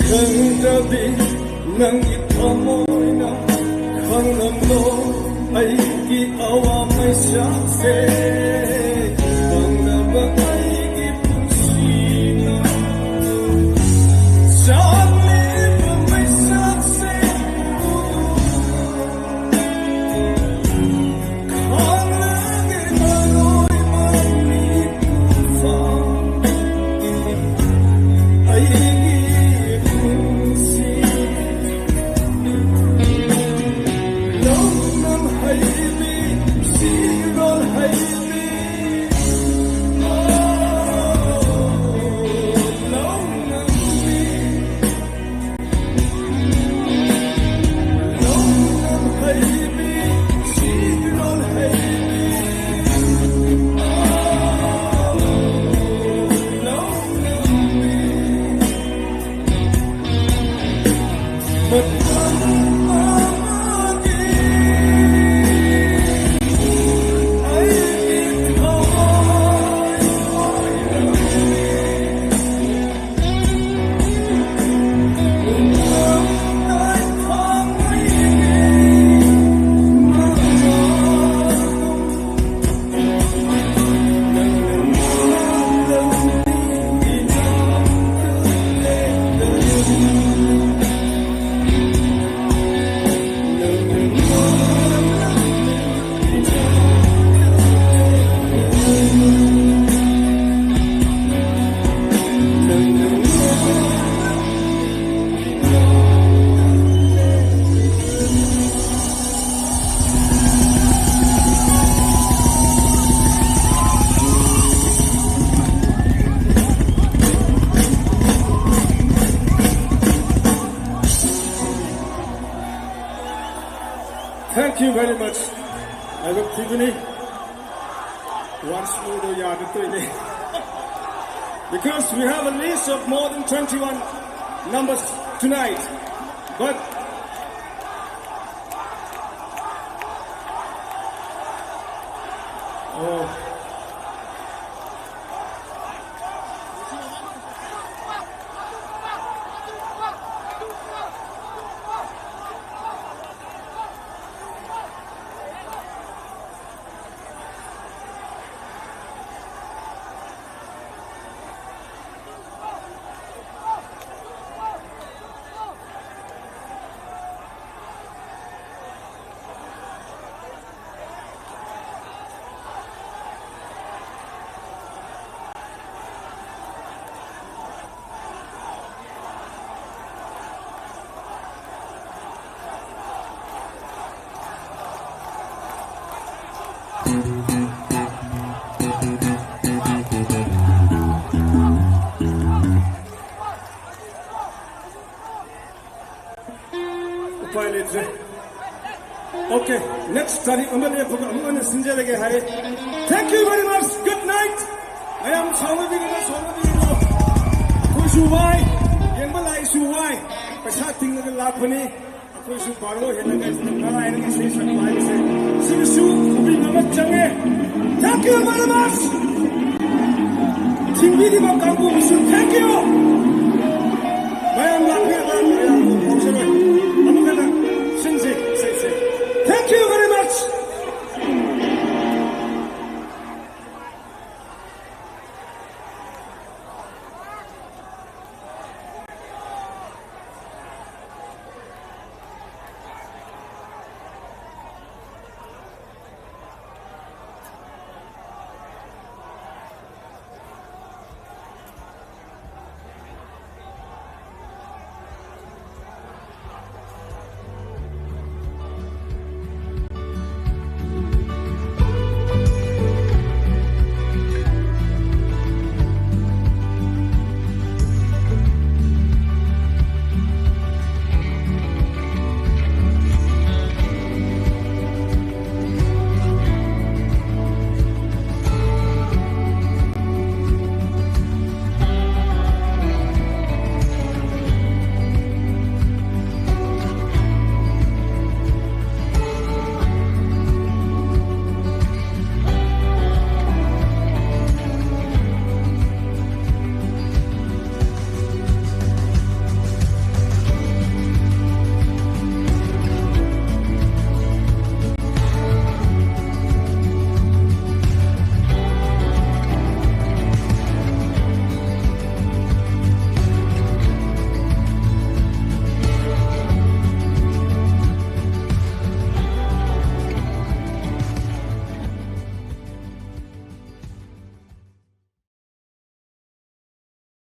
ꯈꯪꯗꯕꯤ ꯅꯪꯒꯤ ꯊꯃꯣꯏꯅ ꯈꯪꯂꯝꯂꯣ ꯑꯩꯒꯤ ꯑꯋꯥ ꯃꯩꯁꯥꯛꯁꯦ ꯄꯪꯂꯕ ꯑꯩꯒꯤ ꯄꯨꯟꯁꯤꯅ ꯆꯥꯛꯂꯤꯕ ꯃꯩꯁꯥꯛꯁꯦ ꯎꯗꯨꯅ ꯈꯥꯡꯂꯒꯦ ꯃꯔꯣꯏ ꯃꯃꯤ ꯀꯨꯝꯐꯝ ꯑꯩꯒꯤ ꯄꯨꯟꯁꯤ ꯂꯧꯅꯝ ꯍꯩ Thank you very much. ꯂꯥꯏꯕꯛ ꯊꯤꯕꯅꯤ꯫ Once more ꯗꯣ ꯌꯥꯗ ꯇꯣꯏꯅꯦ꯫ Because we have a list of more than twenty-one numbers tonight. But, oh. ꯎꯄꯥꯏ ꯂꯩꯇ꯭ꯔꯦ꯫ Okay, next ꯇꯥꯔꯤꯛ ꯑꯃ ꯂꯦꯞꯄꯒ ꯑꯃꯨꯛ ꯍꯟꯅ ꯁꯤꯟꯖꯔꯒꯦ ꯍꯥꯏ꯫ Thank you very much. Good night. ꯃꯌꯥꯝ ꯁꯥꯎꯅꯕꯤꯒꯅꯨ, ꯁꯥꯎꯅꯕꯤꯒꯅꯨ꯫ ꯑꯩꯈꯣꯏꯁꯨ ꯋꯥꯏ, ꯌꯦꯡꯕ ꯂꯥꯛꯏꯁꯨ ꯋꯥꯏ, ꯄꯩꯁꯥ ꯇꯤꯡꯉꯒ ꯂꯥꯛꯄꯅꯤ꯫ ꯑꯩꯈꯣꯏꯁꯨ ꯕꯥꯔꯣ ꯍꯦꯜꯂꯒ ꯁꯤꯗ ꯉꯥꯏꯔꯒ ꯏꯁꯩ ꯁꯛꯄ ꯍꯥꯏꯕꯁꯦ, ꯁꯤꯒꯤꯁꯨ ꯄꯨꯛꯅꯤꯡ ꯑꯃ ꯆꯪꯉꯦ꯫ Thank you very much. ꯊꯤꯡꯕꯤꯔꯤꯕ ꯀꯥꯡꯕꯨꯕꯨꯁꯨ thank you꯫ ꯃꯌꯥꯝ ꯂꯥꯛꯄꯤꯔꯒ ꯃꯌꯥꯝꯕꯨ ꯐꯥꯎꯖꯔꯣꯏ꯫